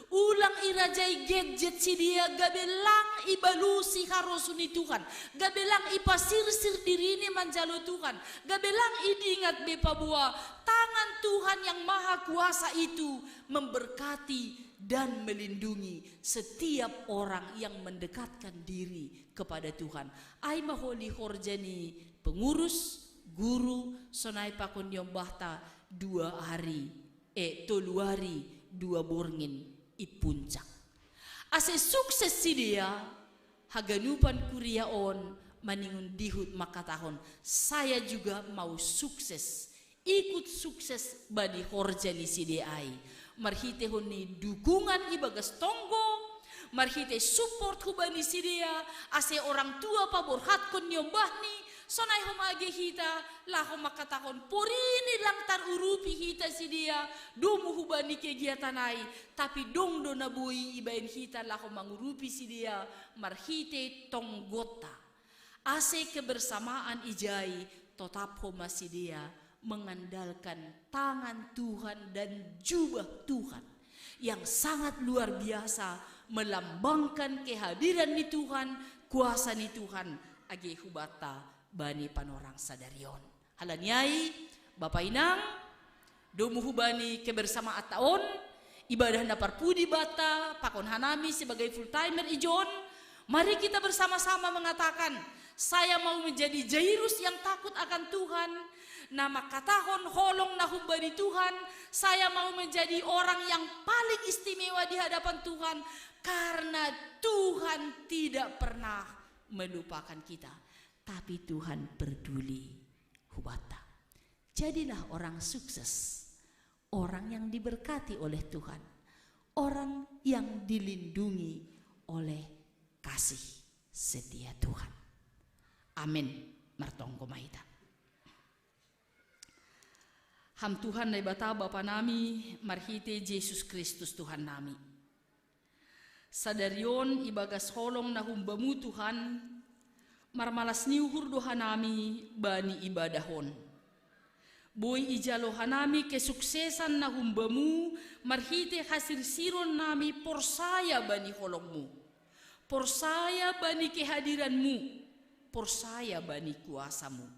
Ulang irajai gadget sidea gabe lang ibalusi harosuh ni Tuhan, gabe lang ipasirsir dirini manjalo Tuhan, gabe lang idingat be paboa tangan Tuhan yang maha kuasa itu memberkati dan melindungi setiap orang yang mendekatkan diri kepada Tuhan. Ai ma holi horja ni pengurus, guru, sonai pakon ni ombahta dua ari, eh, tolu ari dua borngin i puncak. Ase sukses sidea, haganupan kuria on maningon dihut mangkatahon, saya juga mau sukses, ikut sukses bani horja ni sidea ai. Marhitehon ni dukungan ibagas tonggo, Marhite support hubani sidea, ase orang tua paborhatkon ni ombahni, sonai homa age hita, laho mangkatahon porini lang tarurupi hita sidea, domu hubani kegiatan ai, tapi dong do na boi ibaen hita laho mangurupi sidea, marhite tonggonta. Ase kebersamaan ijai, totap homa sidea mengandalkan tangan Tuhan dan jubah Tuhan yang sangat luar biasa, melambangkan kehadiran ni Tuhan, kuasa ni Tuhan, age hubanta bani panorang sadarion. Halani ai, Bapa Inang, domu hubani kebersamaanta on, ibadah na parpudi banta, pakon hanami sebagai full timer ijon, mari kita bersama-sama mengatakan, saya mau menjadi Jairus yang takut akan Tuhan, na mangkatahon holong na humbani Tuhan, saya mau menjadi orang yang paling istimewa di hadapan Tuhan, karena Tuhan tidak pernah melupakan kita, tapi Tuhan peduli hubanta. Jadilah orang sukses, orang yang diberkati oleh Tuhan, orang yang dilindungi oleh kasih setia Tuhan. Amin. Martonggo ma hita. Ham Tuhan Naibata Bapa nami, marhite Jesus Kristus Tuhan nami. Sadarion ibagas holong na humbamu Tuhan, marmalas ni uhur do hanami bani ibadah on. Boi ijalo hanami kesuksesan na humbamu marhite hasirsiron nami porsaya bani holongmu. Porsaya bani kehadiranmu, porsaya bani kuasamu.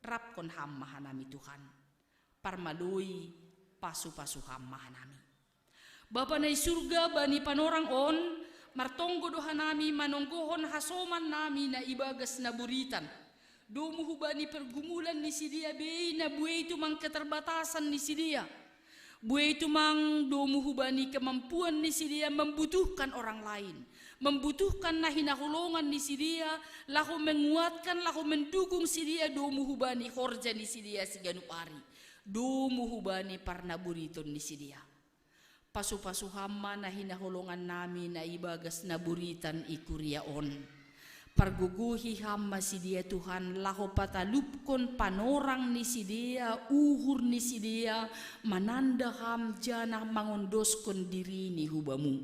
Rapkon ham ma hanami Tuhan, parmaloi pasu-pasu ham ma hanami. Bapa na i surga, bani panorang on, martonggo do hanami manonggohon hasoman nami na ibagas na buritan. Domu hubani pergumulan ni sidea bei na buei tumang keterbatasan ni sidea. Buei tumang domu hubani kemampuan ni sidea membutuhkan orang lain, membutuhkan na hinaholongan ni sidea, laho menguatkan, laho mendukung sidea domu hubani horja ni sidea siganup ari. Domu hubani parnaburiton ni sidea. Pasu-pasu ham ma na hinaholongan nami na ibagas na buritan i kuria on. Pargogohi ham ma sidea Tuhan, laho patalupkon panorang ni sidea, uhur ni sidea, mananda ham janah mangondoskon dirini hubamu.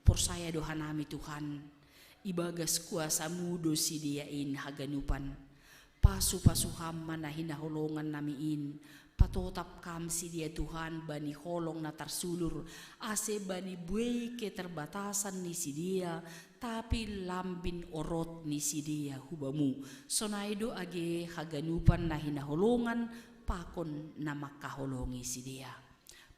Porsaya do hanami Tuhan, ibagas kuasamu do sidea in haganupan. Pasu-pasu ham ma na hinaholongan nami in, patotap kam sidea Tuhan bani holong na tarsulur, ase bani buei keterbatasan ni sidea, tapi lambin orot ni sidea hubamu. Sonai do age haganupan na hinaholongan pakon na mangkaholongi sidea.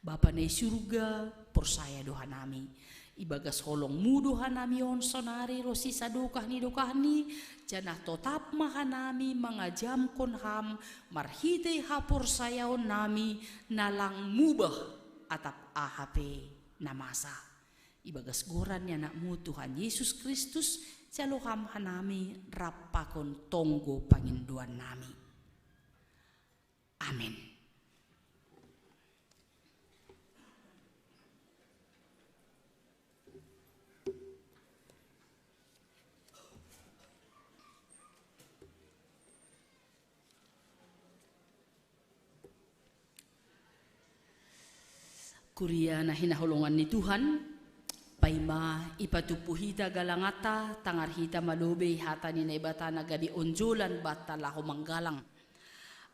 Bapa na i surga, porsaya do hanami. Ibagas holongmu do hanami on sonari ronsi sadokah ni dokahni, janah totap ma hanami mangajamkon ham marhitei haporsayaon nami na lang mubah atap aha pe na masa. Ibagas goran ni anakmu Tuhan Yesus Kristus, jalo ham hanami rap pakon tonggo pangindoan nami. Amin. Kuria na hinaholongan ni Tuhan, paima ipatumpu hita galanganta, tangar hita ma lobei hata ni Naibata na gabe onjolan banta laho manggalang.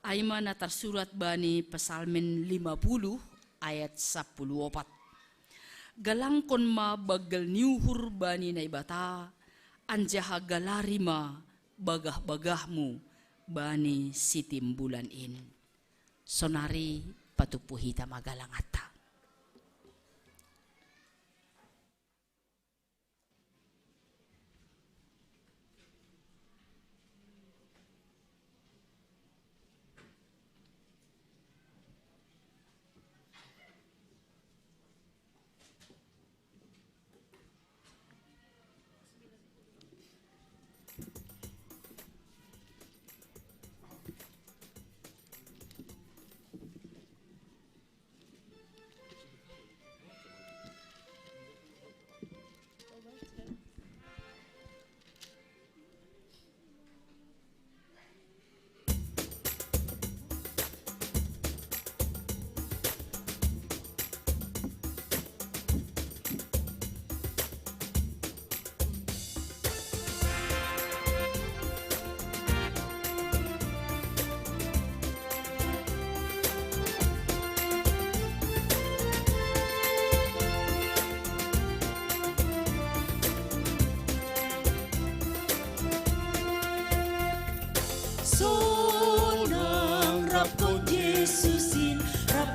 Ai ma na tarsurat bani Psalmen lima puluh ayat sapuluh opat. Galangkon ma banggal ni uhur bani Naibata, anjaha galari ma bagah-bagahmu bani sitimbulan in. Sonari patumpu hita ma galanganta.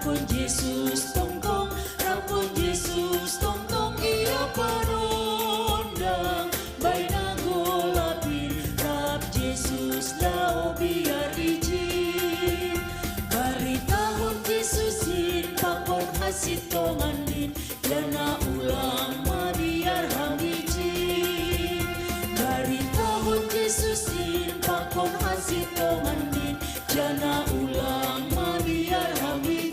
Kon Jesus tongtong, rap kon Jesus tongtong, ia panondang baina golapin, rap Jesus dao biar ijin. Baritahon Jesusin pakon hasintongannin, jana ulang mabiar ham ijin. Baritahon Jesusin pakon hasintongannin, jana ulang mabiar ham ijin.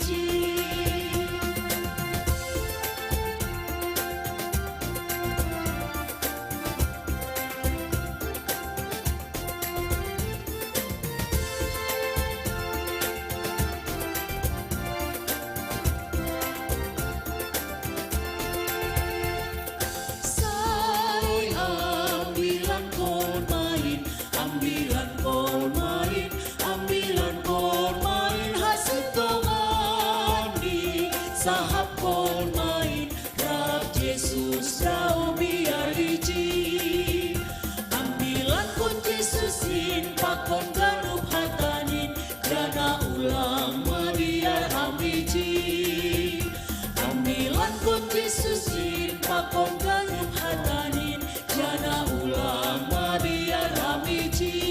Sai ambilan kon main, ambilan kon main, ambilan kon main hasintongannin, sahap kon main, rap Jesus dao biar ijin. Ambilan kon Jesusin pakon ganup hatanin, jana ulang mabiar ham ijin. Ambilan kon Jesusin pakon ganup hatanin, jana ulang mabiar ham ijin.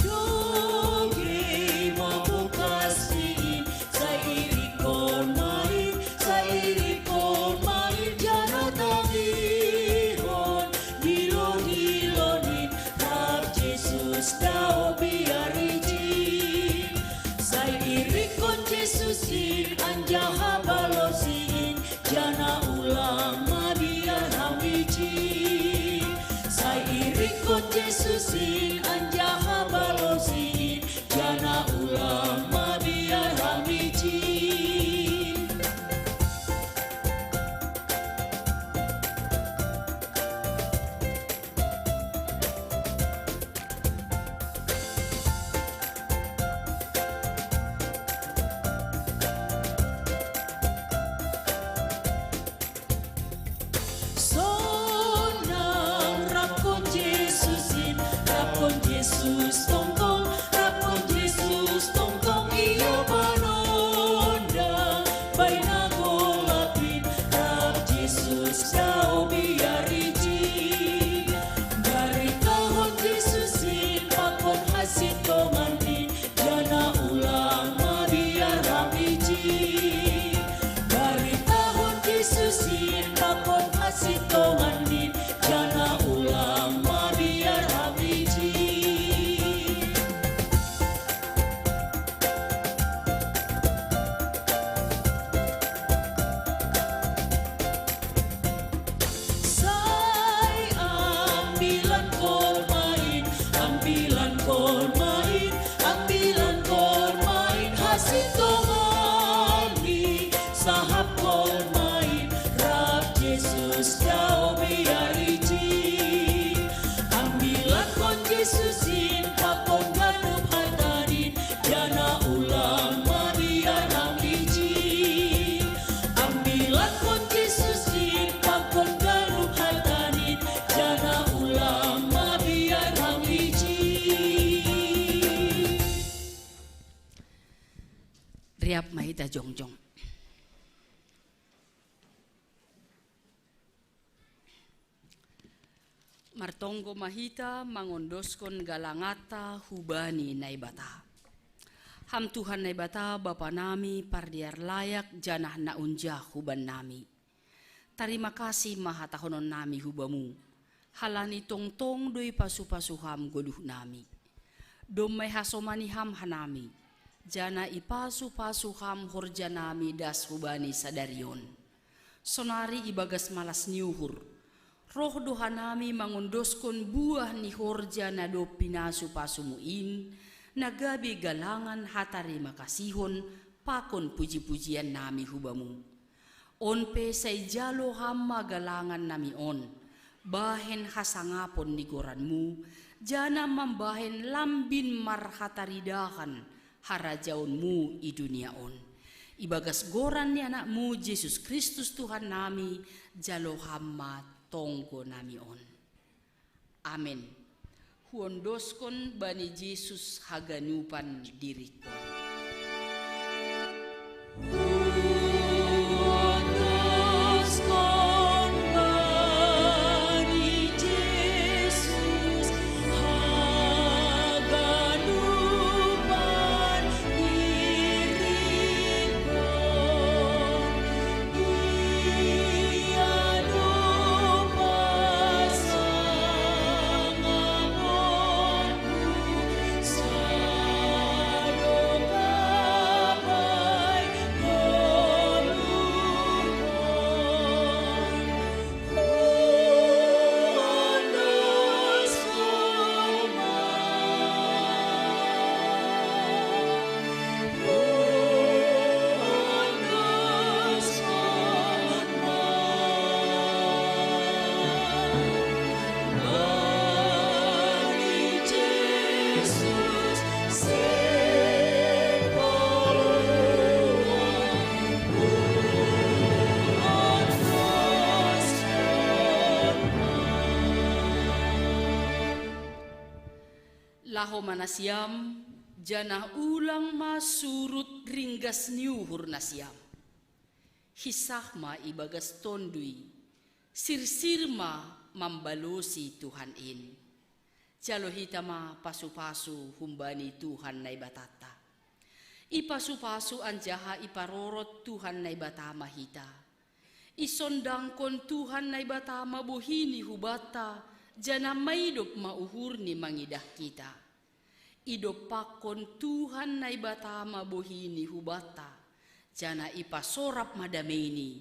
Doge ma bokas ni in, sai irik kon main, sai irik kon main, jana tangihon dilohilonin, rap Jesus dao biar ijin. Sai irik kon Jesusin anjaha balosin, jana ulang mabiar ham ijin. Sai irik kon Jesusin anjaha balosin, jana ulang mabiar ham ijin. Sonang rap kon Jesusin, rap kon Jesus tongtong, rap kon Jesus tongtong, ia panondang baina golapin, rap Jesus dao biar ijin. Baritahon Jesusin pakon hasintongannin, jana ulang mabiar ham ijin. Baritahon Jesusin pakon hasintongannin, jana ulang mabiar ham ijin. Sai ambilan kon main, ambilan kon main, ambilan kon main hasintongannin, sahap kon main, rap Jesus dao biar ijin. Ambilan kon Jesusin pakon ganup hatanin, jana ulang mabiar ham ijin. Ambilan kon Jesusin pakon ganup hatanin, jana ulang mabiar ham ijin. Riap ma hita jongjong. Martonggo ma hita mangondoskon galanganta hubani Naibata. Ham Tuhan Naibata, Bapa nami, pardear layak janah na unjah huban nami. Tarima kasih ma hatahonon nami hu Bamu, halani tongtong do ipasu-pasu Ham goluh nami. Domma ihasomani Ham hanami, janah ipasu-pasu Ham horja nami das hubani sadari on. Sonari ibagas malas ni uhur, Roh do hanami mangondoskon buah ni horja na dob pinasu-pasumu in, na gabe galangan hatarima kasihon pakon puji-pujian nami hu Bamu. On pe sai jalo Ham ma galangan nami on, bahen hasangapon ni goranMu, janah mambahen lambin marhataridahan harajaonMu i dunia on. Ibagas goran ni AnakMu Jesus Kristus Tuhan nami, jalo Ham ma tonggo nami on. Amen. Huondoskon bani Jesus haganupan diringkon. Huondoskon bani Jesus haganupan diringkon. Laho ma nasiam, janah ulang ma surut ringgas ni uhur nasiam. Hinsah ma ibagas Tonduy, sirsir ma mambalosi Tuhan in. Jalo hita ma pasu-pasu humbani Tuhan Naibatanta. Ipasu-pasu anjaha iparorot Tuhan Naibata ma hita. Isondangkon Tuhan Naibata ma bohiNi hubanta, janah maidop ma uhurNi mangidah hita. Idompakkon Tuhan Naibata ma bohiNi hubanta, janah ipasorap ma dameiNi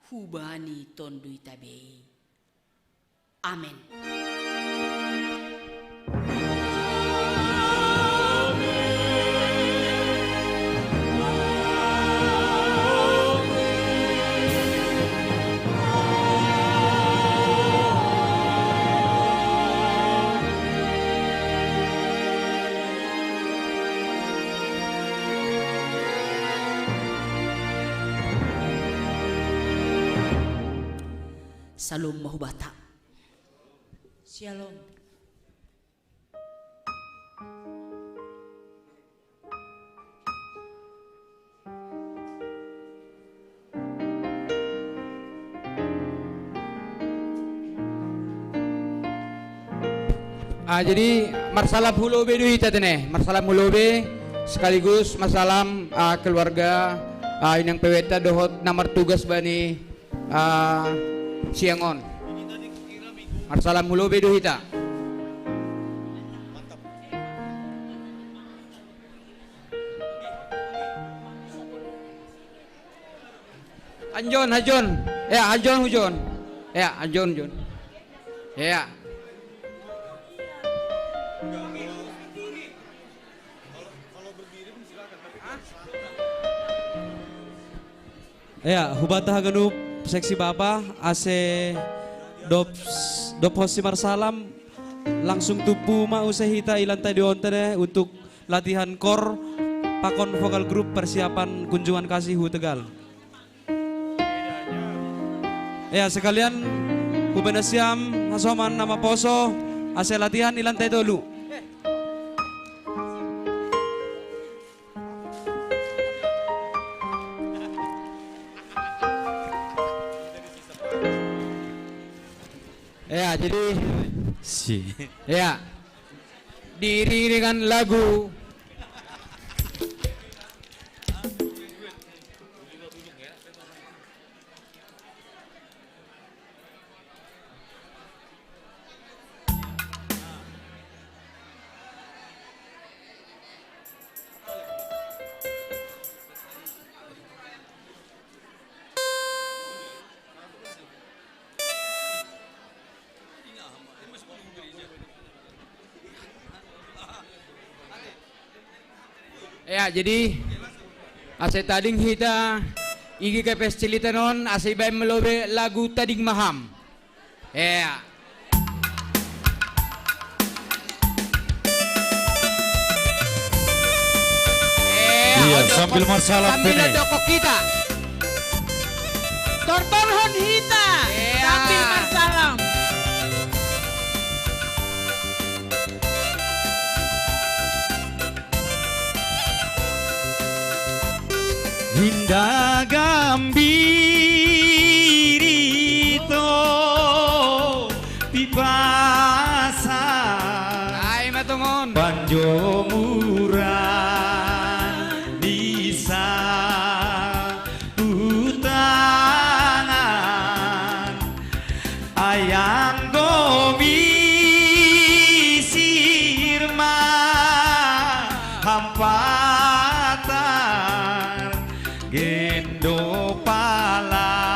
hubani tonduyta bei. Amen. Salom ma hubanta. Shalom. Ah, jadi marsalam hu lobei do hita tene, marsalam hu lobei, sekaligus marsalam, ah, keluarga, ah, inang P W ta dohot na martugas bani, ah, siang on. Marsalam hu lobei do hita. Anjon, anjon. Ya, anjon, hujon. Ya, anjon, hujon. Ya. Ya, hubanta haganup seksi bapa, ase dob, dob hot simarsalam, langsung tumpu ma use hita i lantai dua on tene untuk latihan kor pakon vokal grup persiapan kunjungan kasih hu Tegal. Ya, sekalian, hubani nasiam hasoman na maposo, ase latihan i lantai tolu. Ya, jadi, si, ya, diiringi dengan lagu. Ya, jadi ase tading hita, igi kepes cilitanon, ase ibaen molobe lagu tading maham. Ya. Ya, iya, sambil marsalam sambil dokok kita. Tortorhon hita. Ya. Sambil marsalam. Inda gambirito pipasa. Ai matongon. Panjomuran di saputangan. Ayang gomisir ma hampatar gendo pala.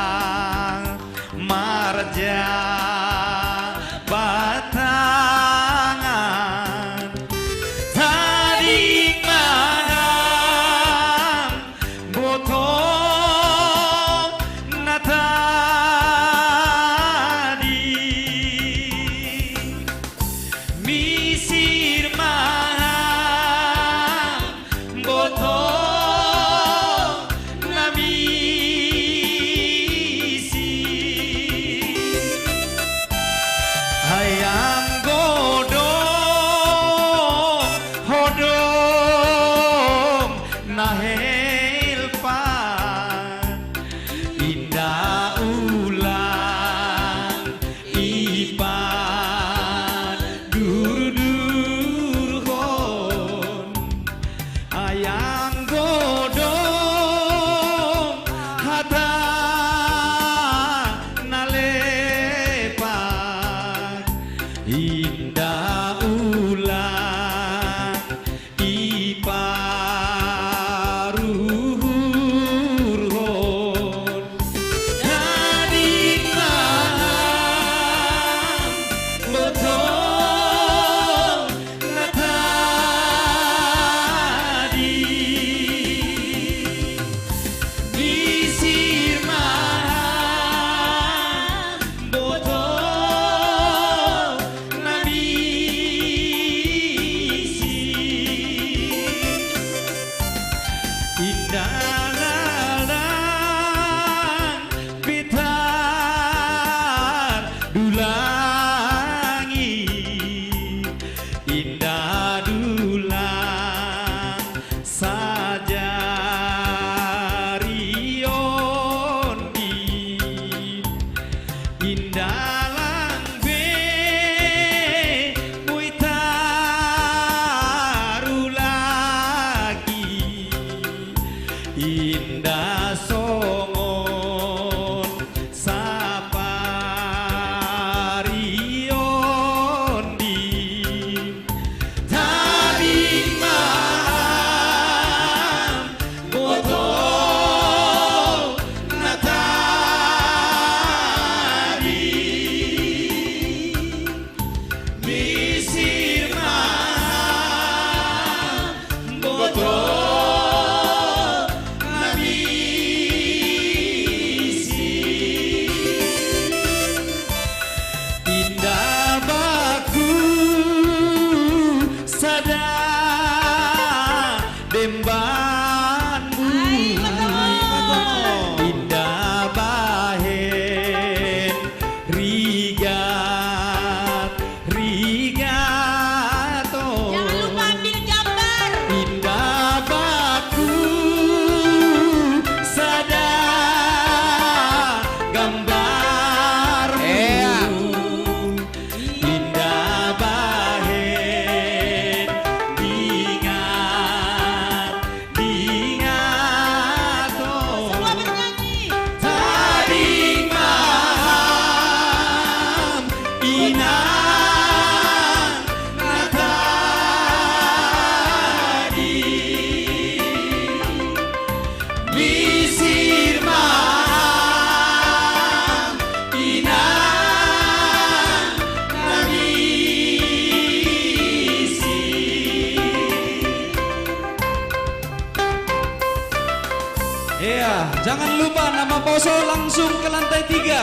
So, langsung ke lantai tiga.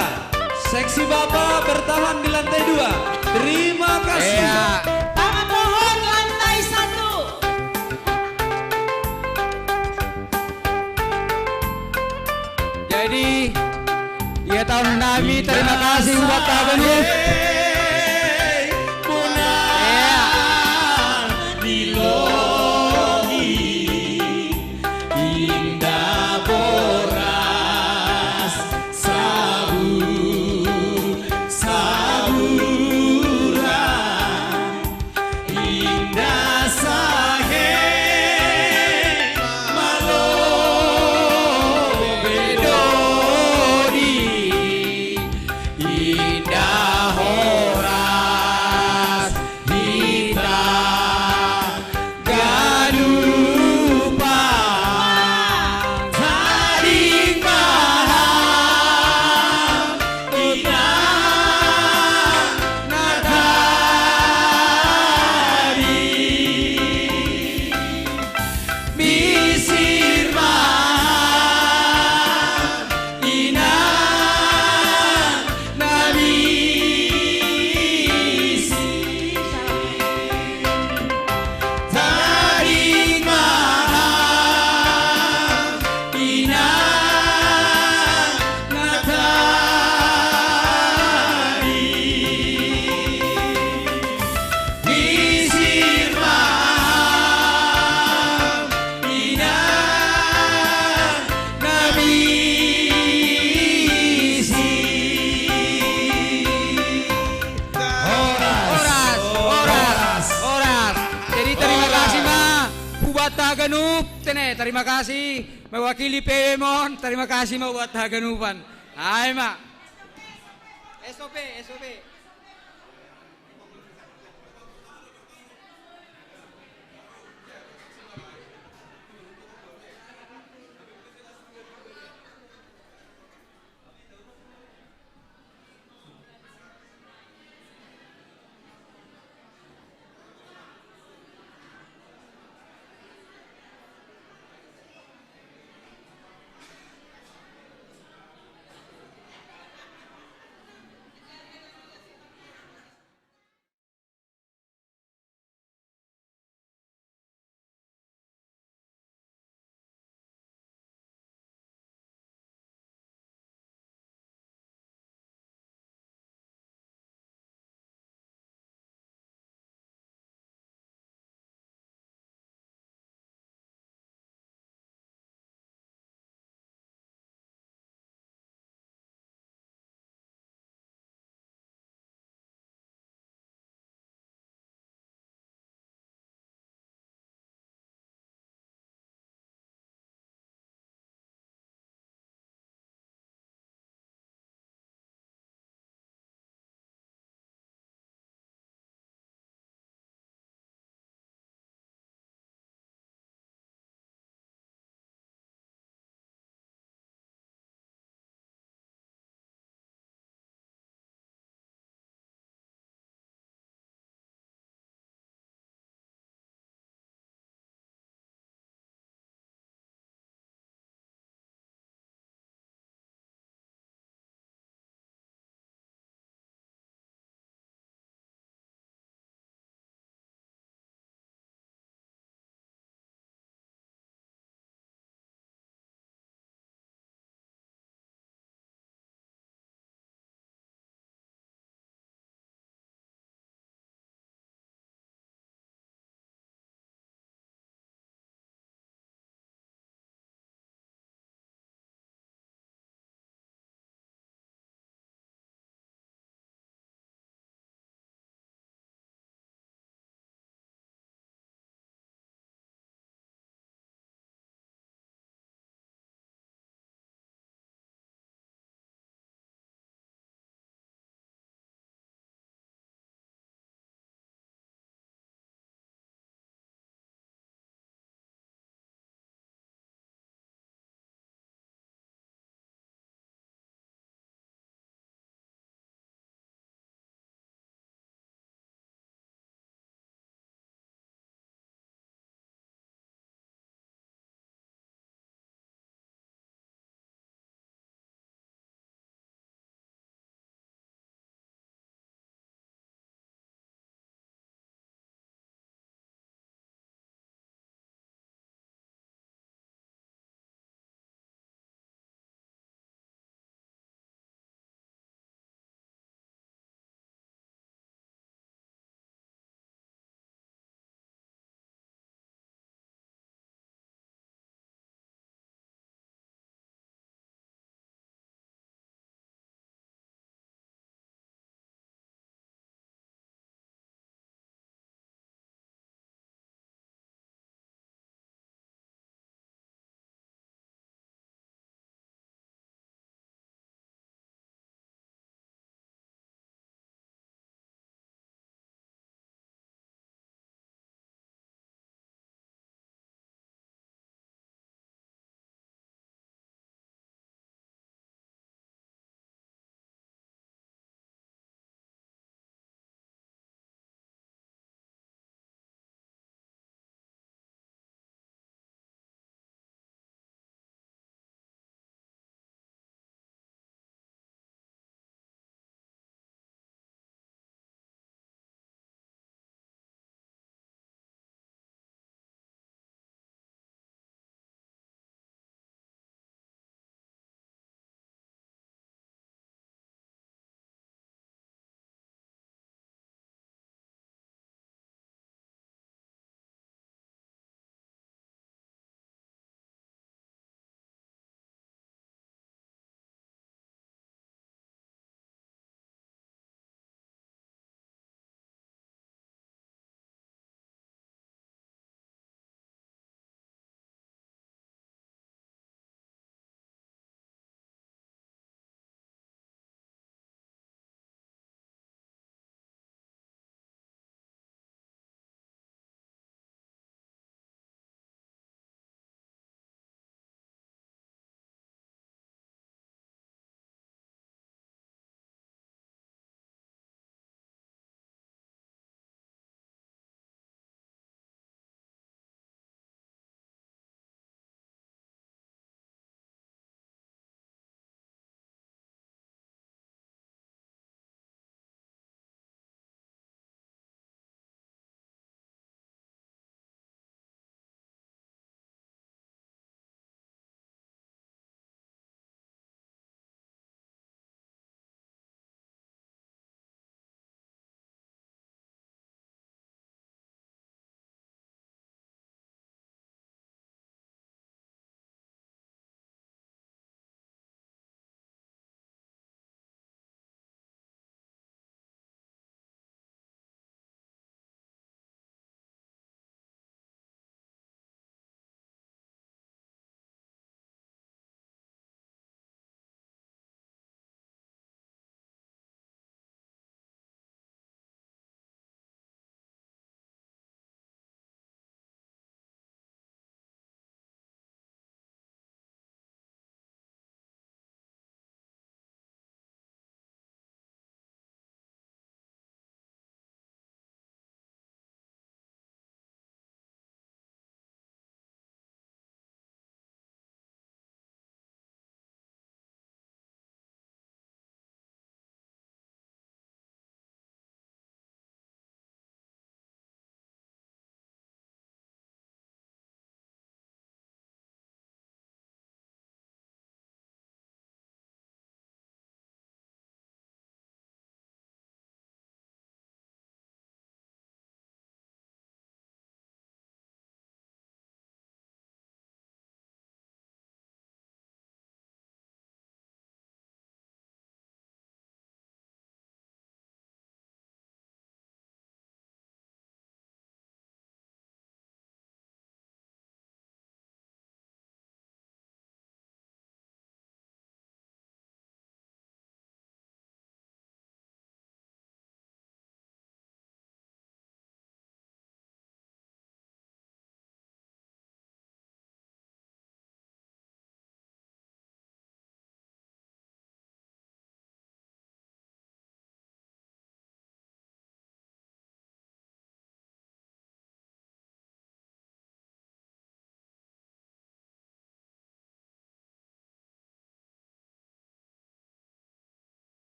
Seksi Bapak bertahan di lantai dua. Terima kasih. Iya. Tangan pohon lantai satu. Jadi, iya, tahu nami, terima kasih buat Tabenup. Iya. Indah boras sabu, sabura, indah sahe malo bedodi, indah horas hita ganupa. Tading mahal ina na tadi. Misir mahal ina na misir. Tading mahal ina na tadi. Misir mahal ina na misir. Horas, horas, horas, horas. Jadi, terima kasih ma buat haganup, tene, terima kasih mewakili P W Mon, terima kasih ma buat haganupan. Ai ma. S O P, S O P.